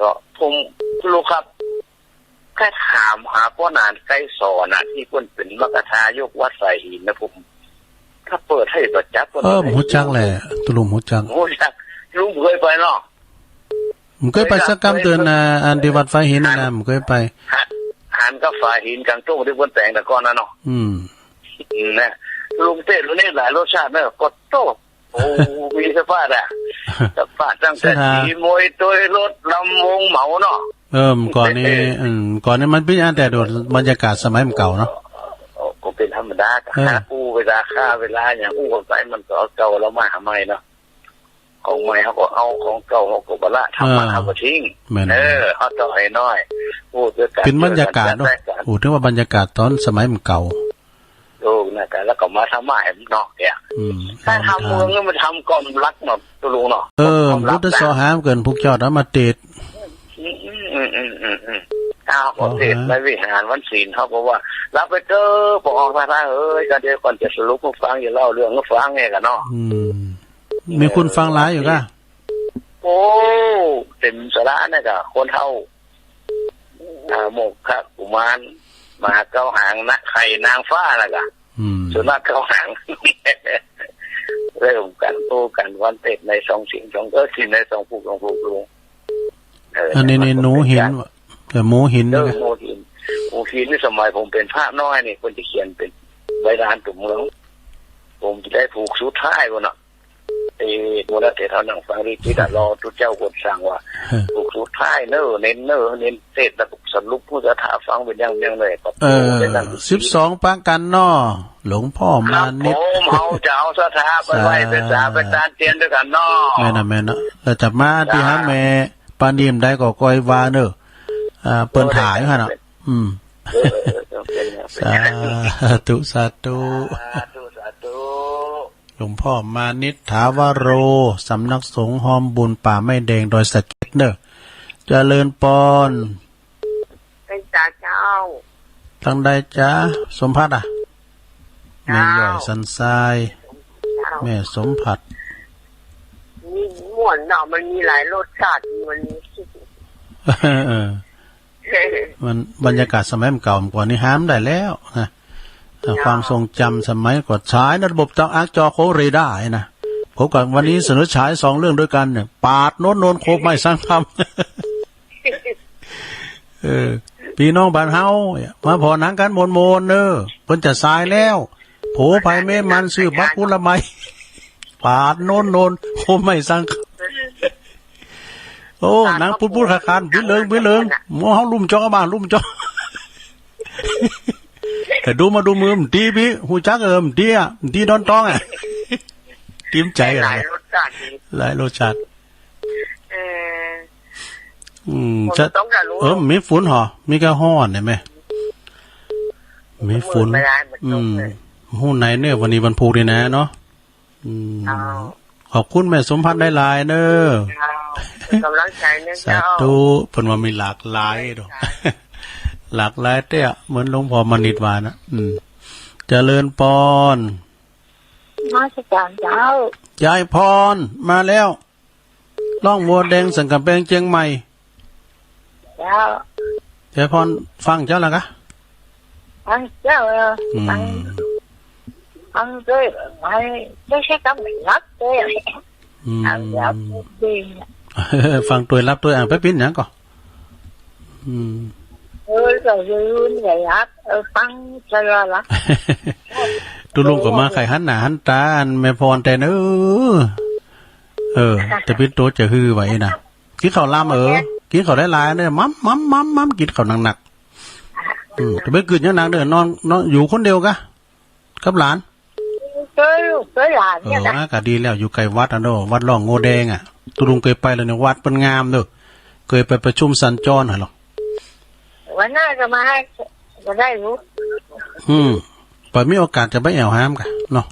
ก็ผม คุณลุงครับ แค่ถามหาป้อหนานไกรสอนน่ะ ตี้เปิ้นเป๋นมคทายกวัดสายหินนะ ผม ถ้าเปิดหื้อบ่จักเปิ้น เออ บ่ฮู้จักแหละ ตุ๊ลุงฮู้จัก ฮู้จัก ลุงเกยไปเนาะ บ่เกยไปสักกำเตื้อนะ อันตี้วัดสายหินนั่นนะ บ่เกยไป หัน หันกับฝาหินก๋างตุ้งตี้เปิ้นแต่งแต่ก่อนน่ะเนาะ อืม นะ ลุงเต้นลุงนี่หลายรสชาติเนอะ ก็โต้ โอ้ มีสะพาดอะ สะพาดตั้งแต่ เส้นทาง ตีมวย ตวยรถ ลำวงเหมาเนาะ เออ ก่อนนี้ อืม ก่อนนี้มันเป๋นอันแต่โดดบรรยากาศสมัยมันเก่าเนาะ โอ้ ก็เป๋นธรรมดา เออ หาอู้เวลา ฆ่าเวลา อย่างอู้กั๋นไป มันก็เอาเก่าแล้วมาหาใหม่เนาะ ของใหม่เฮาก็เอา ของเก่าเฮาก็บ่ละ ธรรมะ เออ เฮาบ่ทิ้ง แม่น เออ เฮาต้องหื้อน้อย อู้เตื้อกั๋น เป๋นบรรยากาศเนาะ เตื้อกั๋น โอ้ ถือว่าบรรยากาศต๋อนสมัยมันเก่า โอ้ นั่นกะ แล้วก็มาธรรมะหื้อเนาะ เนี่ย อืม ถ้าทำเมืองนี่มันทำก่อนรักเนาะ ตุ๊ลุงเนาะ เออ ก่อนรัก พุทธเสาะหาเกิ๋น พวกเจ้าเอามาเตศน์ อืม อืม อืม อืม อืม อืม อ้าว ก็เตศน์ในวิหารวันศีล เฮาก็ว่า รับไปเต๊อะ ปกครองพระเอ๋ย ก็เดี๋ยวก่อนจะสรุปหื้อฟัง จะเล่าเรื่องหื้อฟังเนี่ยกะเนาะ อืม มีคนฟังหลายอยู่กะ โอ้ เต็มศาลาเนี่ยกะ คนเฒ่า อ่า โมกขกุมาร มหาเก๊าหาง นาคไข่นางฟ้าน่ะกะ อืม สุนัขเก๊าหาง เริ่มกั๋น อู้กั๋นวันเตศน์ในสองเสียงสอง เออ ศีลในสองผูกสองผูกลุง เออ อันนี้นี่ หนูหิน แต่หมูหิน เออ นี่นะ หมูหิน หมูหินนี่สมัยผมเป๋นพระน้อยนี่ เปิ้นจะเขียนเป๋นใบลานตั๋วเมือง ผมจะได้ผูกสุดท้ายก่อนน่ะ เออ เมื่อนั้นเต๋านั่งฟังลิขิตอะ รอตุ๊เจ้าคนสั่งว่า ผูกสุดท้ายเน่อ เน้นเน่อ เน้นเตศน์ แล้วก็สรุปหื้อศรัทธาฟังเป๋นอย่างๆ เลย เออ เป๋นอย่าง สิบสองประก๋านเนาะ หลวงพ่อมานิด ครับผม เฮาจะเอาศรัทธาไปไหว้ สา ไปสา ไปตานเตียนตวยกั๋นเนาะ แม่นน่ะ แม่นน่ะ แล้วจะมาตี้หาแม่ปานีมได้ก็ก้อยว่าเน่อ อ่า เปิ้นถ่ายหั้นน่ะ อืม เออ เออ เออ เออ เป๋นอย่าง สาธุ สาธุ สาธุ สาธุ หลวงพ่อมานิด ถาวโร สำนักสงฆ์ฮอมบุญป่าไม้แดงดอยสะเก็ดเน่อ เจริญปอน เจ้า เจ้า ตังใดจ๊ะ สมภัทรอะ เจ้า แม่ย่อยสันทราย เจ้า แม่สมภัทร นี่ม่วนเนาะ มันมีหลายรสชาติ มันมี เออ มันบรรยากาศสมัยมันเก่า มันกว่านี้ห้ามได้แล้วนะ อ่า เจ้า ความทรงจำสมัยก่อน ฉายในระบบจอ อ่ะ จอโคเรดาร์นะ พบกันวันนี้เสนอฉายสองเรื่องด้วยกันเนี่ย ปาดโน้นโน้น โคมไหม้สังคำ เออ ปี้น้องบ้านเฮา มาผ่อหนังกั๋นม่วนๆ เน่อ เปิ้นจะสายแล้ว ผัวใผเมียมันซื้อบัตรคนละใบ ปาดโน้นโน้น โคมไหม้สังคำ โอ้ หนังปุ๊ดๆ คานๆ ปิ๊ดเหลิง ปิ๊ดเหลิง หมู่เฮาลุ่มจอบ้าง ลุ่มจอ แต่ดูมาดูมือมันดีปี้ ฮู้จัก เออ มันดีอะ มันดีดอนตองอะ ดีมใจ๋อะ หลายรสชาติดี หลายรสชาติ เออ อืม ฝนตกเหรอลูก เออ มีฝนเหรอ มีก้าฮ้อนเนี่ยแม่ มีฝน ฝนไม่ได้ มันตกเลย อืม ฮู้ไหนเนี่ย วันนี้วันพูกนี่นะเนาะ อืม เจ้า ขอบคุณแม่สมภัทรหลายๆ เน่อ เจ้า เป๋นก๋ำลังใจ๋เน่อ สาธุ เจ้า เปิ้นว่ามีหลากหลายเนาะ หลากหลายแต๊อะ เหมือนหลวงพ่อมานิดว่านะ อืม เจริญปอน นมัสก๋านเจ้า ยายปอน มาแล้ว ร้องบัวแดงสันก๋ำแปงเจียงใหม่ เจ้า ยายปอน ฟังเจ้าละกะ ฟังเจ้า เออ อืม ฟัง ฟังตวย ไม่ ไม่ใจ้กำหลับตวย อืม เอาหลับดี ฟังตวยหลับตวย อ่ะ ไปเป๋นหยังก่อ อืม เออ ก็ยืนอย่าหลับ เออ ฟังตลอดละ ตุ๊ลุงก็มาใค่หันหน้าหันต๋าอันแม่ปอนแตน เออ เออ แต่เป๋นตั๋วจะหื้อไหวนะ กิ๋นข้าวลำ เออ กิ๋นข้าวหลายๆ เน่อ ม้ำ ม้ำ ม้ำ ม้ำ กิ๋นข้าวหนักๆ อืม แต่บ่กึ๊ดหยังหนักเน่อ นอน นอนอยู่คนเดียวกะ กับหลาน ตวยลูกตวยหลานเนี่ยนะ เออ ก็ดีแล้ว อยู่ใก้วัดอะเนาะ วัดร่องงัวแดงอะ ตุ๊ลุงเกยไปแล้วเนี่ย วัดเปิ้นงามเน่อ เกยไปประชุมสัญจรหั้นลอ วันหน้าก็มา ก็ได้ลูก อืม ปอมีโอกาสจะไปแอ่วหามกะเนาะ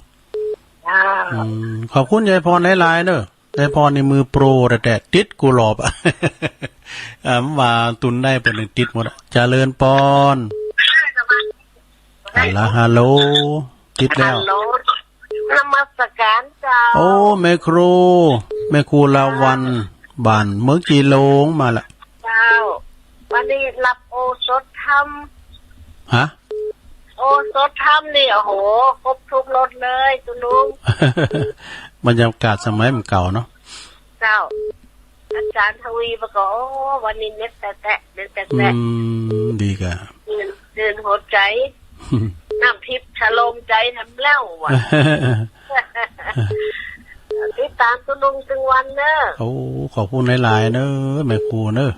จ้า อืม ขอบคุณยายปอนหลายๆ เน่อ ได้พ่อนี่มือโปรแต๊ๆ ติดกู้รอบอะ อ่า ว่าตุนได้เปิ้นติดหมดอะ เจริญปอน ฮัลโหล ฮัลโหล ติดแล้ว ฮัลโหล นมัสการเจ้า โอ้ แม่ครู แม่ครูลาวัลย์ บ้านเมืองจีหลงมาละ เจ้า วันนี้รับโอสถธรรม ฮะ โอสถธรรมนี่ โอ้โห ครบทุกรสเลย ตุ๊ลุง บรรยากาศสมัยมันเก่าเนาะ เจ้า อาจ๋ารย์ทวีมาก็ โอ้ วันนี้เน็ตแต๊ๆ เน็ตแต๊ๆ อืม ดีก่ะ ตื่น ตื่นหัวใจ๋ น้ำทิพย์ชโลมใจ๋แถมแล้วว่ะ ติดต๋ามตุ๊ลุงตึงวันเน้อ โอ้ ขอบคุณหลายๆ เน้อ แม่ครูเน้อ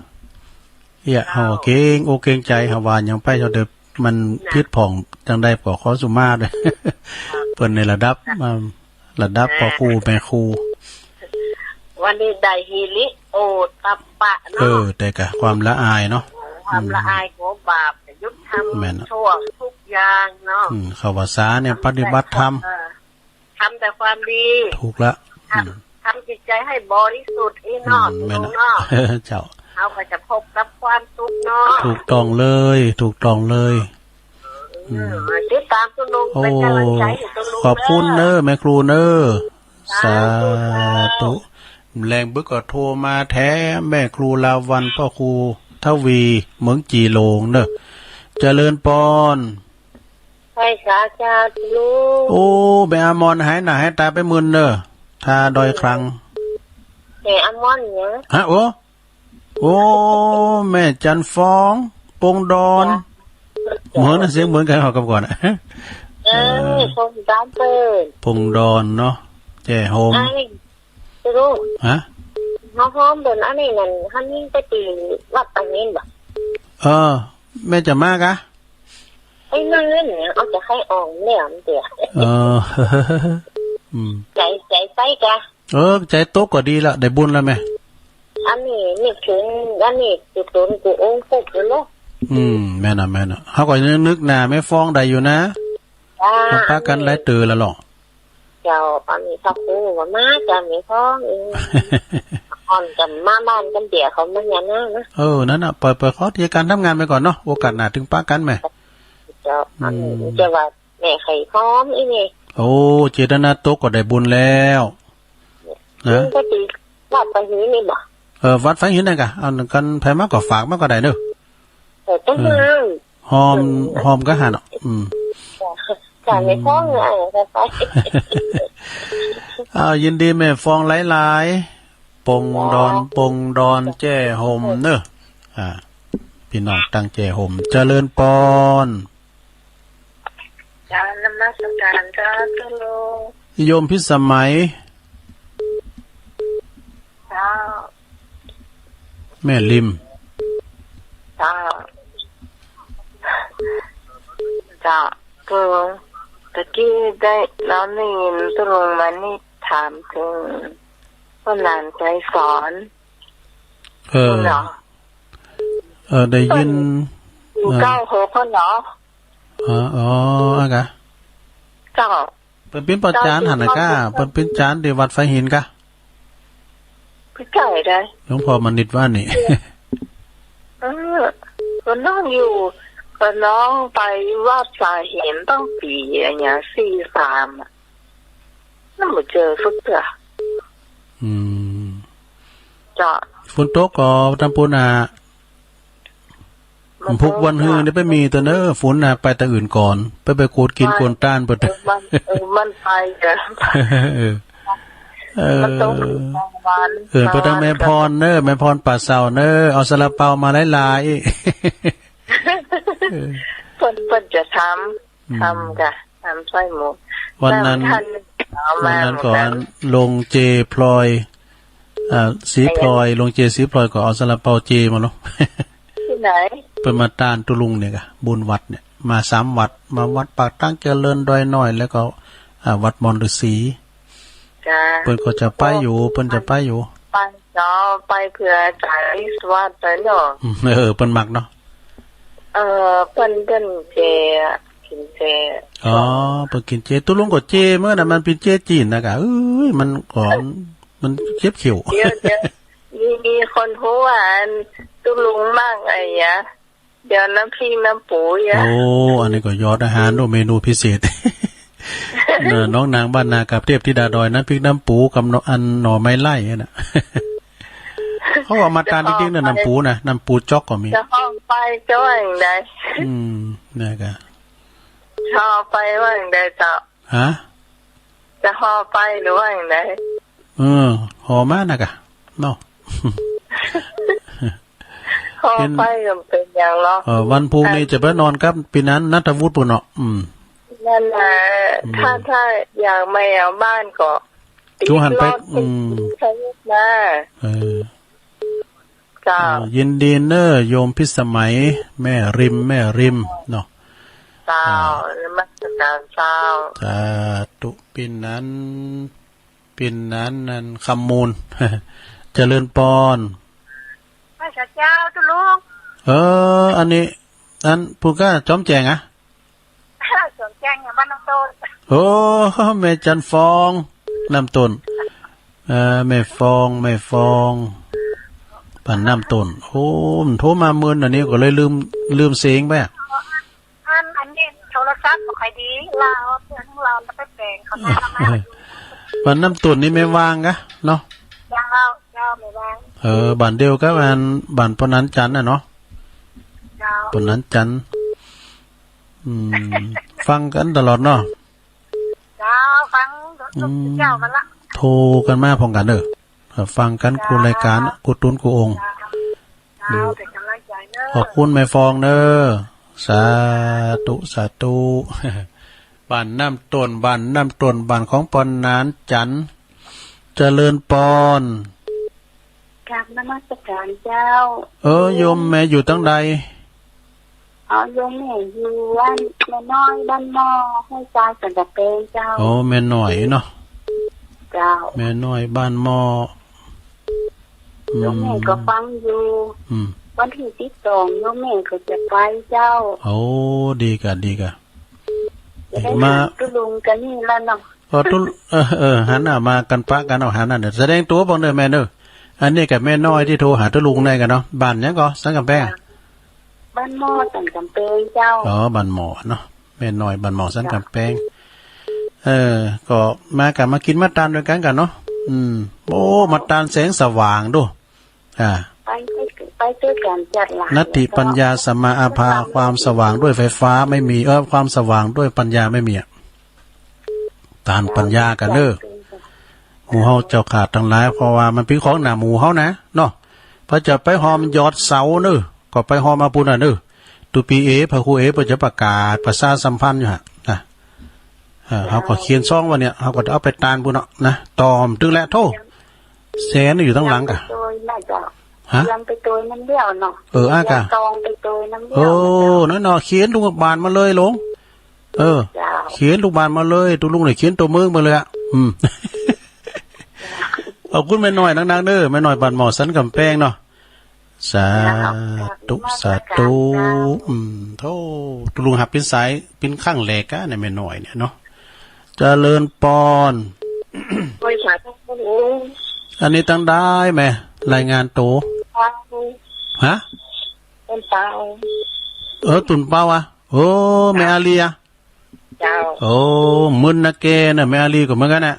เอี้ย เจ้า เฮาเกรงอกเกรงใจ๋ เฮาว่าหยังไปเถาะเต๊อะ มัน น่ะ ผิดพ่องจั่งใดก็ขอสุมาตย์ เปิ้นในระดับ อ่า ระดับ อ่า พ่อครูแม่ครู วันนี้ได้ฮิริโอตตัปปะเนาะ เออ แต่กะความละอายเนาะ ความละอาย อืม ของบาป หยุดทำ แม่นอะ ชั่วทุกอย่างเนาะ อืม เขาว่าสาเนี่ยปฏิบัติธรรม เออ ทำแต่ความดี ถูกละ ทำ อืม ทำจิตใจ๋ให้บริสุทธิ์อี้เนาะ อืม ตุ๊ลุงเนาะ แม่นอะ เจ้า เฮาก็จะพบกับความสุขเนาะ ถูกต้องเลย ถูกต้องเลย เออ อืม ติดต๋ามตุ๊ลุง โอ้ เป๋นก๋ำลังใจ๋หื้อตุ๊ลุง ขอบคุณเน้อ แม่ครูเน้อ สาธุ สาธุ แลงบึกก็โทรมาแต๊ แม่ครูลาวัลย์ พ่อครูทวี เมืองจีหลงเน้อ เจริญปอน ไหว้สาเจ้าตุ๊ลุง โอ้ แม่อมรหายหน้าหายต๋าไปมื้อเน้อ ถ้าดอยครั้ง แม่อมรเนี่ย ฮะ โอ้ โอ้ แม่จันทร์ฟอง ปงดอน เจ้า เหมือนนะ เสียงเหมือนกั๋น เอากลับก่อน เออ เออ ปงดอนเปิ้น ปงดอนเนาะ แจ้ห่ม อันนี้ ตุ๊ลุง ฮะ เฮาฮ้อมเปิ้นอันนี้นั่น เฮายิ่งไปตี้วัดตางนี้บ่ เออ แม่จะมากะ ไอ้นั่นเนี่ย เอาจะให้ออกเนี่ยมันเดียว เออ อืม ใจ๋ ใจ๋ไปกะ เออ ใจ๋ตกก็ดีละ ได้บุญละแม่ อันนี้นึกเถิง อันนี้กุศลกู้องค์ครบเลยเนาะ อืม แม่นอะ แม่นอะ เฮาก็นึกหน้าแม่ฟองได้อยู่นะ จ้า เฮาปะกั๋นหลายเตื้อแล้วเนาะ เจ้า อันนี้พระครูว่ามาจากแม่ฟองเอง อ่อนกับมาบ้านกันเดี๋ยวเขามาเนี่ยนะ นะ เออ นั่นน่ะ ปล่อย ปล่อยเขาเตียการทำงานไปก่อนเนาะ โอกาสหน้าตึงปะกั๋นแม่ เจ้า อันนี้ อืม จะว่าแม่ไข่หอมอีนี่ โอ้ เจตนาตกก็ได้บุญแล้ว นะ นี่ก็ตี้วัดไฟหินนี่บ่ เออ วัดไฟหินนั่นกะ เอากั๋น ใผมาก็ฝากมาก็ได้เนาะ เออ ต้อง เออ มา ห่อม อืม ห่อมก็หันอ่ะ อืม จ้ะ จ้ะ อืม แม่ฟอง เออ ไป อ้าว ยินดีแม่ฟองหลายๆ ปงดอน จ้ะ ปงดอนแจ้ห่มเนอะ อ่า ปี้น้องตังแจ้ห่ม เจริญปอน จ้ะ นมัสการเจ้า ตุ๊ลุง โยมพิสมัย เจ้า แม่ริม เจ้า เจ้า ตุ๊ลุง ตะกี้ได้ น้องได้ยินตุ๊ลุงมานี่ถามเถิงป้อหลานไกรสอน เออ เนาะ เออ ได้ยิน เปิ้น เออ เก้าหก เปิ้นเนาะ อ๋อ อ๋อ อะกะ เจ้า เปิ้นเป๋นป้อจ๋ารหั้นนะก้า เปิ้นเป๋นจ๋ารตี้วัดไฟหินก้า ใก้ๆ ได้ หลวงพ่อมณิษฐ์ว่านี่ เออ ก็น้องอยู่ ก็น้องไปวัดสาหินตั้งปี๋อะหยัง สี่สาม อะ นั่นบ่เจอสักเตื้อ อืม เจ้า ฝนตกก็ตางปู้นอะ มันพุกวันฮือนี่ไปมีตะเน้อ ฝนน่ะ ไปตะอื่นก่อน ไป ไปกูดกิ๋น ไป กูดต้านเปิ้น เออ มัน เออ มันไปจ้ะ เออ เออ มันต้องมีรางวัล เออ ไปตางแม่พรเน้อ แม่พรป่าเสาเน้อ เอาซาลาเปามาหลายๆ เออ เปิ้น เปิ้นจะทำ อืม ทำกะ ทำไส้หมู วันนั้น แล้วท่านเอามา วันนั้นก็ เหมือนกั๋น ลงเจพลอย อ่า สีพลอย ไปยัง ลงเจสีพลอยก็เอาซาลาเปาเจมาเนาะ ตี้ไหน เปิ้นมาต้านตุ๊ลุงเนี่ยกะ บุญวัดเนี่ย มาสามวัด มาวัดปากตางเจริญดอยน้อย แล้วก็ อ่า วัดมอนฤๅษี จ้ะ เปิ้นก็จะไปอยู่ เปิ้นจะไปอยู่ ไป เจ้า ไปเปื้อจ๋ารย์วิศวัตไปเนาะ เออ เปิ้นมักเนาะ เออ เปิ้น เปิ้นเจ กิ๋นเจ อ๋อ เปิ้นกิ๋นเจ ตุ๊ลุงก็เจเหมือนกั๋น มันเป๋นเจจีนนะกะ เอ้ย มันก็ เออ มันเจ็บเขี้ยว เดี๋ยว เดี๋ยว มี มีคนฮู้ว่าอันตุ๊ลุงมักอะหยัง เดี๋ยวน้ำพริกน้ำปูอะหยัง โอ้ อันนี้ก็ยอดอาหารโดยเมนูพิเศษ เนอะ น้องนางบ้านนากาบเทพธิดาดอย น้ำพริกน้ำปูกับหน่อ อันหน่อไม้ไล่นั่นน่ะ เขาเอามาตานจริงๆ เนอะ น้ำปูนะ น้ำปูจ๊อกก็มี จะห่อไปจะว่าอย่างใด อืม นะกะ ห่อไปว่าอย่างใดเจ้า ฮะ จะห่อไปหรือว่าอย่างใด เออ ห่อมานะกะ เนาะ ห่อไปก็เป็นอย่างเนาะ เออ วันพุธนี้จะไปนอนกับปี๋นั้น ณัฐวุฒิ ปู้นเนาะ อืม นั่นแหละ อืม ถ้า ถ้าอยากมาแอวบ้านก็ ตูหันไป ติดรถ อืม ไปมา เออ เจ้า เออ ยินดีเนอะ โยมพิสมัย แม่ริม แม่ริม เนาะ เจ้า อ่า นมัสการเจ้า สาธุ ปี๋นั้น ปี๋นั้น นั่น คำมูล เจริญปอน พระเจ้าตุ๊ลุง เออ อันนี้ อัน ผู้กล้าจอมแจ้งอะ สนใจอย่างบ้านน้ำต้น โอ้ แม่จันฟอง น้ำต้น เออ แม่ฟอง แม่ฟอง บ้านน้ำต้น โอ้ มันโทรมาเมินอันนี้ก็เลยลืม ลืมเสียงไปอะ อัน อันนี้โทรศัพท์บ่ค่อยดี ลาว เพื่อนลาวแล้วไปแปลงเขาหน้ามา บ้านน้ำต้นนี่แม่วางกะเนาะ เจ้า เจ้า แม่วาง เออ บ้านเดียวกับบ้าน บ้านปอนันจันทร์น่ะเนาะ เจ้า ปอนันจันทร์ อืม ฟังกั๋นตลอดเนาะ เจ้า ฟัง อืม เจ้ามาละ โทรกั๋นมาพร้อมกั๋นเด้อ ฟังกั๋นกู้รายก๋าน เจ้า กู้ตุ๊นกู้องค์ เจ้า อืม เจ้า เป๋นก๋ำลังใจ๋เนอะ ขอบคุณแม่ฟองเนอะ สาธุ สาธุ บ้านน้ำต้น บ้านน้ำต้น บ้านของปอนันจันทร์ เจริญปอน กราบนมัสการเจ้า เออ โยมแม่อยู่ตังใด อ๋อ โยมแม่อยู่บ้านแม่น้อย บ้านหม้อ ห้วยทราย สันกำแปงเจ้า โอ้ แม่น้อยเนาะ เจ้า แม่น้อย บ้านหม้อ อืม โยมแม่ก็ฟังอยู่ อืม วันตี้สิบสอง โยมแม่ก็จะไปเจ้า โอ้ ดีก่ะ ดีก่ะ จะได้ มา หาตุ๊ลุงกั๋นนี่ละเนาะ ก็ตุ๊ เออ เออ หันหน้ามากั๋นปะกั๋นเอา หันหน้าเนี่ย แสดงตั๋วบ้างเน่อแม่เน่อ อันนี้กะแม่น้อยตี้โทรหาตุ๊ลุงได้ก่ะเนาะ บ้านหยังก่อ สันกำแปง บ้านหม้อ สันกำแปงเจ้า อ๋อ บ้านหม้อเนาะ แม่น้อย บ้านหม้อ สันกำแปง เออ ก็มากะมากิ๋นมาตานตวยกั๋นก่ะเนาะ อืม โอ้ มาตานแสงสว่างดู อ่า ไป ไป ไปตวยกั๋นจัดหลาย นัตถิปัญญาสัมมาอาภา ความสว่างด้วยไฟฟ้าไม่มี เออ ความสว่างด้วยปัญญาไม่มีอะ ตานปัญญากั๋นเน่อ หมู่เฮาเจ้าข้าตังหลาย เพราะว่ามันเป๋นของหน้าหมู่เฮานะ เนาะ พอจะไปฮอมยอดเสาเน่อ ก็ไปฮอมเอาปู้นน่ะเน่อ ตุ๊ปี๋เอ พระครูเอ เปิ้นจะประกาศประชาสัมพันธ์อยู่ฮะ นะ เออ เฮาก็เขียนซองไว้เนี่ย เฮาก็จะเอาไปตานปู้นเนาะ นะ ต่อมตึงแหละโธ่ แสนอยู่ตังหลังก่ะ เตรียมไปตวยน่าจะ ฮะ เตรียมไปตวยมันเดียวเนาะ เออ อ่ะก่ะ เตรียมซองไปตวยมันเดียว เออ น่ะเจ้า นั่นเนาะ เขียนลูกบาศก์มาเลยหลวง เออ เจ้า เขียนลูกบาศก์มาเลย ตุ๊ลุงเนี่ยเขียนตั๋วเมืองมาเลยอะ อืม ขอบคุณแม่น้อยนักๆ เน่อ แม่น้อยบ้านหม้อสันกำแปงเนาะ สาธุ สาธุ อืม โธ่ ตุ๊ลุงหับเป๋นสาย เป๋นครั้งแรกอะเนี่ย แม่น้อยเนี่ยเนาะ เจริญปอน โอ้ย สาธุ อันนี้ตังใดแม่ รายงานตั๋ว ฮะ ตุ่นเปา เออ ตุ่นเปาอะ โอ้ แม่อาลีอะ เจ้า โอ้ มึนนะแกน่ะ แม่อาลีก็เหมือนกั๋นน่ะ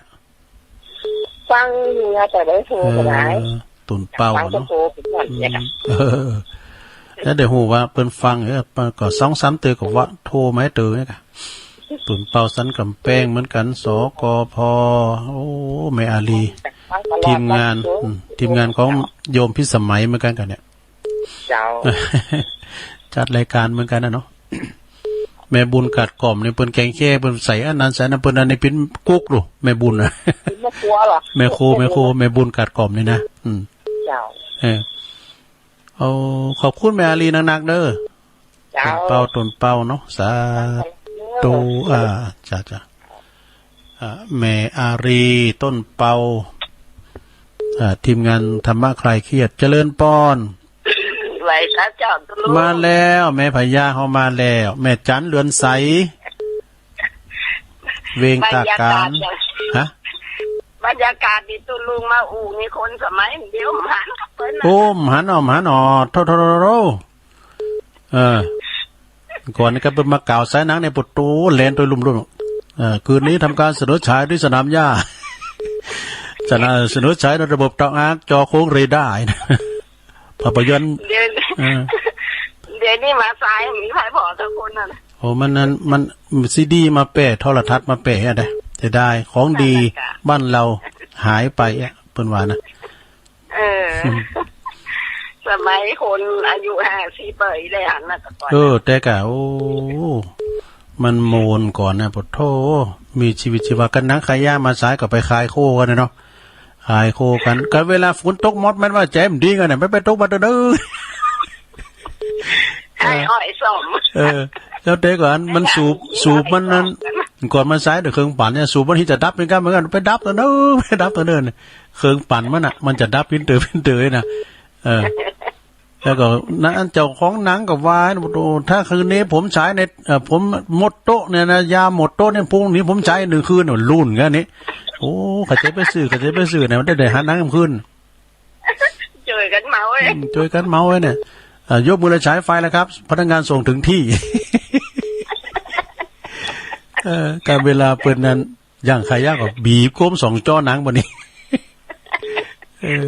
ฟังอยู่นะ แต่ได้โทรบ่ได้ เออ ตุ่นเปา ฟังก็ เนาะ โทรไปก่อนเนี่ย อืม เออ แล้วเดี๋ยวฮู้ว่าเปิ้นฟัง เออ เปิ้นก็สองสามเตื้อก็ว่าโทรมาหื้อเตื้อเนี่ยก่ะ ตุ่นเปาสันกำแปงเหมือนกั๋น สกพ โอ้ แม่อาลี ฟังตลอด ทีมงาน ฟังทุก อืม ทีมงานของโยมพิสมัยเหมือนกั๋นก่ะเนี่ย เจ้า จัดรายการเหมือนกั๋นน่ะเนาะ แม่บุญกาดกล่อมนี่เปิ้นแกงแค่ เปิ้นใส่อันนั้นใส่อันนั้น เปิ้นอันนี้เป๋นกุ๊กดู แม่บุญน่ะ แม่ครัวเหรอ แม่ครัว แม่ครัว แม่บุญกาดกล่อมนี่นะ อืม เจ้า เออ เอา ขอบคุณแม่อาลีนักๆ เน่อ เจ้า ตุ่นเปา ตุ่นเปาเนาะ สาธุ อ่า จ้ะ จ้ะ อ่า แม่อารี ตุ่นเปา อ่า ทีมงานธรรมะคลายเครียด เจริญปอน ไหวครับเจ้าตุ๊ลุง มาแล้ว แม่พญาเฮามาแล้ว แม่จันเรือนใส เวงตากาน บรรยากาศอย่าง ฮะ บรรยากาศตี้ตุ๊ลุงมาอู้นี่คนสมัยเดียวบ่หันเปิ้นนะ โอ้ บ่หันอ้อ บ่หันอ้อ โธ่ โธ่ โธ่ โธ่ เออ ก่อนนี้ก็เปิ้นมาก่าวสายหนังในปุตโตแลนโตลุ่มๆ เออ คืนนี้ทำการเสนอฉายที่สนามหญ้า เสนอ เสนอฉายในระบบเตาอั้ง จอโค้งเรดาร์นะ ภาพยนตร์ เดี๋ยว เออ เดี๋ยวนี้มาสายมีใผผ่อสักคนน่ะนะ โอ้ มันนั่น มันซีดีมาแป้ โทรทัศน์มาแป้อะนะ เสียดาย ของดี ใช่ค่ะ บ้านเราหายไปอะ เปิ้นว่านะ เออ อืม สมัยคนอายุห้าสิบปีได้หันมาแต่ก่อน เออ แต่ก่า โอ้ มันโมนก่อนนะ ปะโธ่ มีชีวิตชีวากั๋น หนังขายยามาสายก็ไปขายโคกั๋นนะเนาะ ขายโคกั๋น ก็เวลาฝนตกมอดมันว่าแจ่มดีกั๋นนะ ไป ไปตกมาเต๊อะเนอะ ไอ้อ้อยส้ม เออ แล้วแต่ก่อนมันสูบ สูบมันนั้น ก่อนมันสายเดี๋ยวเครื่องปั่นเนี่ย สูบมันที่จะดับเหมือนกั๋น เหมือนกั๋น ไปดับเต๊อะเนอะ ไปดับเต๊อะเนอะ เครื่องปั่นมันน่ะ มันจะดับปิ้นเต๋อปิ้นเต๋อนะ เออ แล้วก็นั่นเจ้าของหนังก็ว่า โอ้ ถ้าคืนนี้ผมฉายใน เอ่อ ผมหมดโต๊ะเนี่ยนะ ยาหมดโต๊ะเนี่ย พรุ่งนี้ผมฉายหนึ่งคืน โอ้ ลุ้นกั๋นนี่ โอ้ ใผจะไปซื้อ ใผจะไปซื้อเนี่ย มันได้ ได้หาหนังคืน จ้วยกั๋นเหมาเอ้ย อืม จ้วยกั๋นเหมาเอ้ยเนี่ย เอ่อ ยกมือเลยฉายไฟแล้วครับ พนักงานส่งถึงที่ เออ ก๋านเวลาเปิ้นนั้น อย่างใครยากก็บีบก้มสองจอหนังบ่านี้ เออ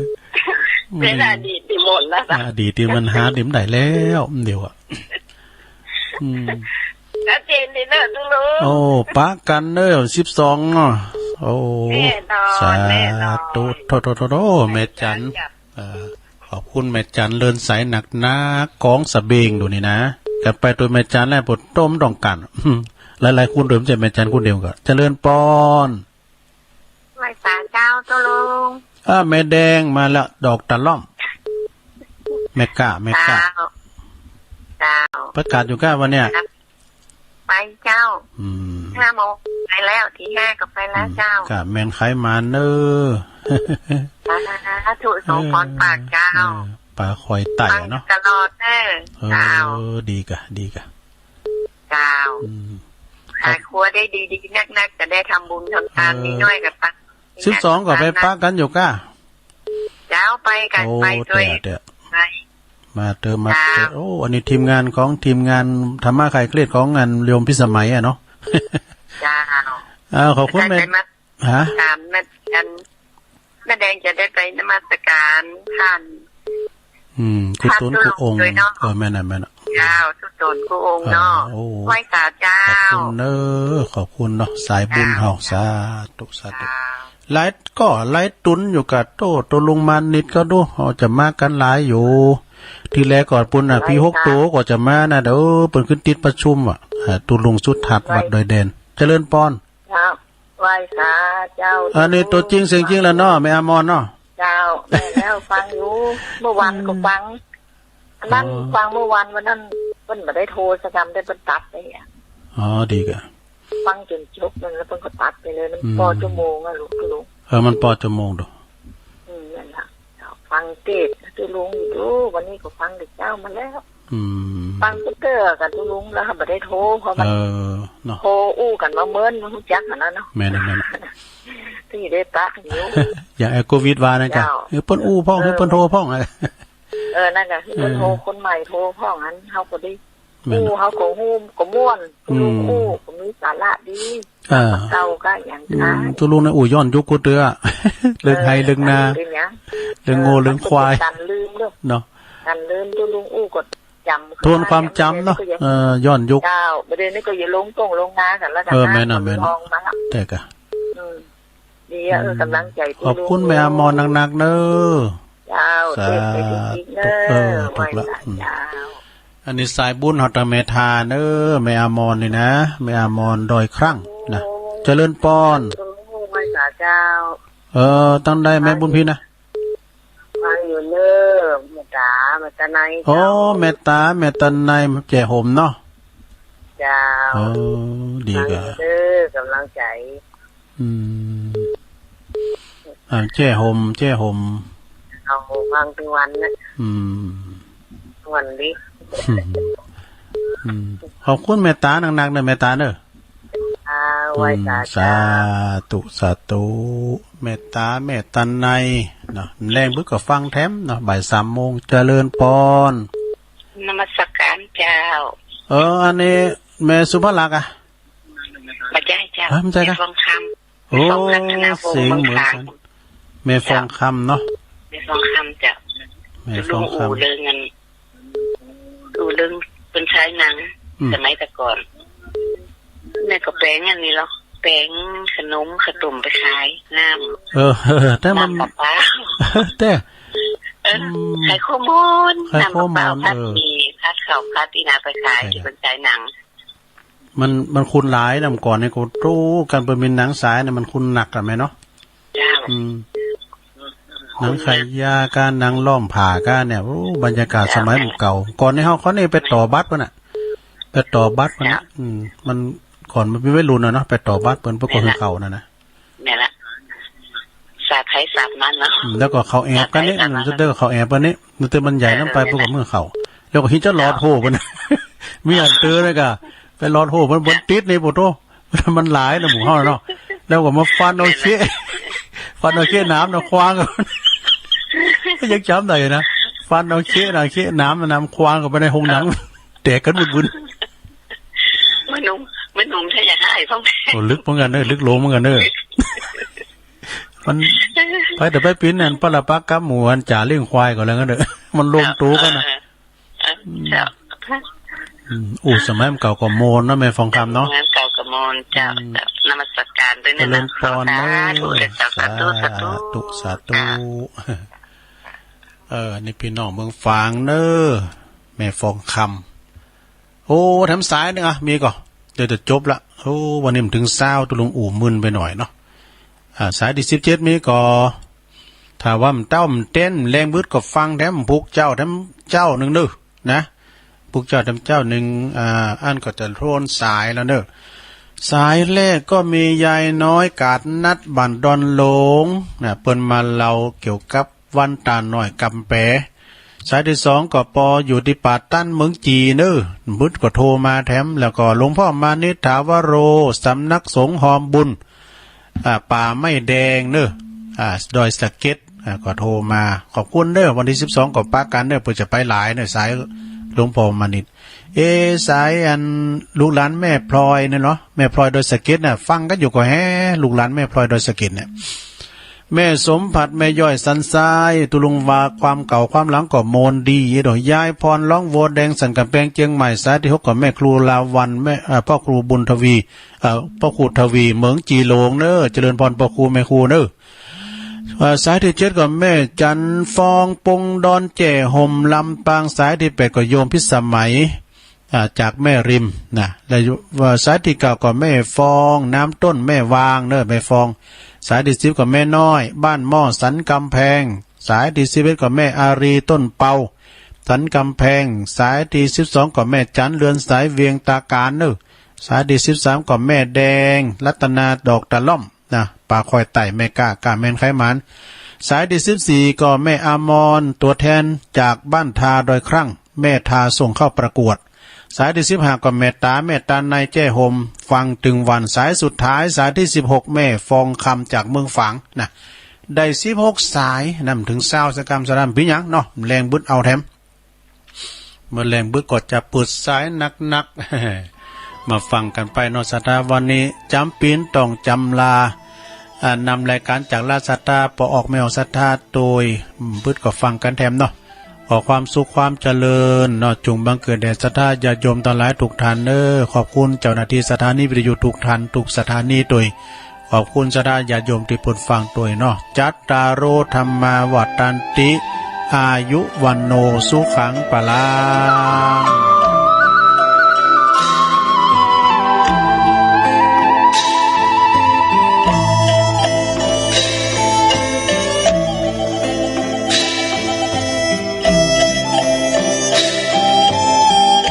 เป๋นอดีตตี้หมดแล้วนะ อดีตตี้มันหาเดี๋ยวมันได้แล้ว เดี๋ยวอะ อืม ชัดเจนดีเนอะตุ๊ลุง โอ้ ปะกั๋นเนอะ สิบสองเนาะ โอ้ แน่นอน สาธุ แน่นอน โธ่ โธ่ โธ่ โธ่ แม่จัน แม่จันจ้ะ เอ่อ ขอบคุณแม่จันเลินใสนักหนา ก๋องสะเบงดูนี่นะ จะไปตวยแม่จันแล้วปะโธ่ บ่ต้องกั๋น หลายๆ คนโดยบ่ใจ้แม่จันคนเดียวก็ เจริญปอน ไหว้สาเจ้าตุ๊ลุง อ่า แม่แดงมาแล้ว ดอกตะล่อม แม่ก้า แม่ก้า เจ้า เจ้า ประกาศอยู่ก้าวันเนี้ย ไปเจ้า อืม ห้าโมงไปแล้ว ตีห้าก็ไปแล้ว อืม เจ้า ก้าแม่นใครมาเนอะ สาธุ สมพรปากเจ้า เออ ป๋าคอยไต่เนาะ ฟังตลอดเนอะ เออ เจ้า ดีก่ะ ดีก่ะ เจ้า อืม ขายครัวได้ดีๆ นักๆ จะได้ทำบุญทำตาน เออ นิดหน่อยกับปะ สิบสองก็ไปปะกั๋นอยู่ก้า เจ้า ไปกั๋น โอ้ ไปตวย เดี๋ยว ไป มาเต๊อะ มาเต๊อะ เจ้า โอ้ อันนี้ทีมงานของ ทีมงานธรรมะคลายเครียดของงานโยมพิสมัยอะเนาะ เจ้า อ่า ขอบคุณแม่ ไปมา ฮะ ตามแม่แดง แม่แดงจะได้ไปนมัสการท่าน อืม กู้ต๋นกู้องค์ พระทุดงค์ตวยเนาะ เออ แม่นน่ะ แม่นน่ะ เจ้า กู้ต๋นกู้องค์เนาะ อ่า โอ้ ไหว้สาเจ้า ขอบคุณเนอะ ขอบคุณเนาะ สายบุญเฮา เจ้า สาธุ สาธุ เจ้า หลายก็หลายต๋นอยู่ก่ะ โต้ ตุ๊ลุงมานิดก็ดู เฮาจะมากั๋นหลายอยู่ ทีแรกก่อนปู้นน่ะ ไหว้สา พี่หกโตก็จะมานะ เดี๋ยวเปิ้นขึ้นติดประชุมอะ อ่า ตุ๊ลุงสุทัศน์ ไหว้ วัดดอยแดน เจริญปอน ครับ ไหว้สาเจ้า อันนี้ตั๋วจริงเสียงจริงแล้วเนาะ แม่อมรเนาะ เจ้า แม่นแล้ว ฟังอยู่ เมื่อวานก็ฟัง อืม นั่ง อ๋อ ฟังเมื่อวาน วันนั้นเปิ้นบ่ได้โทรสักกำ แต่เปิ้นตัดไปอะ อ๋อ ดีก่ะ ฟังจ๋นจบนั่นแล้วเปิ้นก็ตัดไปเลย มัน อืม ปอชั่วโมงอะลูก ลูก เออ มันปอชั่วโมงดู อืม นั่นล่ะ ฟังเทศน์ตุ๊ลุงอยู่ วันนี้ก็ฟังแต่เจ๊ามาแล้ว อืม ฟังเต๊อะกับตุ๊ลุงแล้วบ่ได้โทร เพราะมัน เออ เนาะ โทรอู้กั๋นมาเมิน มันฮู้จักหั้นน่ะเนาะ แม่นๆๆ ตี้ได้ปะกั๋นอยู่ อย่างไอ้โควิดว่านั่นก่ะ เจ้า เออ เปิ้นอู้พ่อง เออ เปิ้นโทรพ่อง เออ นั่นน่ะ เปิ้นโทร เออ คนใหม่โทรพ่องหั้น เฮาก็ได้ แม่น อู้ เฮาก็ฮู้ ก็ม่วน อืม ตุ๊ลุงอู้ก็มีสาระดี อ่า เก่าก็อย่าง อืม นั้น ตุ๊ลุงนี่อู้ย้อนยุคกู้เตื้อ เรื่องไฮ่ เออ เรื่องนา เรื่องหยัง เรื่องงัว เออ เรื่องควาย มันก็เป๋นก๋านลืมเนาะ เนาะ ก๋านลืม ตุ๊ลุงอู้ก็จ๋ำ ทวนความจ๋ำเนาะ เออ ย้อนยุค เจ้า บ่าเดี่ยวนี้ก็อย่าลงต้งลงนากั๋นแล้วกั๋น เออ นะ แม่นน่ะ แม่นน่ะ ลองมาละ แต่ก่ะ อืม ดีอะ เออ อืม ก๋ำลังใจ๋ ขอบคุณแม่อมรนักๆ เนอะ เจ้า สาธุ เทศน์ไปดีๆ เนอะ เออ ถูกละ ไหว้สา อืม เจ้า อันนี้สายบุญเฮาตะแม่ทาเนอะ แม่อมรนี่นะ แม่อมรดอยครั่งนะ โอ้ เจริญปอน โอ้ ไหว้สาเจ้า เออ ตังใดแม่บุญพินนะ ฟังอยู่เนอะ แม่ต๋า แม่ต๋าใน โอ้ เจ้า แม่ต๋า แม่ต๋าใน แจ่ห่มเนาะ เจ้า เออ ดีก่ะ ฟังอยู่เนอะ ก๋ำลังใจ๋ อืม อ่า แจ่ห่ม แจ่ห่ม เอาฟังตึงวันนะ อืม วันนี้ อืม ขอบคุณแม่ต๋านักๆ เนอะ แม่ต๋าเนอะ อ่า เอาไว้ อืม สาธุ สาธุ สาธุ เมตตา เมตตาในเนาะ แลงบึดก็ฟังแถมเนาะ บ่ายสามโมง เจริญปอน นมัสการเจ้า เออ อันนี้แม่สุภลักษณ์อะ บ่ใจ้เจ้า เอ้ย บ่ใจ้ แม่ กะ ฟองคำ โอ้ ฟองลักษณะวงศ์ เสียงเหมือนกัน เมืองตราด แม่ฟองคำเนาะ แม่ฟองคำเจ้า แม่ฟองคำ ลุงอู่เรื่องเงิน อู่เรื่องเปิ้นใจ๊หนัง อืม สมัยแต่ก่อน แม่ก็แป๋งอันนี้หรอก แป๋งขนมข้าวต้มไปขาย น้ำ เออ แต่มัน น้ำประปา แต่ เออ อืม ขายข้าวหมอน ขายข้าวหมอน น้ำประปา ผัด เออ หมี่ผัดข้าวผัดอี้นาไปขาย ใช่ ตี้เปิ้นใจ๊หนัง มัน มันคุ้นหลายนะ เมื่อก่อนนี่ก็ โอ้ การเปิ้นมีหนังสายเนี่ยมันคุ้นนักอะแม่เนาะ เจ้า อืม หนังขายยาก้า หนังล้อมผ้าก้าเนี่ย โอ้ บรรยากาศสมัยเก่า ก่อนนี่เฮา เขานี่ไปต่อบัตรเปิ้นน่ะ ไปต่อบัตรเปิ้นน่ะ เจ้า อืม มัน ก่อนมันมีวัยรุ่นน่ะเนาะ ไปต่อบัตรเปิ้น เปิ้นก็หื้อเข้านั่นน่ะ แม่นละ สาดไผสาดมันเนาะ อืม แล้วก็เข้าแอบกั๋นนี่ สาดไผสาดมัน อืม แล้วก็เข้าแอบกั๋นนี่ มันจะมันใหญ่น้ำไป เออ เปิ้นก็หื้อเข้า แล้วก็หิ้นจะหลอดโฮ่เปิ้น มีอันเตอแล้วก็ ไปหลอดโฮ่เปิ้น เปิ้นติดนี่ โอ้โธ่ มันหลายนะหมู่เฮาเนาะ แล้วก็มาฟันเอาเค้ก ฟันเอาเค้กหนามนะ ขว้างเอา ยังจ๋ำได้นะ ฟันเอาเค้กนะ เค้กหนามนะ ขว้างเข้าไปในโฮงหนัง แตกกั๋นบึนๆ มื้อหนุ่ม มื้อหนุ่มถ้าอยากให้พ่อง โอ้ ลึกเหมือนกั๋นเน้อ ลึกโลงเหมือนกั๋นเน้อ มัน ไปแต่ไปปิ้นนั่น ปะละปักกับหมู่อันจ่าเลี้ยงควายก่อนแล้วกั๋นเน้อ มันรวมตั๋วกั๋นนะ เออ เออ เจ้า อืม อู้ สมัยมันเก่าก็โมนเนาะ แม่ฟองคำเนาะ สมัยมันเก่าก็โมน เจ้า อืม เจ้า นมัสการตวยเน้อ เจริญปอนเน้อ สาธุ สาธุ สาธุ สาธุ สาธุ เออ นี่ปี้น้องเมืองฝางเน้อ แม่ฟองคำ โอ้ แถมสายนึ่งอะ มีก่อ เดี๋ยวจะจบละ โอ้ วันนี้มันถึงซาว ตุ๊ลุงอู่มึนไปหน่อยเนาะ อ่า สายตี้สิบเจ็ดมีก่อ ถ้าว่ามันเต้ามันเต้น แลงบึดก็ฟังแถมพุกเจ้า แถมเจ้านึ่งเน้อ นะ พุกเจ้าแถมเจ้านึ่ง อ่า อันก็จะโทนสายแล้วเน้อ สายแรกก็มียายน้อยกาดนัดบ้านดอนหลง นะ เปิ้นมาเล่าเกี่ยวกับ วันต๋าน้อยกำแป สายตี้สองก็ปออยู่ตี้ป่าตันเมืองจีเน้อ บึดก็โทรมาแถม แล้วก็หลวงพ่อมานิษฐาวโร สำนักสงฆ์ฮอมบุญ อ่า ป่าไม้แดงเน้อ อ่า ดอยสะเก็ด อ่า ก็โทรมา ขอบคุณเน้อ วันตี้สิบสองก็ปะกั๋นเน้อ เปื้อจะไปหลายเน้อ สายหลวงพ่อมานิษฐ เอ สายอันลูกหลานแม่พลอยเนี่ยเนาะ แม่พลอยดอยสะเก็ดน่ะ ฟังกั๋นอยู่ก่อแฮ ลูกหลานแม่พลอยดอยสะเก็ดเนี่ย แม่สมผัส แม่ย้อยสันทราย ตุ๊ลุงว่าความเก่าความหลังก็โมนดีเด้อ ยายพรร้องวัวแดงสันก๋ำแปงเจียงใหม่ สายตี้หกก็แม่ครูลาวัลย์ แม่ เอ่อ พ่อครูบุญทวี เอ่อ พ่อครูทวี เมืองจีหลงเน้อ เจริญปอนปอครูแม่ครูเน้อ เอ่อ สายตี้เจ็ดก็แม่จันทร์ฟอง ปงดอนแจ้ห่ม ลำปาง สายตี้แปดก็โยมพิสมัย อ่า จากแม่ริมนะ แล้ว เอ่อ สายตี้เก้าก็แม่ฟอง น้ำต้นแม่วางเน้อ แม่ฟอง สายตี้สิบก็แม่น้อย บ้านหม้อสันก๋ำแปง สายตี้สิบเอ็ดก็แม่อารี ต้นเปา สันก๋ำแปง สายตี้สิบสองก็แม่จันทร์ เรือนสายเวียงตาการเน้อ สายตี้สิบสามก็แม่แดง รัตนา ดอกตะล่อม นะ ป่าคอยไต่ แม่กล้า กล้าแม่นไคหมาน สายตี้สิบสี่ก็แม่อมร ตั๋วแทนจากบ้านทาดอยครั่ง แม่ทาส่งเข้าประกวด สายตี้สิบห้าก็แม่ต๋า แม่ต๋าในแจ้ห่ม ฟังตึงวัน สายสุดท้าย สายตี้สิบหก แม่ฟองคำจากเมืองฝางนะ ได้สิบหกสาย นำถึงซาวสักกำสะดำปี้หยังเนาะ แลงบึดเอาแถม เมื่อแลงบึดก็จะเปิดสายหนักๆ มาฟังกั๋นไปเนาะ ศรัทธา วันนี้จ๋ำปี๋นต้องจ๋ำลา อ่า นำรายก๋านจากราชศรัทธา ปอออกแม่ออกศรัทธา โตยบึดก็ฟังกั๋นแถมเนาะ ขอความสุขความเจริญเนาะ จงบังเกิดแด่ศรัทธาญาติโยมตังหลายทุกท่านเน้อ ขอบคุณเจ้าหน้าตี้สถานีวิทยุทุกท่านทุกสถานีโตย ขอบคุณศรัทธาญาติโยมตี้เปิดฟังโตยเนาะ จัตตาโร ธัมมา วัฑฒันติ อายุ วัณโณ สุขัง พลัง